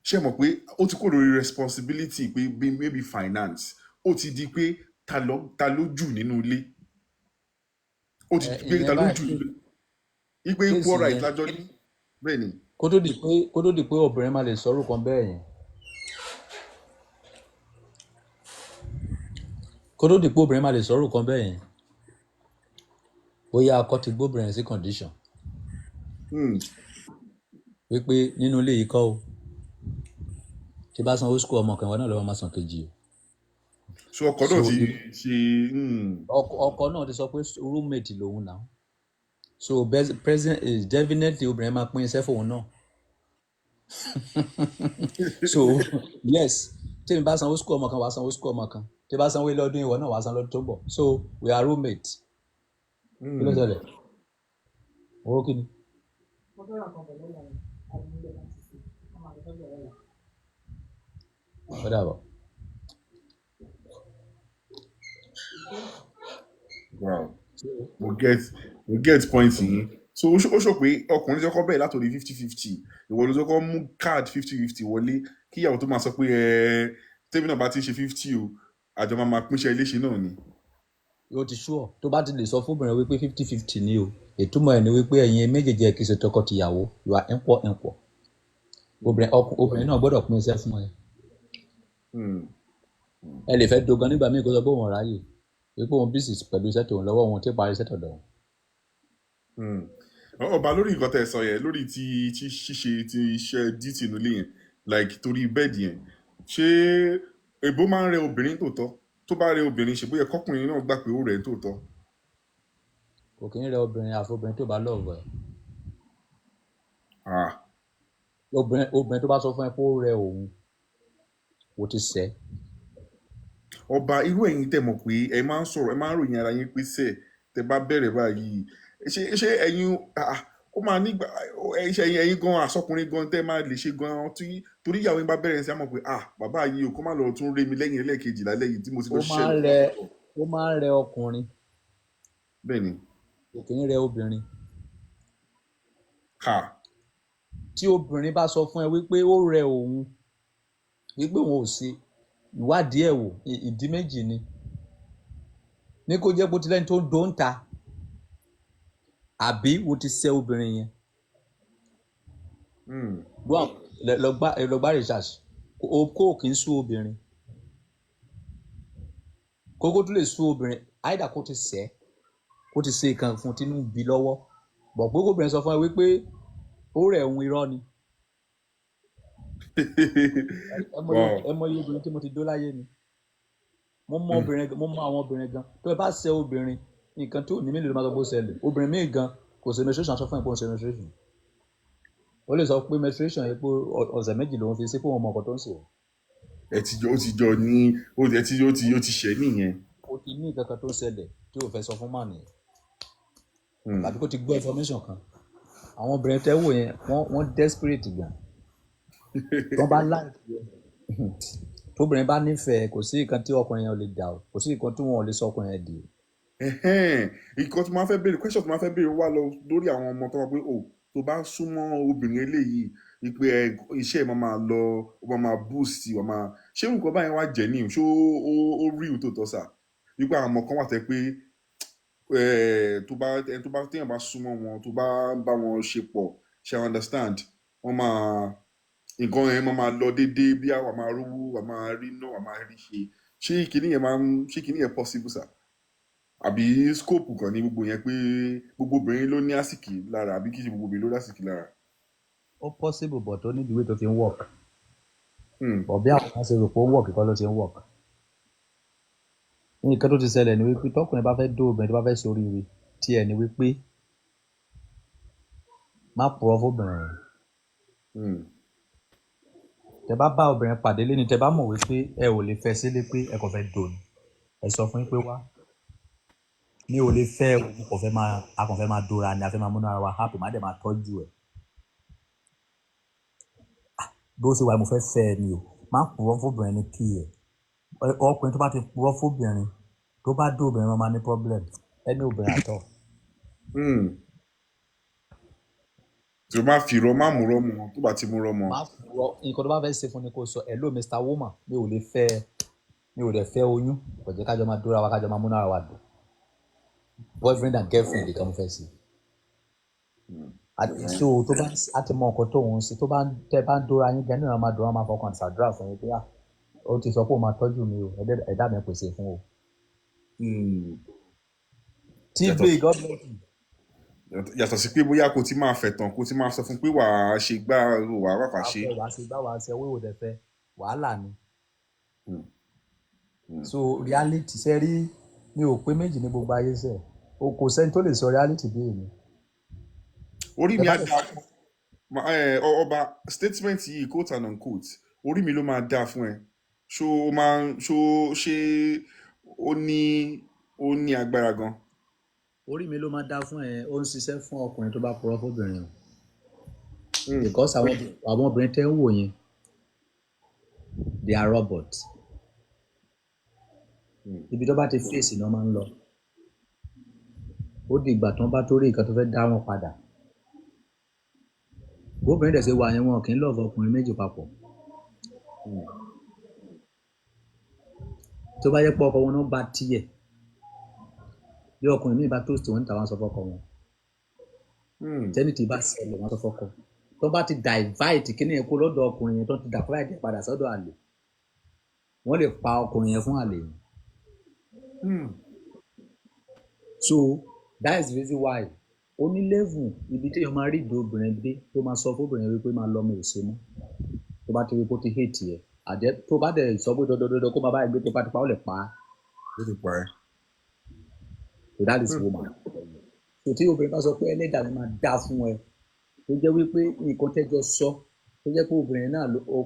Ṣé mọ̀ pé ó ti kó lórí responsibility pé maybe finance, ó ti di pé ta ló jù nínú ilé. Ó ti Ẹ di pé ìyẹn ta ló báyìí jù nínú ilé, ipe case equal right yẹn lájọ ní bẹ́ẹ̀ ni. Kó tó di pé obìnrin máa lè sọ̀rọ̀ kan bẹ́ẹ̀ yẹn, kó tó di pé obìnrin máa lè sọ̀rọ̀ kan bẹ́ẹ̀ yẹn, bóyá ọkọ ti gbóbìnrin sí condition wípé nínú ilé yìí kọ́ o, tí bá sanwó school ọmọ kan, ìwọ náà lọ́wọ́ máa san kejì o. So ọkọ So náà ti ṣe ọkọ náà ti sọ pé roommate lòun náà, so present is definitely obìnrin máa pín iṣẹ́ fóun náà. So yes, tí mi bá sanwó school ọmọ kan, wàá sanwó school ọmọ kan. Tí bá sanwó ilé ọdún, ìwọ náà wàá san lọ́dún tó ń bọ̀. So we are roommate. Kí ló ṣẹlẹ̀? Owó kí ni? Mo fẹ́ ra nǹkan bọ̀ lọ́la ni, àbí nílé láti sè, wọ́n máa lọ sọ́jà lọ́la. Ó dàbọ̀. Wow, mo get point yín. So ó sọ pé ọkùnrin tí kọ́kọ́ bẹ̀rẹ̀ látòrí 50-50, ìwọ ló kọ́kọ́ mú card 50-50 wọlé, kí ìyàwó tó máa sọ pé ẹ tèmi náà bá ti ń ṣe 50 o, àjọ máa pínṣẹ́ iléeṣẹ́ náà ni. Yóò ti sure tó bá ti lè sọ fóbìnrin wípé 50-50 ni o, ìtumọ̀ ẹ̀ ni wípé ẹ̀yin méjèèjì ẹ̀ kì í ṣe tọkọ-tìyàwó, you are equal equal. Obìnrin obìnrin náà gbọ́dọ̀ pín iṣẹ́ fún ẹ. Ẹ lè fẹ́ dogan nígbà míì kó sọ pé òun ò ráyè, wípé òun busy pẹ̀lú iṣẹ́ tòun lọ́wọ́, òun ò tí ì parí iṣẹ́ tọ̀dọ̀ òun. Ọba, lórí nǹkan tẹ́ ẹ sọ yẹn, lórí ti ṣíṣe ti iṣẹ́ duty inú ilé yẹn, like torí bed yẹn, ṣé èbó máa ń rẹ obìnrin tòótọ́? Tó bá rẹ obìnrin, ṣe bóyá kọkùnrin náà gbà pé ó rẹ̀ ń tòótọ́? Kò kí ń rẹ obìnrin, àfi obìnrin tó bá love ẹ. Ah. Obìnrin tó bá sọ fún ẹ pé ó rẹ òun, o ti sẹ́. Ọba, irú ẹ̀yin tẹ́ mọ̀ pé ẹ máa ń sọ̀rọ̀, ẹ máa ń ròyìn ara yín pé sẹ tẹ́ bá bẹ̀rẹ̀ báyìí, ṣé ẹ̀yin, ah, ó máa nígbà ẹ ṣe ẹ̀yin gan àsọkùnrin gan tẹ́ máa lè ṣe gan tí torí ìyàwó yín bá bẹ̀rẹ̀ sí á mọ̀ pé, ah, bàbá yìí ò kó má lọ tún ré mi lẹ́yìn ẹlẹ́ẹ̀kejì lálẹ́ yìí tí mo ti Ó lọ ṣiṣẹ́ máa ń lọ. rẹ, ó máa ń rẹ ọkùnrin. Bẹ́ẹ̀ ni. Kò kí ń rẹ obìnrin. Ha. Tí obìnrin bá sọ fún ẹ wípé ó rẹ òun, wípé òun ò ṣe, ìwádìí ẹ̀ wò, ìdí méjì ni. Ní kó jẹ́ pé ó ti lẹ́ni tó ń do ń ta, àbí wo ti ṣe obìnrin yẹn. Go and lọ gbá research. Kó kì í sú obìnrin. Kókó tó lè sú obìnrin, either kó ti ṣẹ́, kó ti ṣe nǹkan fún tínú bí lọ́wọ́. Bọ̀ pé kóbìnrin sọ fún ẹ wípé ó rẹ̀ òun, irọ́ ni. Ẹ mọ iye obìnrin tí mo ti dó láyé ni. Mo mọ obìnrin gan, mo mọ àwọn obìnrin gan. Tó ẹ bá ṣe obìnrin, nǹkan tó ní mélòó ló máa sọ pé ó ṣẹlẹ̀. Obìnrin míì gan kò ṣe menstruation, sọ fún ẹ pé ó ń ṣe menstruation. Ó lè sọ pé menstruation yìí pé ọ̀sẹ̀ 2 lòun fi ṣe, pé òun mọ nǹkan tó ń ṣe òun. Ẹ ti jọ, ó ti jọ ní ó ẹ ti ó ti ṣẹ nìyẹn. Ó ti ní nǹkan kan tó ń ṣẹlẹ̀ tí ò fẹ́ sọ fún màá nìyẹn. Tàbí kó ti gbọ́ information kan. Àwọn obìnrin tẹ́ wò yẹn, wọ́n desperate gan. Wọ́n bá like ẹ. Tóbìnrin bá nífẹ̀ẹ́, kò sí nǹkan tí ọkùnrin yẹn ò lè dà o. Kò sí nǹkan tí wọn ò lè sọ ọkùnrin yẹn dì o. Nǹkan tí mo máa fẹ́ béèrè, question tí mo máa fẹ́ béèrè wá lọ lórí àwọn ọmọ tó wà pé o tó bá súnmọ́ obìnrin eléyìí wípé ẹ iṣẹ́ ẹ̀ máa máa lọ, ó máa máa boost, wà máa ṣé nǹkan báyẹn wá jẹ́ ní, ṣó ó rí tó tọ́ sà, wípé àwọn ọmọ kan wà tẹ́ pé ẹ tó bá ẹ tó bá téèyàn bá súnmọ́ wọn, tó bá ń bá wọn ṣe pọ̀, ṣe understand, wọ́n máa nǹkan yẹn máa máa lọ déédéé, bí àwa máa rówó, wà máa rí ná, wà máa rí ṣe. Ṣé kinní yẹn máa ń ṣé kinní yẹn possible sà, àbí scope kan ní gbogbo yẹn pé gbogbo obìnrin ló ní àsìkí lára, àbí kì í ṣe gbogbo obìnrin ló ní àsìkí lára? Ó possible, but ó ní the way tó fi ń work. But bí àwọn kan ṣe rò pé ó ń work kọ́ ló ṣe ń work. Nǹkan tó ti ṣẹlẹ̀ ni wípé tọkùnrin bá fẹ́ dó obìnrin, tó bá fẹ́ ṣoríire, tí ẹ ní wípé má purọ́ fóbìnrin rẹ̀. Tẹ bá bá obìnrin pàdé lẹ́ni, tẹ bá mọ̀ wípé ẹ ò lè fẹ́ sílé, pé ẹ kò fẹ́ dò ní, ẹ sọ fún yín pé wá, mi ò lè fẹ́ o, mo kàn fẹ́ máa, a kàn fẹ́ máa dóra ni, a fẹ́ máa múnú ara wa happy, má dẹ̀ máa tọ́jú ẹ̀. Bó ṣe wà, mo fẹ́ fẹ́ ẹ ni o. Má purọ́ fóbìnrin ní kí ẹ. Ọkùnrin tó bá ti purọ́ fóbìnrin, tó bá dó obìnrin, wọn máa ní problem ẹni obìnrin àtọ̀. Tí o má fi irọ́, má mú rọ́ mọ́, tó bá ti mú rọ́ mọ́. Má purọ́. Nǹkan tó bá fẹ́ ṣe fún ni kó sọ, "Hello Mr. Woman, mi ò lè fẹ́ ẹ, mi ò dẹ̀ fẹ́ oyún, kò jẹ́ kájọ máa dóra wa, kájọ máa múnú ara wa dùn, boyfriend and girlfriend nìkan mo fẹ́ ṣe." Àti so tó bá á ti mọ nǹkan tó ń ṣe, tó bá ń tẹ́ bá ń dóra yín gan nínú, máa dùn, wọn máa fọkàn ṣàdúrà fún yín pé, ah, ó ti sọ pé ó máa tọ́jú mi o, ẹ̀dá mi pèsè fún o. TB, God bless you. Yàtọ̀ sí pé bóyá kò ti máa fẹ̀tàn, kò ti máa sọ fún pé wàá ṣe gbá, wàá wàá wàá ṣe. Fẹ́ wàá ṣe gbá, wàá ṣe owó ìwòdẹ fẹ́, wàhálà ni. So reality ṣe rí, mi ò pé méjì ní gbogbo ayé sẹ o, kò sẹ́ni tó lè sọ reality bí èmi. Orí Tẹ mi bá á dẹ̀ dáa. Ọba, statement yìí, quote and unquote, orí mi ló máa dáa fún ẹ, ṣó o máa ń ṣó ṣé ó ní agbára gan? Orí mi ló máa dá fún ẹ, ó ń ṣiṣẹ́ fún ọkùnrin tó bá purọ́ fóbìnrin o, because àwọn obìnrin tẹ́ ń wò yẹn, they are robots. Ibi tó bá ti fèsì náà máa ń lọ. Ó di ìgbà tán bá tó rí nǹkan tó fẹ́ dá wọn padà. Bóbìnrin dẹ̀ ṣe wà yẹn, wọn kì í love ọkùnrin méjì papọ̀. Tó bá yẹ pé ọkọ wọn náà bá tiẹ̀ Bí ọkùnrin míì bá toast wọn níta, wọn á sọ fọ́kọ wọn. Tẹ́nìtì bá ṣẹlẹ̀, wọn á sọ fọ́kọ. Tó bá ti divert kíní yẹn kó lọ́dọ̀ ọkùnrin yẹn, tó ti divert ẹ̀ padà sọ́dọ̀ àlè, wọ́n lè pa ọkùnrin yẹn fún àlè yẹn. So that is the reason why ó ní level ibi téèyàn máa rí ìdó obìnrin dé, tó máa sọ fóbìnrin wípé máa lọ, mi ò ṣe mọ́. Tó bá ti rí pé ó ti hate ẹ àjẹ́, tó bá dẹ̀ sọ pé dandandandan kó máa bá ẹ gbé tipátipá, ó lè pa á. Ó ti pa ẹ́. So that is woman. So tí obìnrin bá sọ pé ẹlẹ́dàá mi máa dá fún ẹ, tó jẹ́ wípé nǹkan tẹ́jọ sọ, tó jẹ́ pé obìnrin náà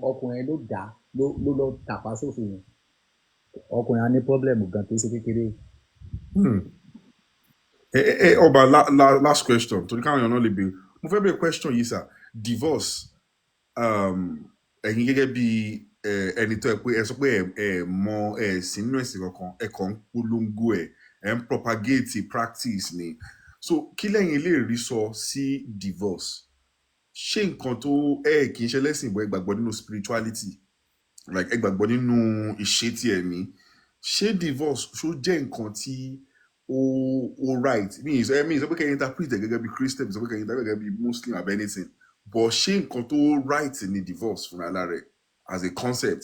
ọkùnrin ló dá ló lọ tàpá sófin yẹn, ọkùnrin á ní problem gan tó ṣe kékeré. Ẹ ọba, la, la, last question, torí káwọn èèyàn náà lè béèrè. Mo fẹ́ béèrè question yìí sir. Divorce, ẹ̀yin gẹ́gẹ́ bí ẹni tó ẹ pé ẹ sọ pé ẹ mọ ẹ sí nínú ẹ̀sìn kankan, ẹ kàn ń polongo, ẹ ń propagate practice ni. So kí lẹ́yìn lè rí sọ sí divorce? Ṣé nǹkan tó ẹ kì í ṣe lẹ́sìn ìbọn, ẹ gbàgbọ́ nínú spirituality, like ẹ gbàgbọ́ nínú ìṣe tí ẹ̀mí, ṣé divorce ṣó jẹ́ nǹkan tí ó right? Mi ì sọ pé kẹ́ ẹ interpret ẹ̀ gẹ́gẹ́ bí Christian, mi ì sọ pé kẹ́ ẹ interpret ẹ̀ gẹ́gẹ́ bí Muslim àbí anything, but ṣé nǹkan tó right ni divorce fúnra lára ẹ̀ as a concept?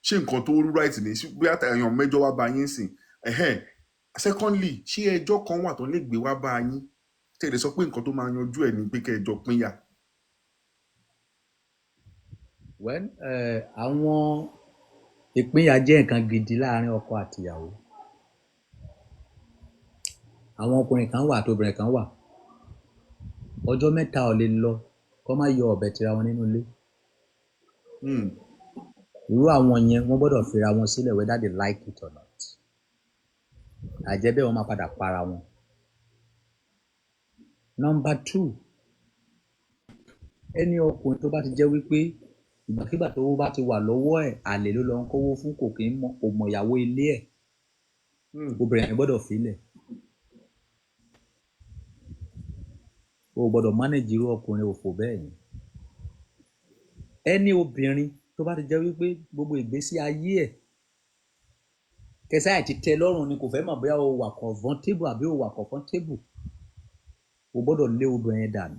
Ṣé nǹkan tó right ni? Ṣé bí àtàyàn mẹ́jọ wá bá yín sìn ẹ̀hẹ́n? Secondly, ṣé ẹjọ́ kan wà tó lè gbé wá bá yín tẹ́ ẹ lè sọ pé nǹkan tó máa yanjú ẹ̀ ni pé kẹ́ ẹ jọ pínyà? Well, àwọn ìpínyà jẹ́ nǹkan gidi láàrin ọkọ àtìyàwó. Àwọn ọkùnrin kan wà àti obìnrin kan wà, ọjọ́ 3 ò lè lọ kó má yọ ọ̀bẹ tira wọn nínú ilé. Irú àwọn yẹn, wọ́n gbọ́dọ̀ fira wọn sílẹ̀ whether they like it or not. Àjẹ́ bẹ́ẹ̀, wọ́n máa padà para wọn. Number two, ẹni ọkùnrin tó bá ti jẹ́ wípé ìgbàkigbà tó bá ti wà lọ́wọ́ ẹ̀, àlè ló lọ ń kówó fún, kò kí ń mọ, kò mọ ìyàwó ilé ẹ̀, obìnrin yẹn gbọ́dọ̀ filẹ̀. O ò gbọ́dọ̀ manage irú ọkùnrin òfò bẹ́ẹ̀ yẹn. Ẹni obìnrin tó bá ti jẹ́ wípé gbogbo ìgbésí ayé ẹ̀ kẹsà ẹ̀ ti tẹ́ lọ́rùn ni, kò fẹ́ mọ̀ bóyá o wà comfortable àbí o wà comfortable, o gbọ́dọ̀ lé obìnrin yẹn dànù.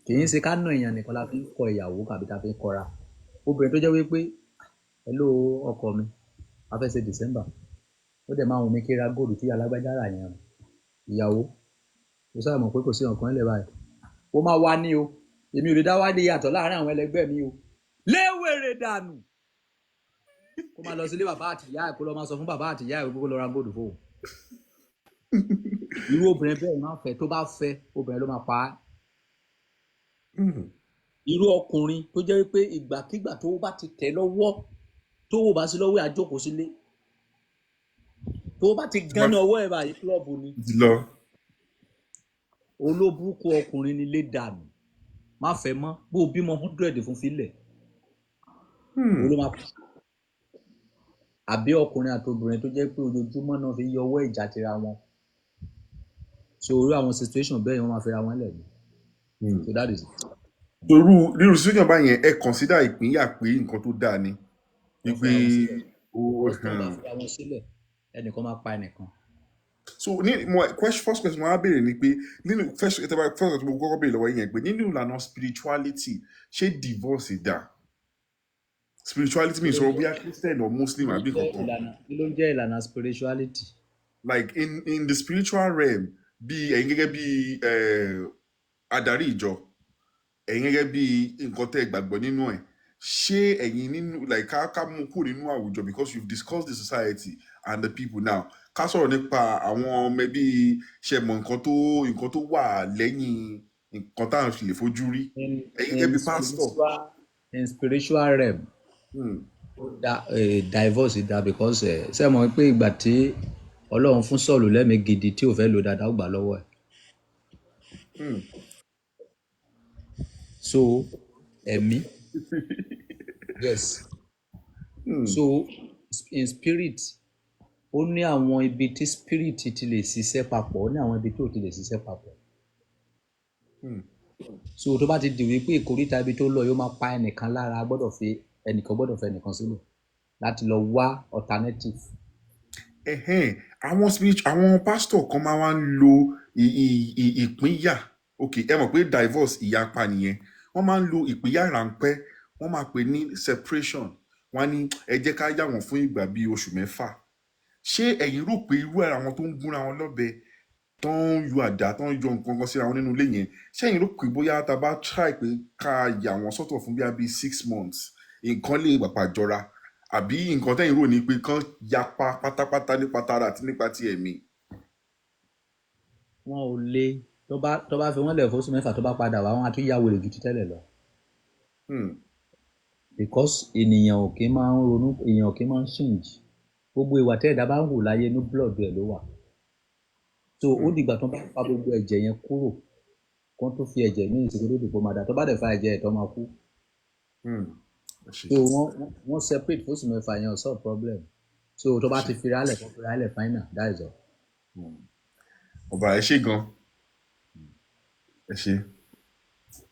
Kì í ṣe ká nà èèyàn nìkan la fi ń kọ ìyàwó tàbí ta fi ń kọra. Obìnrin tó jẹ́ wípé, "Hello ọkọ mi, a fẹ́ ṣe December, ó dẹ̀ máa wù mí kí n ra góòlù tí alágbájá rà yẹn o." Ìyàwó, o sábà mọ̀ pé kò sí nǹkan lẹ̀ báyìí, ó máa wá ní o, èmi ò lè dá wá ní yàtọ̀ láàrin àwọn ẹlẹgbẹ́ mi o. Léwèrè dànù, kó máa lọ sílé bàbá àti ìyá ẹ̀, kó lọ máa sọ fún bàbá àti ìyá ẹ̀ pé kó lọ ra góòlù fóun. Irú obìnrin bẹ́ẹ̀ máa fẹ́, tó bá fẹ́, obìnrin ló máa pa á. Irú ọkùnrin tó jẹ́ wípé ìgbàkigbà tó bá ti tẹ̀ lọ́wọ́, tó wò bá sí lọ́wọ́ ẹ̀, á jókòó sílé, tó bá ti gán ní ọwọ́ ẹ̀ báyìí, club ni. Ti lọ. Olóbùkún ọkùnrin ni, lé dànù, má fẹ́ mọ́. Bó o bímọ 100 fún, filẹ̀. Òun ló máa pa. Àbí ọkùnrin àti obìnrin tó jẹ́ pé ojoojúmọ́ náà fi yọ ọwọ́ ìjà tira wọn, so irú àwọn situation bẹ́ẹ̀, wọ́n máa fẹ́ra wọn lẹ̀ ni. So that is it. Torú rírú situation báyẹn, ẹ consider ìpínyà pé nǹkan tó dáa ni? Wọ́n wípé fẹ́ra wọn sílẹ̀. Ó Because tó bá fẹ́ra wọn sílẹ̀, ẹnìkan máa pa ẹnìkan. So ní mo question, first question mo wá béèrè ni pé nínú first question mo kọ́kọ́ béèrè lọ́wọ́ yín yẹn pé nínú ìlànà spirituality, ṣé divorce dà? Spirituality mi Kí ló sọ̀rọ̀ ń jẹ́ bóyá Christian or Muslim kí ló ń àbí jẹ́ kankan. Ìlànà, kí ló ń jẹ́ ìlànà spirituality? Like in the spiritual realm, bí ẹ̀yin gẹ́gẹ́ bí adarí ìjọ, ẹ̀yin gẹ́gẹ́ bí nǹkan tẹ́ ẹ gbàgbọ́ nínú ẹ̀, ṣé ẹ̀yin nínú, like ká mú kúrò nínú àwùjọ, because you've discussed the society and the people, now ká sọ̀rọ̀ nípa àwọn ọmọ ẹbí, ṣe mọ̀ nǹkan tó wà lẹ́yìn nǹkan tá à ń lè fojú rí, In ẹ̀yin gẹ́gẹ́ in bí pastor. spiritual in spiritual realm, ó da divorce da, because ṣé ẹ mọ̀ pé ìgbà tí Ọlọ́run fún Sọ́ọ̀lù lẹ́mìí gidi tí ò fẹ́ lò dáadáa, ó gbà lọ́wọ́ ẹ̀. So ẹ̀mí, yes. So in spirit, ó ní àwọn ibi tí spirit ti lè ṣiṣẹ́ papọ̀, ó ní àwọn ibi tí ò ti lè ṣiṣẹ́ papọ̀. So tó bá ti di wípé ìkóríta ibi tó lọ yóò máa pa ẹnìkan lára, gbọ́dọ̀ fi ẹnìkan, gbọ́dọ̀ fẹ́ ẹnìkan sílẹ̀ láti lọ wá alternative. Ẹ̀hẹ́n, àwọn spirit, àwọn pastor kan máa wá ń lo ìpínyà. Ok, ẹ mọ̀ pé divorce ìyapa nìyẹn. Wọ́n máa ń lo ìpínyà ráńpẹ́, wọ́n máa pè ní separation. Wọ́n á ní ẹ jẹ́ ká yà wọ́n fún ìgbà bíi oṣù 6. Ṣé ẹ̀yin rò pé irú àwọn tó ń gúnra wọn lọ́bẹ, tó ń yọ àdá, tó ń yọ nǹkan kan síra wọn nínú ilé yẹn, ṣé ẹ̀yin rò pé bóyá tá a bá try pé ká yà wọ́n sọ́tọ̀ fún bíi 6 months, nǹkan lè pàpà jọra? Àbí nǹkan tẹ́yin rò ní pé kán yapa pátápátá nípa tara àti nípa ti ẹ̀mí? Wọn ò le tó bá fi wọ́n lẹ̀ fóṣù 6 tó bá padà wá, wọn á tún ya wèrè ju ti tẹ́lẹ̀ lọ. Because ènìyàn ò kí máa ń ronú, èèyàn ò kí máa ń change. Gbogbo ìwà tẹ́ ẹ̀dá bá ń hù láyé, inú blood ẹ̀ ló wà. So ó dìgbà tó bá fa gbogbo ẹ̀jẹ̀ yẹn kúrò, kó tó fi ẹ̀jẹ̀ míì sí, kó tó dìbò máa dà. Tó bá dẹ̀ fa ẹ̀jẹ̀ ẹ̀ tó máa kú. Ẹ ṣé. So wọ́n separate fóṣù 6 yẹn ò solve problem. So tó bá ti fira lẹ̀, kó fira lẹ̀ final, that is all. Ọba, ẹ ṣé gan. Ẹ ṣé.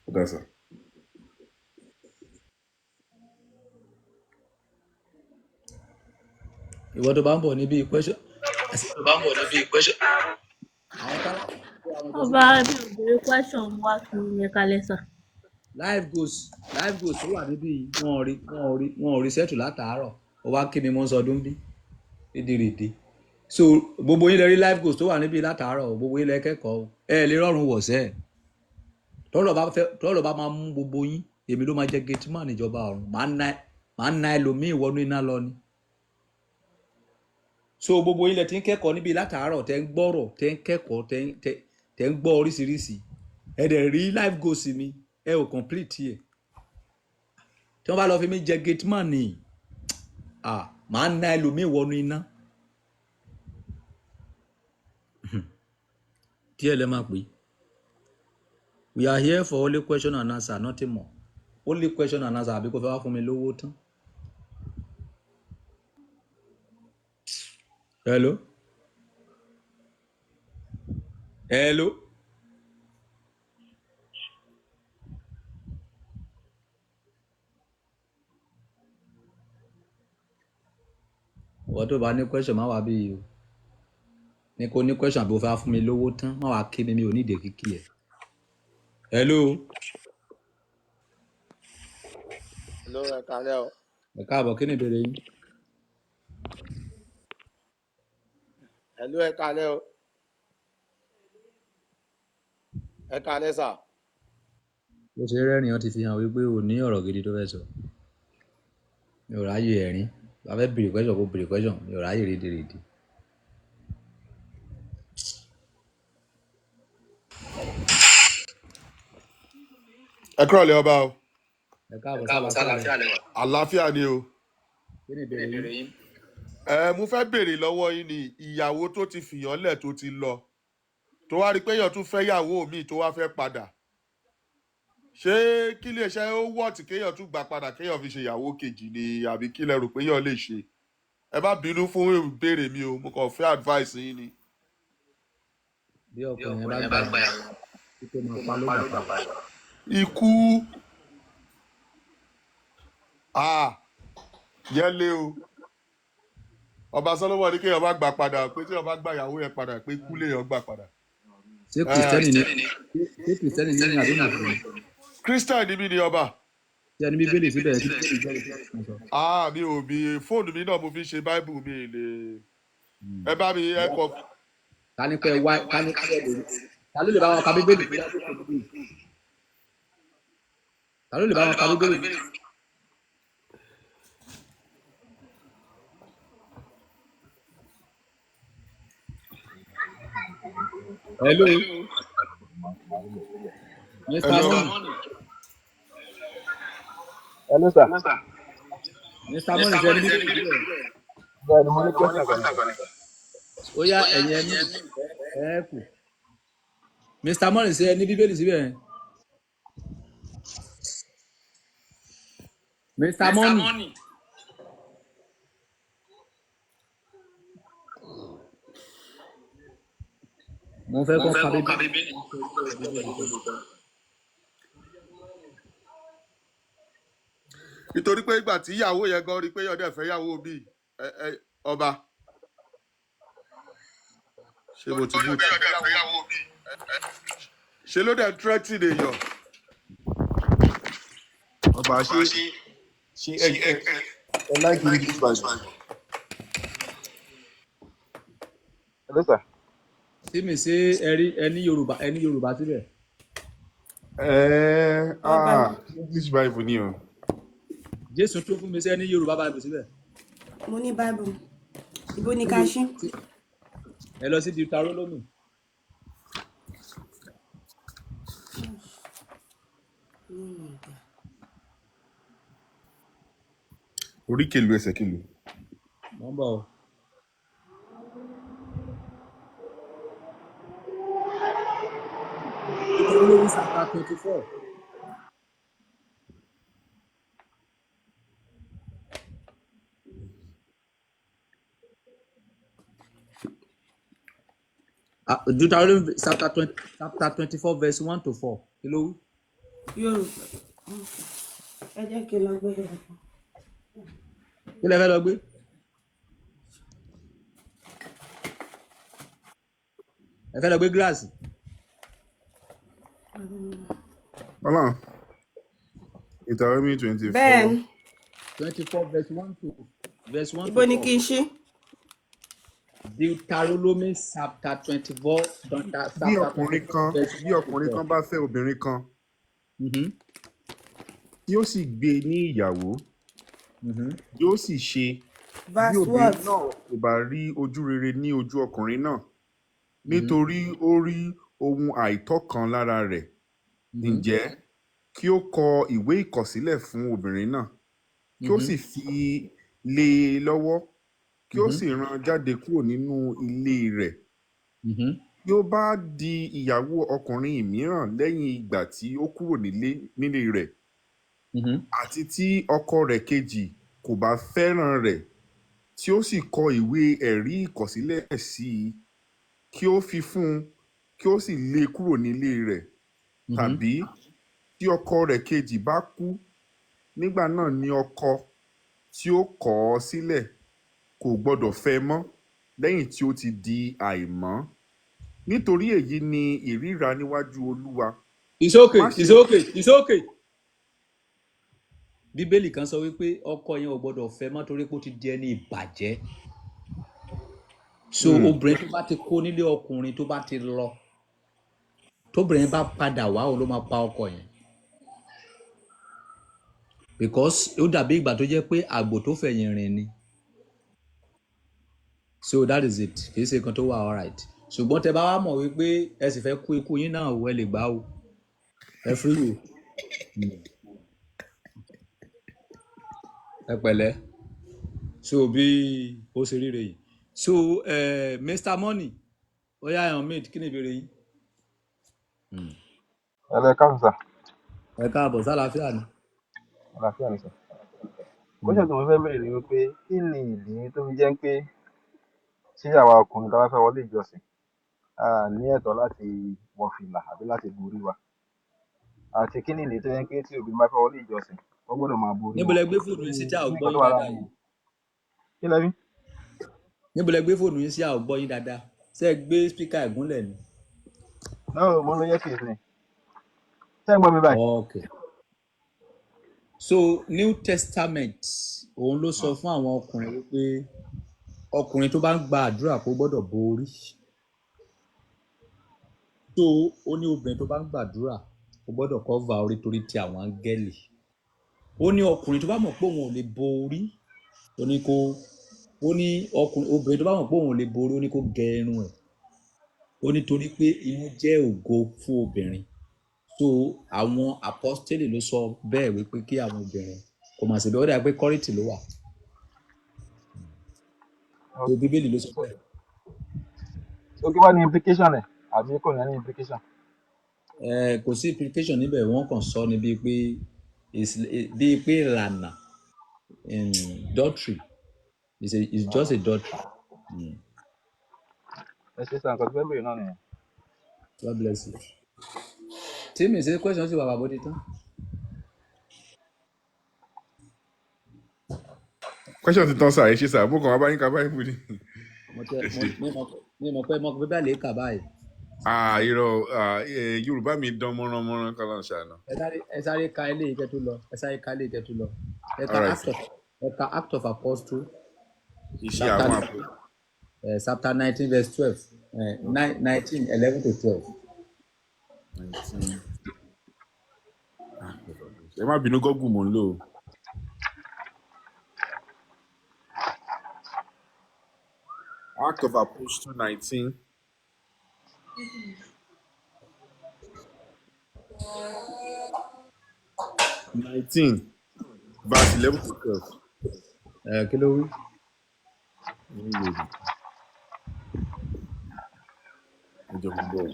Ó dáa sir. Ìwọ tó bá ń bọ̀ níbi question, tó bá ń bọ̀ níbi question, àwọn tá àwọn tó Ọba, mi ò béèrè question, wá kí n yẹn kalẹ sà. Life goals tó wà níbí yìí, wọn ò rí settle látàárọ̀. Ó wá kí mi, mo ń sọdún bí rédèrèdè. So gbogbo yín lè rí life goals tó wà níbí látàárọ̀ o, gbogbo yín lè kẹ́kọ̀ọ́ o. Ẹ lè rọrùn wọ̀ sẹ́ẹ̀. Tọ́lọ̀ bá máa mú gbogbo yín, èmi ló máa jẹ́ gateman ìjọba ọ̀run. Màá na ẹlòmíì wọnú iná lọ ni. So gbogbo yín lẹ ti ń kẹ́kọ̀ọ́ níbí látàárọ̀, tẹ́ ń gbọ́rọ̀, tẹ́ ń kẹ́kọ̀ọ́, tẹ́ ń gbọ́ oríṣiríṣi. Ẹ dẹ̀ rí life goals mi, ẹ ò complete ẹ̀. Tí wọ́n bá lọ fi mí jẹ gateman ni, ah, màá na ẹlòmíì wọnú iná. Díẹ̀ lẹ máa pè é. We are here for only question and answer, nothing more. Only question and answer, àbí kò fẹ́ wá fún mi lówó tán. Hello, hello. Ìwọ tó bá ní question, má wá bí yìí o. Ní kò ní question, àbí o fẹ́ wá fún mi lówó tán, má wá kí mi, mi ò ní ìdè kíkí ẹ̀. Hello. Hello, ẹ kálẹ́ o. Ẹ káàbọ̀, kí ni ìbéèrè yín? Hello, ẹ kálẹ́ o. Ẹ kálẹ́ sà. Bó ṣe rẹ́rìn, ó ti fi hàn wípé ò ní ọ̀rọ̀ gidi tó fẹ́ sọ. Mi ò ráyè ẹ̀rín. Bá fẹ́ béèrè question, kó béèrè question. Mi ò ráyè rédèrèdè. Ẹ kúrọ̀lẹ́ ọba o. Ẹ káàbọ̀, sálàáfíà lẹ wà? Àlàáfíà ni o. Kí ni ìbéèrè yín? Ẹ mo fẹ́ béèrè lọ́wọ́ yín ni, ìyàwó tó ti fìyàn lẹ̀, tó ti lọ, tó wá rí i pé èèyàn tún fẹ́ yàwó míì, tó wá fẹ́ padà, ṣé kí lè ṣe ó wọ̀tí kéèyàn tún gbà padà, kéèyàn fi ṣe ìyàwó kejì ni, àbí kí lẹ rò pé èèyàn lè ṣe? Ẹ má bínú fún ìbéèrè mi o, mo kàn fẹ́ advice yín ni. Bí ọkùnrin yẹn bá gbà yàwó, kí tó máa pa ló gbà padà. Ikú, ah, yẹn lé o. Ọba Solomon ní kéèyàn má gbà padà, pé tí èèyàn bá gbà ìyàwó yẹn padà, pé ikú lèèyàn gbà padà. Ṣé Kristẹni ni? Ṣé Kristẹni ní àbí mùsùlùmí? Christian ni mí ni, ọba. Ṣé ẹni Bíbélì síbẹ̀ tí Bíbélì jẹ́ ìṣẹ́ sọ? Ah, mi ò bí fóònù mi náà, mo fi ṣe Bible mi lè ẹ bá mi ẹ kọ. Ká ní pé wá, ká ní pé lè, ta ló lè bá wọn ka Bíbélì bí lásìkò níbí? Ta ló lè bá wọn ka Bíbélì? Hello, Mr. Hello. Money. Hello sir. Mr. Money, ṣe ẹni Bíbélì síbẹ̀? Bẹ́ẹ̀ ni, mo ní question kan ní. Ó yá, ẹ̀yin ẹni ẹ kù. Mr. Money, ṣe ẹni Bíbélì síbẹ̀? Mr. Money. Mo fẹ́ kọ́ ka Bíbélì. Nítorí pé ìgbà tí ìyàwó yẹn gan rí i pé yọ̀dẹ̀ fẹ́ yàwó mi, ẹ ọba. Ṣé mo ti mute? Ṣe ló dẹ̀ threatening èèyàn. Ọba, ṣé ẹ like English Bible? Hello sir. Tí mi ṣe ẹ rí ẹ ní Yorùbá, ẹ ní Yorùbá síbẹ̀. Ẹ Bàbá ah, English Bible ni o. Jésù tó fún mi, ṣe ẹ ní Yorùbá Bible síbẹ̀? Mo ní Bible. Ibo ni ká ṣí? Ẹ lọ sí Deuteronomy. Orí kèlú, ẹsẹ̀ kèlú? Mo ń bọ̀ o. Deuteronomy chapter 24. Ah, Deuteronomy chapter 20, chapter 24 verse 1 to 4. Kí ló wí? Yorùbá. Ẹ jẹ́ kí n lọ gbé Yorùbá. Kí lẹ fẹ́ lọ gbé? Ẹ fẹ́ lọ gbé gíláàsì? Ọlọ́run, Deuteronomy 24. Bẹ́ẹ̀ ni. 24 verse 1 Ibo to ni 4. kí n ṣí? Deuteronomy chapter 24, Bí chapter ọkùnrin 24 kan verse bí 1 to ọkùnrin 4. kan bá fẹ́ obìnrin kan tí ó sì gbé e ní ìyàwó, yóò sì ṣe, bí Verse obìnrin what? náà kò bá rí ojú rere ní ojú ọkùnrin náà, nítorí ó rí ohun àìtọ́ kan lára rẹ̀, ǹjẹ́ kí ó kọ ìwé ìkọ̀sílẹ̀ fún obìnrin náà, kí ó sì fi lé e lọ́wọ́, kí ó sì rán jáde kúrò nínú ilé rẹ̀. Bí ó bá di ìyàwó ọkùnrin mìíràn lẹ́yìn ìgbà tí ó kúrò nílé rẹ̀, àti tí ọkọ rẹ̀ kejì kò bá fẹ́ràn rẹ̀, tí ó sì kọ ìwé ẹ̀rí ìkọ̀sílẹ̀ sí i, kí ó fi fún un, kí ó sì lé e kúrò nílé rẹ̀, tàbí tí ọkọ rẹ̀ kejì bá kú, nígbà náà ni ọkọ tí ó kọ̀ ọ́ sílẹ̀ kò gbọdọ̀ fẹ́ ẹ mọ́ lẹ́yìn tí ó ti di àìmọ́. Nítorí èyí ni ìríra níwájú Olúwa. It's okay, Má ṣe it's okay, it's okay. Bíbélì kan sọ wípé ọkọ yẹn ò gbọdọ̀ fẹ́ mọ́ torí pé ó ti di ẹni ìbàjẹ́. So obìnrin tó bá ti kó nílé ọkùnrin tó bá ti lọ, tóbìnrin bá padà wá, òun ló máa pa ọkọ yẹn. Because ó dàbí ìgbà tó jẹ́ pé àgbò tó fẹ̀yìn rìn ni. So that is it. Kì í ṣe nǹkan tó wà alright. Ṣùgbọ́n tẹ bá wá mọ̀ wípé ẹ sì fẹ́ kú ikú yín náà o, ẹ lè gbà o. Ẹ free o. Ẹ pẹ̀lẹ́. So bí ó ṣe ríre yìí. So Mr. Money, ó yá, ẹ̀hàn mate, kí ni ìbéèrè yín? Ẹ káàsán sà. Ẹ káàbọ̀, sálàáfíà ni. Àlàáfíà ni sà. Question tí mo fẹ́ béèrè ni wípé kí ni ìdí tó fi jẹ́ pé tí àwa ọkùnrin tá a bá fẹ́ wọlé ìjọsìn, a ní ẹ̀tọ́ láti wọ fìlà àbí láti borí wa, àti kí ni ìdí tó jẹ́ pé tí obìnrin bá fẹ́ wọlé ìjọsìn, wọ́n gbọ́dọ̀ máa borí Níbo wọn? lẹ gbé fóònù Kí yín ni sí tí a ò kí ni gbọ́ nǹkan tó yín wà dáadáa láàrin yìí? yẹn? Kí lẹ wí? Níbo lẹ gbé fóònù yín sí, a ò gbọ́ yín dáadáa. Ṣé ẹ gbé speaker ẹ̀gúnlẹ̀ ni? No, mo ń lo earpiece ni. Ṣé ẹ̀ ń gbọ́ mi báyìí? Okay. So New Testament òun ló sọ fún àwọn ọkùnrin wípé ọkùnrin tó bá ń gba àdúrà kó gbọ́dọ̀ borí. So ó ní obìnrin tó bá ń gbàdúrà ó gbọ́dọ̀ cover orí torí ti àwọn áńgẹ́lì. Ó ní ọkùnrin tó bá mọ̀ pé òun ò lè borí, ó ní kó, ó ní ọkùnrin, obìnrin tó bá mọ̀ pé òun ò lè borí, ó ní kó gẹ irun ẹ̀. Ó ní torí pé irun jẹ́ ògo fún obìnrin. So àwọn apostoli ló sọ bẹ́ẹ̀ wípé kí àwọn obìnrin kó máa ṣe bẹ́ẹ̀. Ó dà pé Kọ́ríńtì ló wà. So Bíbélì ló sọ bẹ́ẹ̀. So kí wá ní implication ẹ̀, àbí kò ní any implication? Ẹ kò sí implication níbẹ̀, wọ́n kàn sọ ni bíi pé bíi pé ìlànà, doctrine is just a doctrine. Ẹ ṣe sàn, nǹkan tó fẹ́ béèrè náà nìyẹn. God bless you. Tí mi ṣe question sí bàbá bó ti tán. Question ti tán sir, ẹ ṣe sir, mo kàn wá bá yín ka Bible ni. Mo tẹ Ẹ mo ṣe. mo mọ Mi mọ̀ pé mo pé bẹ́ẹ̀ lè kà báyìí. Ah, irọ́ ah, Yorùbá mi dán mọ́ránmọ́rán, kọ́lá ń ṣàánú. Ẹ sáré ka eléyìí kẹ́ tó lọ. Ẹ sáré ka eléyìí kẹ́ tó lọ. Ẹ ka All right. Ẹ ka Act of Apostle Iṣẹ́ chapter àwọn àpò. Chapter 19 verse 12, nine 19 11 to 12. 19. Ẹ má bínú, Google mò ń lò ó. Act of Apostle 19 19 verse 11 to 12. Ẹ kí ló wí? Ní Yorùbá. Ẹ jọ̀ọ́, mo bọ̀.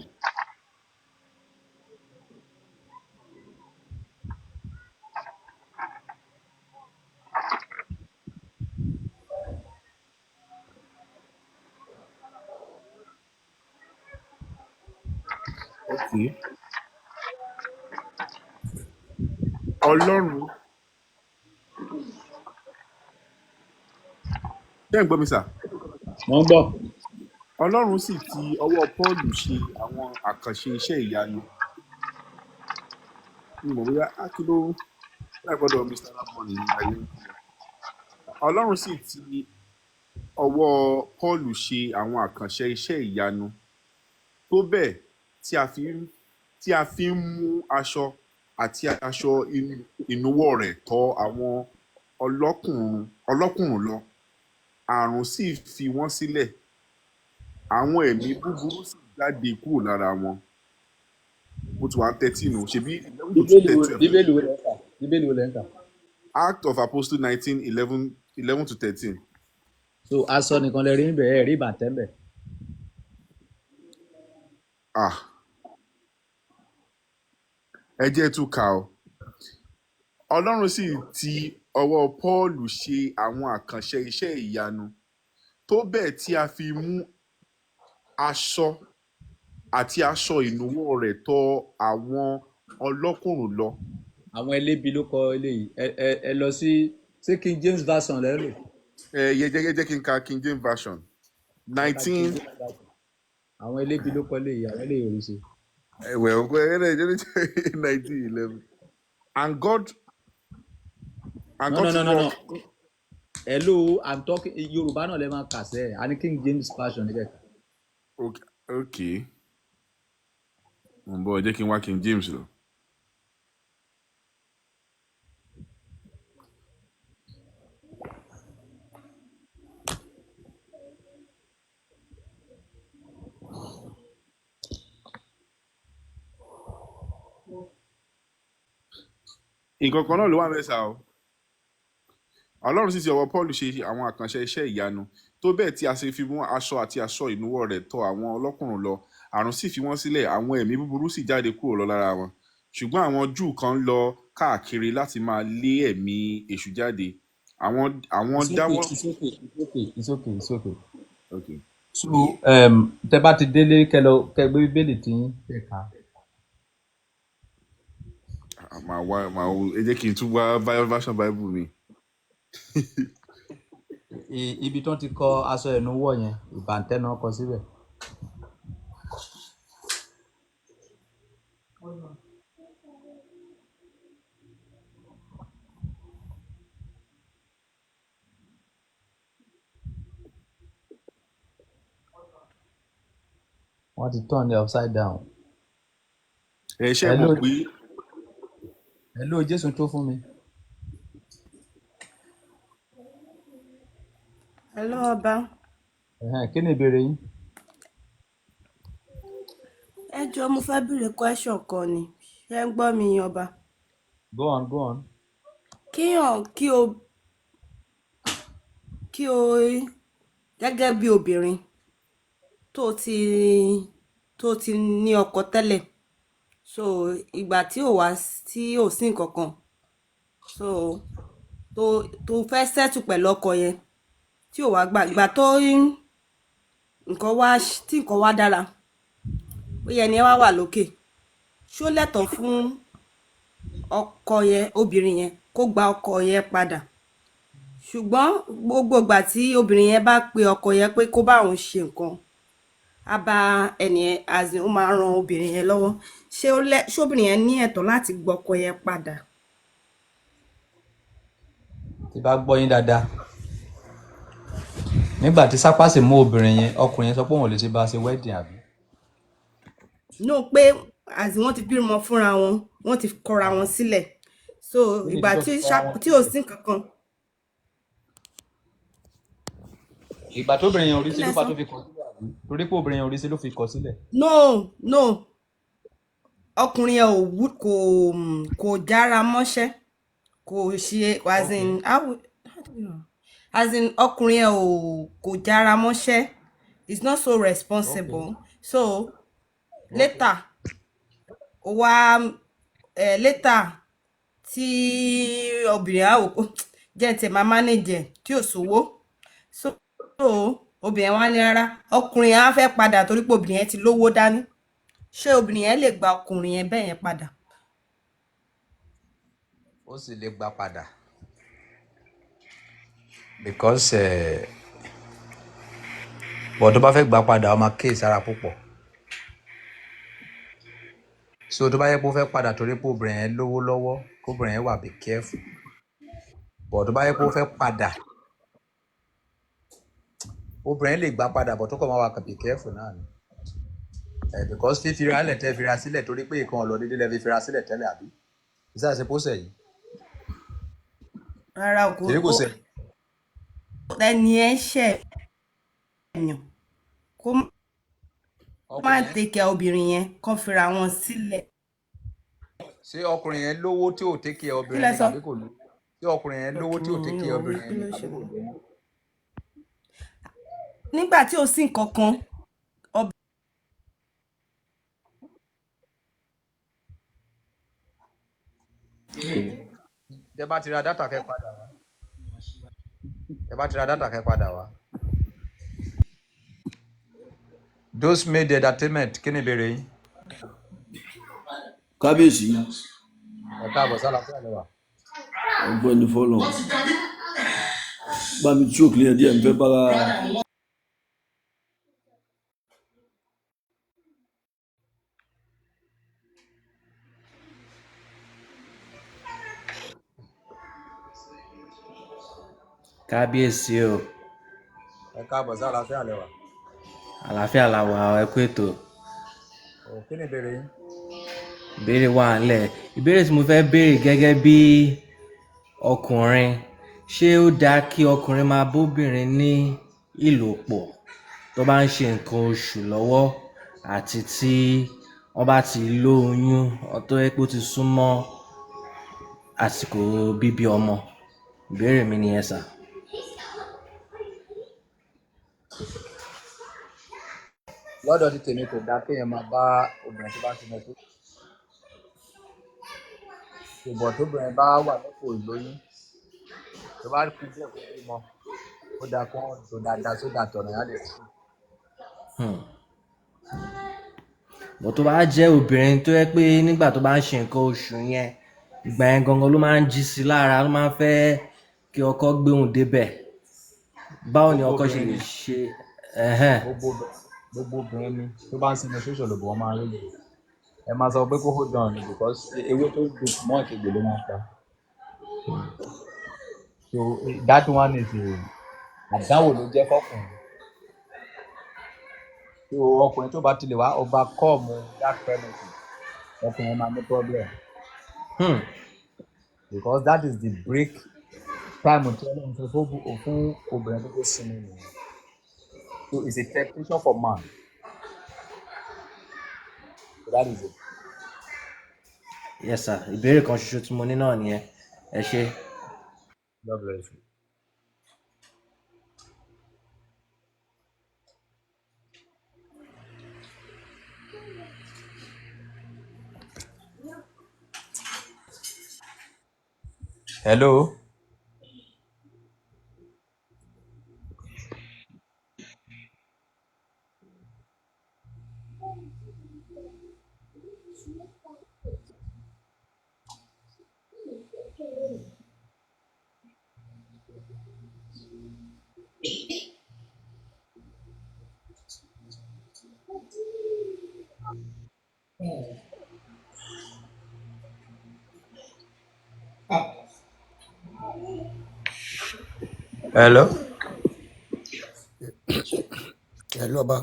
Okay. Ọlọ́run, ṣé ẹ̀ ń gbọ́ mi, sir? Mo ń gbọ́. Ọlọ́run sì ti ọwọ́ Pọ́ọ̀lù ṣe àwọn àkànṣe iṣẹ́ ìyanu. Mi ò mọ̀ bóyá á kí ló láì gbọ́dọ̀ Mr. Ramon ní ayé. Ọlọ́run sì ti ọwọ́ Pọ́ọ̀lù ṣe àwọn àkànṣe iṣẹ́ ìyanu tó bẹ́ẹ̀ tí a fi ń mú aṣọ àti aṣọ ìnuwọ́ rẹ̀ tọ àwọn ọlọ́kùnrùn lọ, àrùn sì fi wọ́n sílẹ̀, àwọn ẹ̀mí búburú sì jáde kúrò lára wọn. Mo ti wà ní 13 o, ṣebí 11 to Bíbélì wo? 12. Bíbélì wo lẹ ń kà? Bíbélì wo lẹ ń kà? Act of Apostle 19 11 11 to 13. So aṣọ nìkan lẹ rí níbẹ̀, ẹ rí ìbàntẹ́ ńbẹ̀? Ah, ẹ jẹ́ tún kà ó. Ọlọ́run sì ti ọwọ́ Pọ́ọ̀lù ṣe àwọn àkànṣe iṣẹ́ ìyanu tó bẹ́ẹ̀ tí a fi mú aṣọ àti aṣọ ìnuwọ́ rẹ̀ tọ àwọn ọlọ́kùnrùn lọ. Àwọn ẹlẹ́bi ló kọ eléyìí. Ẹ lọ sí, ṣé King James Version lẹ ń lò? Ẹ yẹ jẹ́ kí n ka King James Version. Ẹ ka King 19. James Version. Àwọn ẹlẹ́bi ló kọ eléyìí, àwọn eléyìí ò rí ṣe. Well, 19 11. And God and No, God no, no, no, no. work. Hello, I'm talking Yorùbá náà lẹ máa kà sẹ́ ẹ̀. A ní King James Version níbẹ̀ kà. Okay. Mo ń bọ̀, ẹ jẹ́ kí n wá King James lọ. Nǹkan kan náà ló wà mẹ́sà o. Ọlọ́run sì ti ọwọ́ Paul ṣe àwọn àkànṣe iṣẹ́ ìyanu tó bẹ́ẹ̀ tí a ṣe fi mú aṣọ àti aṣọ ìnuwọ́ rẹ̀ tọ àwọn ọlọ́kùnrùn lọ, àrùn sì fi wọ́n sílẹ̀, àwọn ẹ̀mí búburú sì jáde kúrò lọ lára wọn. Ṣùgbọ́n àwọn Júù kan lọ káàkiri láti máa lé ẹ̀mí èṣù jáde. Àwọn It's okay. dáwọ́. It's okay, it's okay, it's okay, it's okay. Okay. So tẹ bá ti délé, kẹ lọ kẹ gbé Bíbélì tí yín, kẹ kà á. Ah, màá wá, màá wo, ẹ jẹ́ kí n tún wá version Bible mi. Ibi tí wọ́n ti kọ aṣọ ìnuwọ́ yẹn, ìbàntẹ́ náà kọ síbẹ̀. Wọ́n ti turn it upside down. Ẹ ṣe Hello, mọ̀ pé hello, Jésù tó fún mi. Hello, ọba. Ẹ̀hẹ́n, kí ni ìbéèrè yín? Ẹ jọ̀ọ́, mo fẹ́ béèrè question kan ni. Ṣé ń gbọ́ mi, ọba? Go on, go on. Kíyàn kí o gẹ́gẹ́ bí obìnrin tó ti ní ọkọ tẹ́lẹ̀, so ìgbà tí ò wá tí ò sí nǹkan kan, so tó fẹ́ settle pẹ̀lú ọkọ yẹn, tí ò wá gbà, ìgbà tó nǹkan wá, tí nǹkan wá dára, ó yẹ ni ẹ wá wà lókè, ṣó lẹ́tọ̀ọ́ fún ọkọ yẹn, obìnrin yẹn, kó gba ọkọ yẹn padà? Ṣùgbọ́n gbogbo ìgbà tí obìnrin yẹn bá pe ọkọ yẹn pé kó bá òun ṣe nǹkan Á bá ẹni yẹn, as in ó máa ń ran obìnrin yẹn lọ́wọ́. Ṣé ó lẹ́, ṣé obìnrin yẹn ní ẹ̀tọ́ láti gbọ́kọ yẹn padà? Tí bá gbọ́ yín dáadáa, nígbà tí sápá sì mú obìnrin yẹn, ọkùnrin yẹn sọ pé òun ò lè ṣe bá a ṣe wedding, àbí? No, pé as in wọ́n ti bímọ fúnra wọn, wọ́n ti kọra wọn sílẹ̀. So Kí nìdí ìgbà tó tí fi kọra wọn tí ò sílẹ̀? sí nǹkan kan. Ìgbà tóbìnrin yẹn ò rí Kí sí lẹ ló fà sọ? tó fi kọ̀ sílẹ̀, àbí? Torí pé obìnrin yẹn ò rí sí ló fi kọ̀ sílẹ̀. No, ọkùnrin yẹn ò wú, kò jára mọ́ṣẹ́, kò ṣe, as Ok. in how, as in ọkùnrin yẹn ò kò jára mọ́ṣẹ́, is not so Ok. responsible. So Ok. later ó wá later tí obìnrin á wò pé jẹ́ tiẹ̀ máa manage ẹ̀ tí ò sówó, so obìnrin wa ní rárá, ọkùnrin yẹn á fẹ́ padà torí pé obìnrin yẹn ti lówó dání. Ṣé obìnrin yẹn lè gba ọkùnrin yẹn bẹ́ẹ̀ yẹn padà? Ó sì lè gbà padà because but tó bá fẹ́ gbà padà, ó máa kíyè sára púpọ̀. So tó bá yẹ pé ó fẹ́ padà torí pé obìnrin yẹn lówó lọ́wọ́, kóbìnrin yẹn wà be careful. But tó bá yẹ pé ó fẹ́ padà, obìnrin lè gbà padà, but tó kàn máa wà be careful náà ni. Because fífira lẹ̀ tẹ́ fira sílẹ̀ torí pé ìkan ọ̀lọ́ dédé lẹ́ fi fira sílẹ̀ tẹ́lẹ̀, àbí? Ìsáàsì pósẹ̀ yìí. Rárá o, kò Èyí kò ó sẹ̀. Ẹni ẹ ṣẹ̀ yàn kó má Ọkùnrin yẹn take care obìnrin yẹn, kán fira wọn sílẹ̀. Ṣé ọkùnrin yẹn lówó tí ò take care Kí obìnrin lẹ ni sọ? tàbí kò lówó? Ṣé ọkùnrin yẹn lówó tí ò Ọkùnrin take mi care ò rí obìnrin kí yẹn ni ló tàbí kò ṣẹlẹ̀. lówó? Nígbà tí ò sí nǹkan kan Tẹ bá ti ra data kẹ́ padà wá. Tẹ bá ti ra data kẹ́ padà wá. Those made entertainment, kí ni ìbéèrè yín? Kábíyèsí. Ẹ káàbọ̀, sálàáfíà lẹ wà. Ọgbẹni fọlọ bá mi tú òkìlẹ díẹ n fẹ bára. Kábíyèsí o. Ẹ káàbọ̀, sálàáfíà lẹ wà. Àlàáfíà la wà o, ẹ kú ètò. Ò, kí ni ìbéèrè yín? Ìbéèrè wà ńlẹ̀. Ìbéèrè tí mo fẹ́ béèrè gẹ́gẹ́ bí ọkùnrin, ṣé ó dáa kí ọkùnrin máa bóbìnrin ní ìlòpọ̀ tó bá ń ṣe nǹkan oṣù lọ́wọ́ àti tí wọ́n bá ti lóyún tó jẹ́ pé ó ti súnmọ́ àsìkò bíbí ọmọ? Ìbéèrè mi nìyẹn sà. Lọ́dọ̀ ti tèmi, kò dáa kéèyàn máa bá obìnrin tó bá ti mọ tó bọ̀, tóbìnrin bá wà nípò ìlóyún, tó bá kú díẹ̀ kó bímọ, ó dáa kó wọ́n tó dáadáa sódà tọ̀nà yá lè sùn. Bọ̀ tó bá jẹ́ obìnrin tó jẹ́ pé nígbà tó bá ń ṣe nǹkan oṣù yẹn, ìgbà yẹn gangan ló máa ń jí sí lára, ló máa ń fẹ́ kí ọkọ gbé òun débẹ̀. Báwo ni Gbogbo ọkọ ṣe obìnrin lè ni ṣe? Ẹ̀hẹ́n. Gbogbo obìnrin ni tó bá ń ṣe menstruation lòbò wọn máa ń rí jù. Ẹ máa sọ pé kó hold on ni because ewé tó dùn mọ́ ìkegbè ló máa ń pa. So that one is a àdánwò ló jẹ́ fọkùnrin. So ọkùnrin tó bá ti lè wá overcome that penalty, ọkùnrin máa ní problem. Because that is the break time tí Ọlọ́run fẹ́ fún obìnrin tó tó sinmi nìyẹn. So it's a temptation for man. So that is it. Yes sir, ìbéèrè kan ṣoṣo tí mo ní náà nìyẹn. Ẹ ṣé. God bless you. Hello. Hello. Ẹ lọ́ba.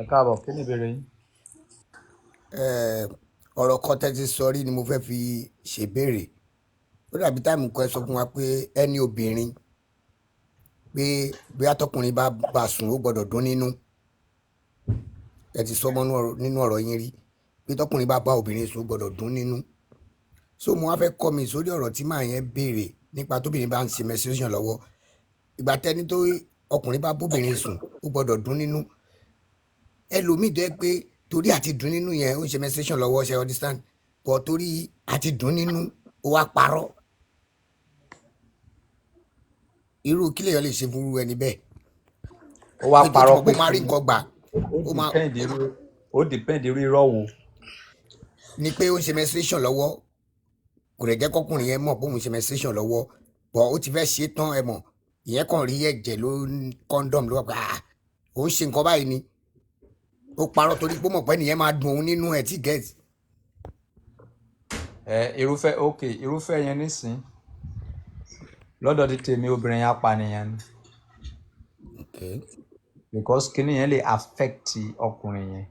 Ẹ káàbọ̀, kí ni ìbéèrè yín? Ọ̀rọ̀ kan tẹ́ ti sọ rí ni mo fẹ́ fi ṣèbéèrè. Ó dàbí time kan ẹ sọ fún wa pé ẹni obìnrin pé bóyá tọkùnrin bá bá sùn, ó gbọ́dọ̀ dún nínú. Ẹ ti sọ mọ́ nínú ọ̀rọ̀ yín rí pé tọkùnrin bá bá obìnrin sùn, ó gbọ́dọ̀ dún nínú. So mo wá fẹ́ kọ́ mi sórí ọ̀rọ̀ tí màá yẹn béèrè nípa tóbìnrin bá ń ṣe menstruation lọ́wọ́. Ìgbà tẹ́ni tó ọkùnrin bá bóbìnrin sùn, ó gbọ́dọ̀ dún nínú. Ẹlòmíì tó yẹ pé torí àti dùn nínú yẹn, ó ń ṣe menstruation lọ́wọ́, ṣe understand? But torí àti dùn nínú, ó wá parọ́. Irú kí lèèyàn lè ṣe fún irú ẹni bẹ́ẹ̀? Ó wá Pé tó ti parọ́ mọ̀ pé pé ó máa kí rí ni? nǹkan gbà, Ó ó máa depend irú irọ́ wo. Ni pé ó ń ṣe menstruation lọ́wọ́, kò lè jẹ́ kọ́kùnrin yẹn mọ̀ pé òun ń ṣe menstruation lọ́wọ́, but ó ti fẹ́ ṣe é tán. Ẹ mọ̀, ìyẹn kàn rí ẹ̀jẹ̀ ló ń condom ló wà pé, ah, ó ń ṣe nǹkan báyìí ni. Ó parọ́ torí pé ó mọ̀ pé ẹnìyẹn máa dùn òun nínú ẹ̀ tí get. Ẹ irúfẹ́, ok, irúfẹ́ yẹn nísìn, lọ́dọ̀ ti tèmi, obìnrin yẹn apànìyàn ni. Because kíní yẹn lè affect ọkùnrin yẹn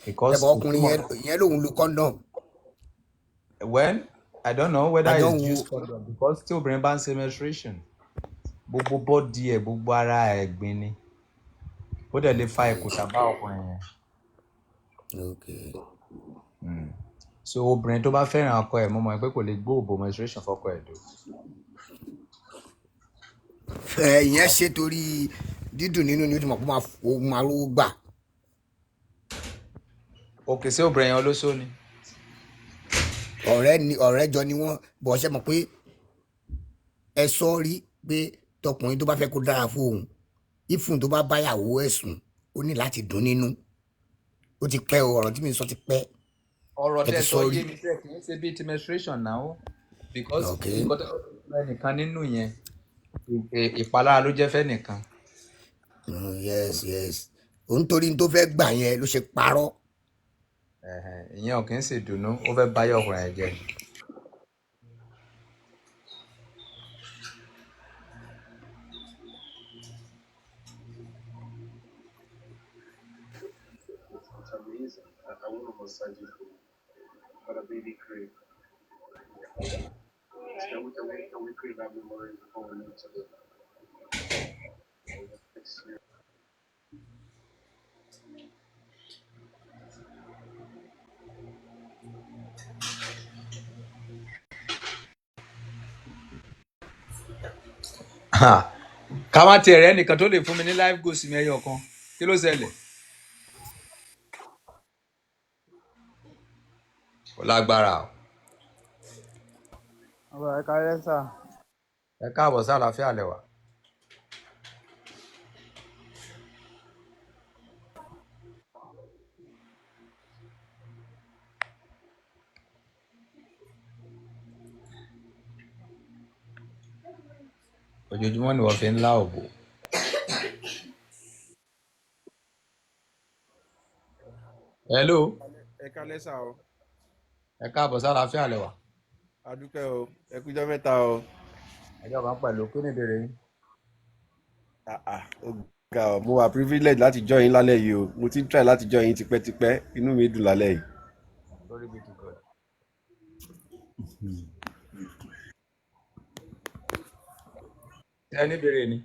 because Ẹ̀bọ̀ kò ọkùnrin túmọ̀ yẹn, ìyẹn lòun lo condom. Well, I don't know whether Àjọ it's ń wo used condom, because tí obìnrin bá ń ṣe menstruation, gbogbo body ẹ̀, gbogbo ara ẹ̀ ẹ̀gbin ni. Ó dẹ̀ lè fa ìkùtà bá ọkùnrin yẹn. So obìnrin tó bá fẹ́ràn ọkọ ẹ̀, mo mọ̀ pé kò lè gbó òbò menstruation fọ́kọ ẹ̀ dò. Ẹ ìyẹn ṣe torí dídùn nínú ni, ó ti mọ̀ pé ó máa rówó gbà. Òkè sí obìnrin yẹn olóṣó ni? Ọ̀rẹ́ ni, ọ̀rẹ́ jọ ni wọ́n bọ̀. Ṣe mọ̀ pé ẹ sọ rí pé tọkùnrin tó bá fẹ́ kó dára fún òun, ìfún tó bá báyàwó ẹ̀ sùn, ó ní láti dùn nínú. Ó ti pẹ́ o, ọ̀rọ̀ tí mi sọ ti pẹ́. Ọ̀rọ̀ Ẹ ti tẹ́ sọ sọ rí. Yé mi sẹ́, kì í ṣe bíi ti menstruation now, because nǹkan tó ẹnìkan nínú yẹn, ìpalára ló jẹ́ fẹ́nìkan. Yes, òun torí tó fẹ́ gbà yẹn ló ṣe parọ́. Ẹ̀hẹ̀n, ìyẹn ò kì í ṣe ìdùnnú, ó fẹ́ báyọ̀ ọkùnrin ẹ̀ jẹ́ ni. It's amazing. I want to massage it for the baby crib. Can we create that memory before we move to the next year? Ká má tiẹ̀ rẹ́ nìkan tó lè fún mi ní life goals mi ẹyọ kan, kí ló ṣẹlẹ̀? Kò lágbára o. Ọba, ẹ káalẹ́ sà. Ẹ káàbọ̀ sí, àlàáfíà lẹ́wà? Ojoojúmọ́ ni wọ́n fi ń lá òbò. Hello. Ẹ káalẹ́ sà o. Ẹ káàbọ̀ sí, àlàáfíà lẹ́wà? Adúpẹ́ o, ẹ kújọ́ mẹ́ta o. Ẹjọ́ kan pẹ̀lú, kí ni ìbéèrè yín? Ah, ah, ó ga ọ, mo wà privilege láti join yín lálẹ́ yìí o. Mo ti ń try láti join yín tipẹ́tipẹ́, inú mi dùn lálẹ́ yìí. Glory be to God. Ṣé ẹ ní ìbéèrè ni?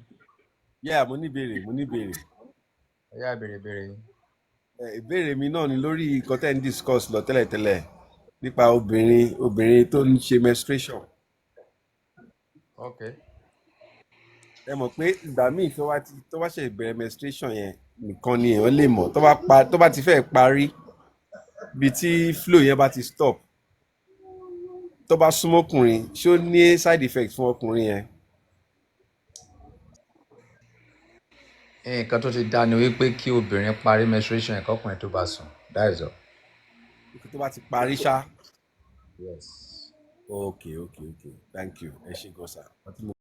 Yeah, mo ní ìbéèrè, mo ní ìbéèrè. Ẹ yá, ìbéèrè, ìbéèrè yín. Ìbéèrè mi náà ni lórí nǹkan tẹ́ ń discuss lọ tẹ́lẹ̀tẹ́lẹ̀ nípa obìnrin tó ń ṣe menstruation. Ẹ mọ̀ pé ìgbà míì tó bá ṣe ìbẹ̀rẹ̀ menstruation yẹn nìkan ni èèyàn lè mọ̀. Tó bá ti fẹ́ parí, ibi tí flow yẹn bá ti stop, tó bá súnmọ́ ọkùnrin, ṣé ó ní side effect fún ọkùnrin yẹn? Nǹkan tó ti dá ni wípé kí obìnrin parí menstruation yẹn kọkùnrin tó bá sùn, that is all. Tó bá ti parí ṣá? Yes. Ok, thank you, ẹ ṣé gan sir. Tí mo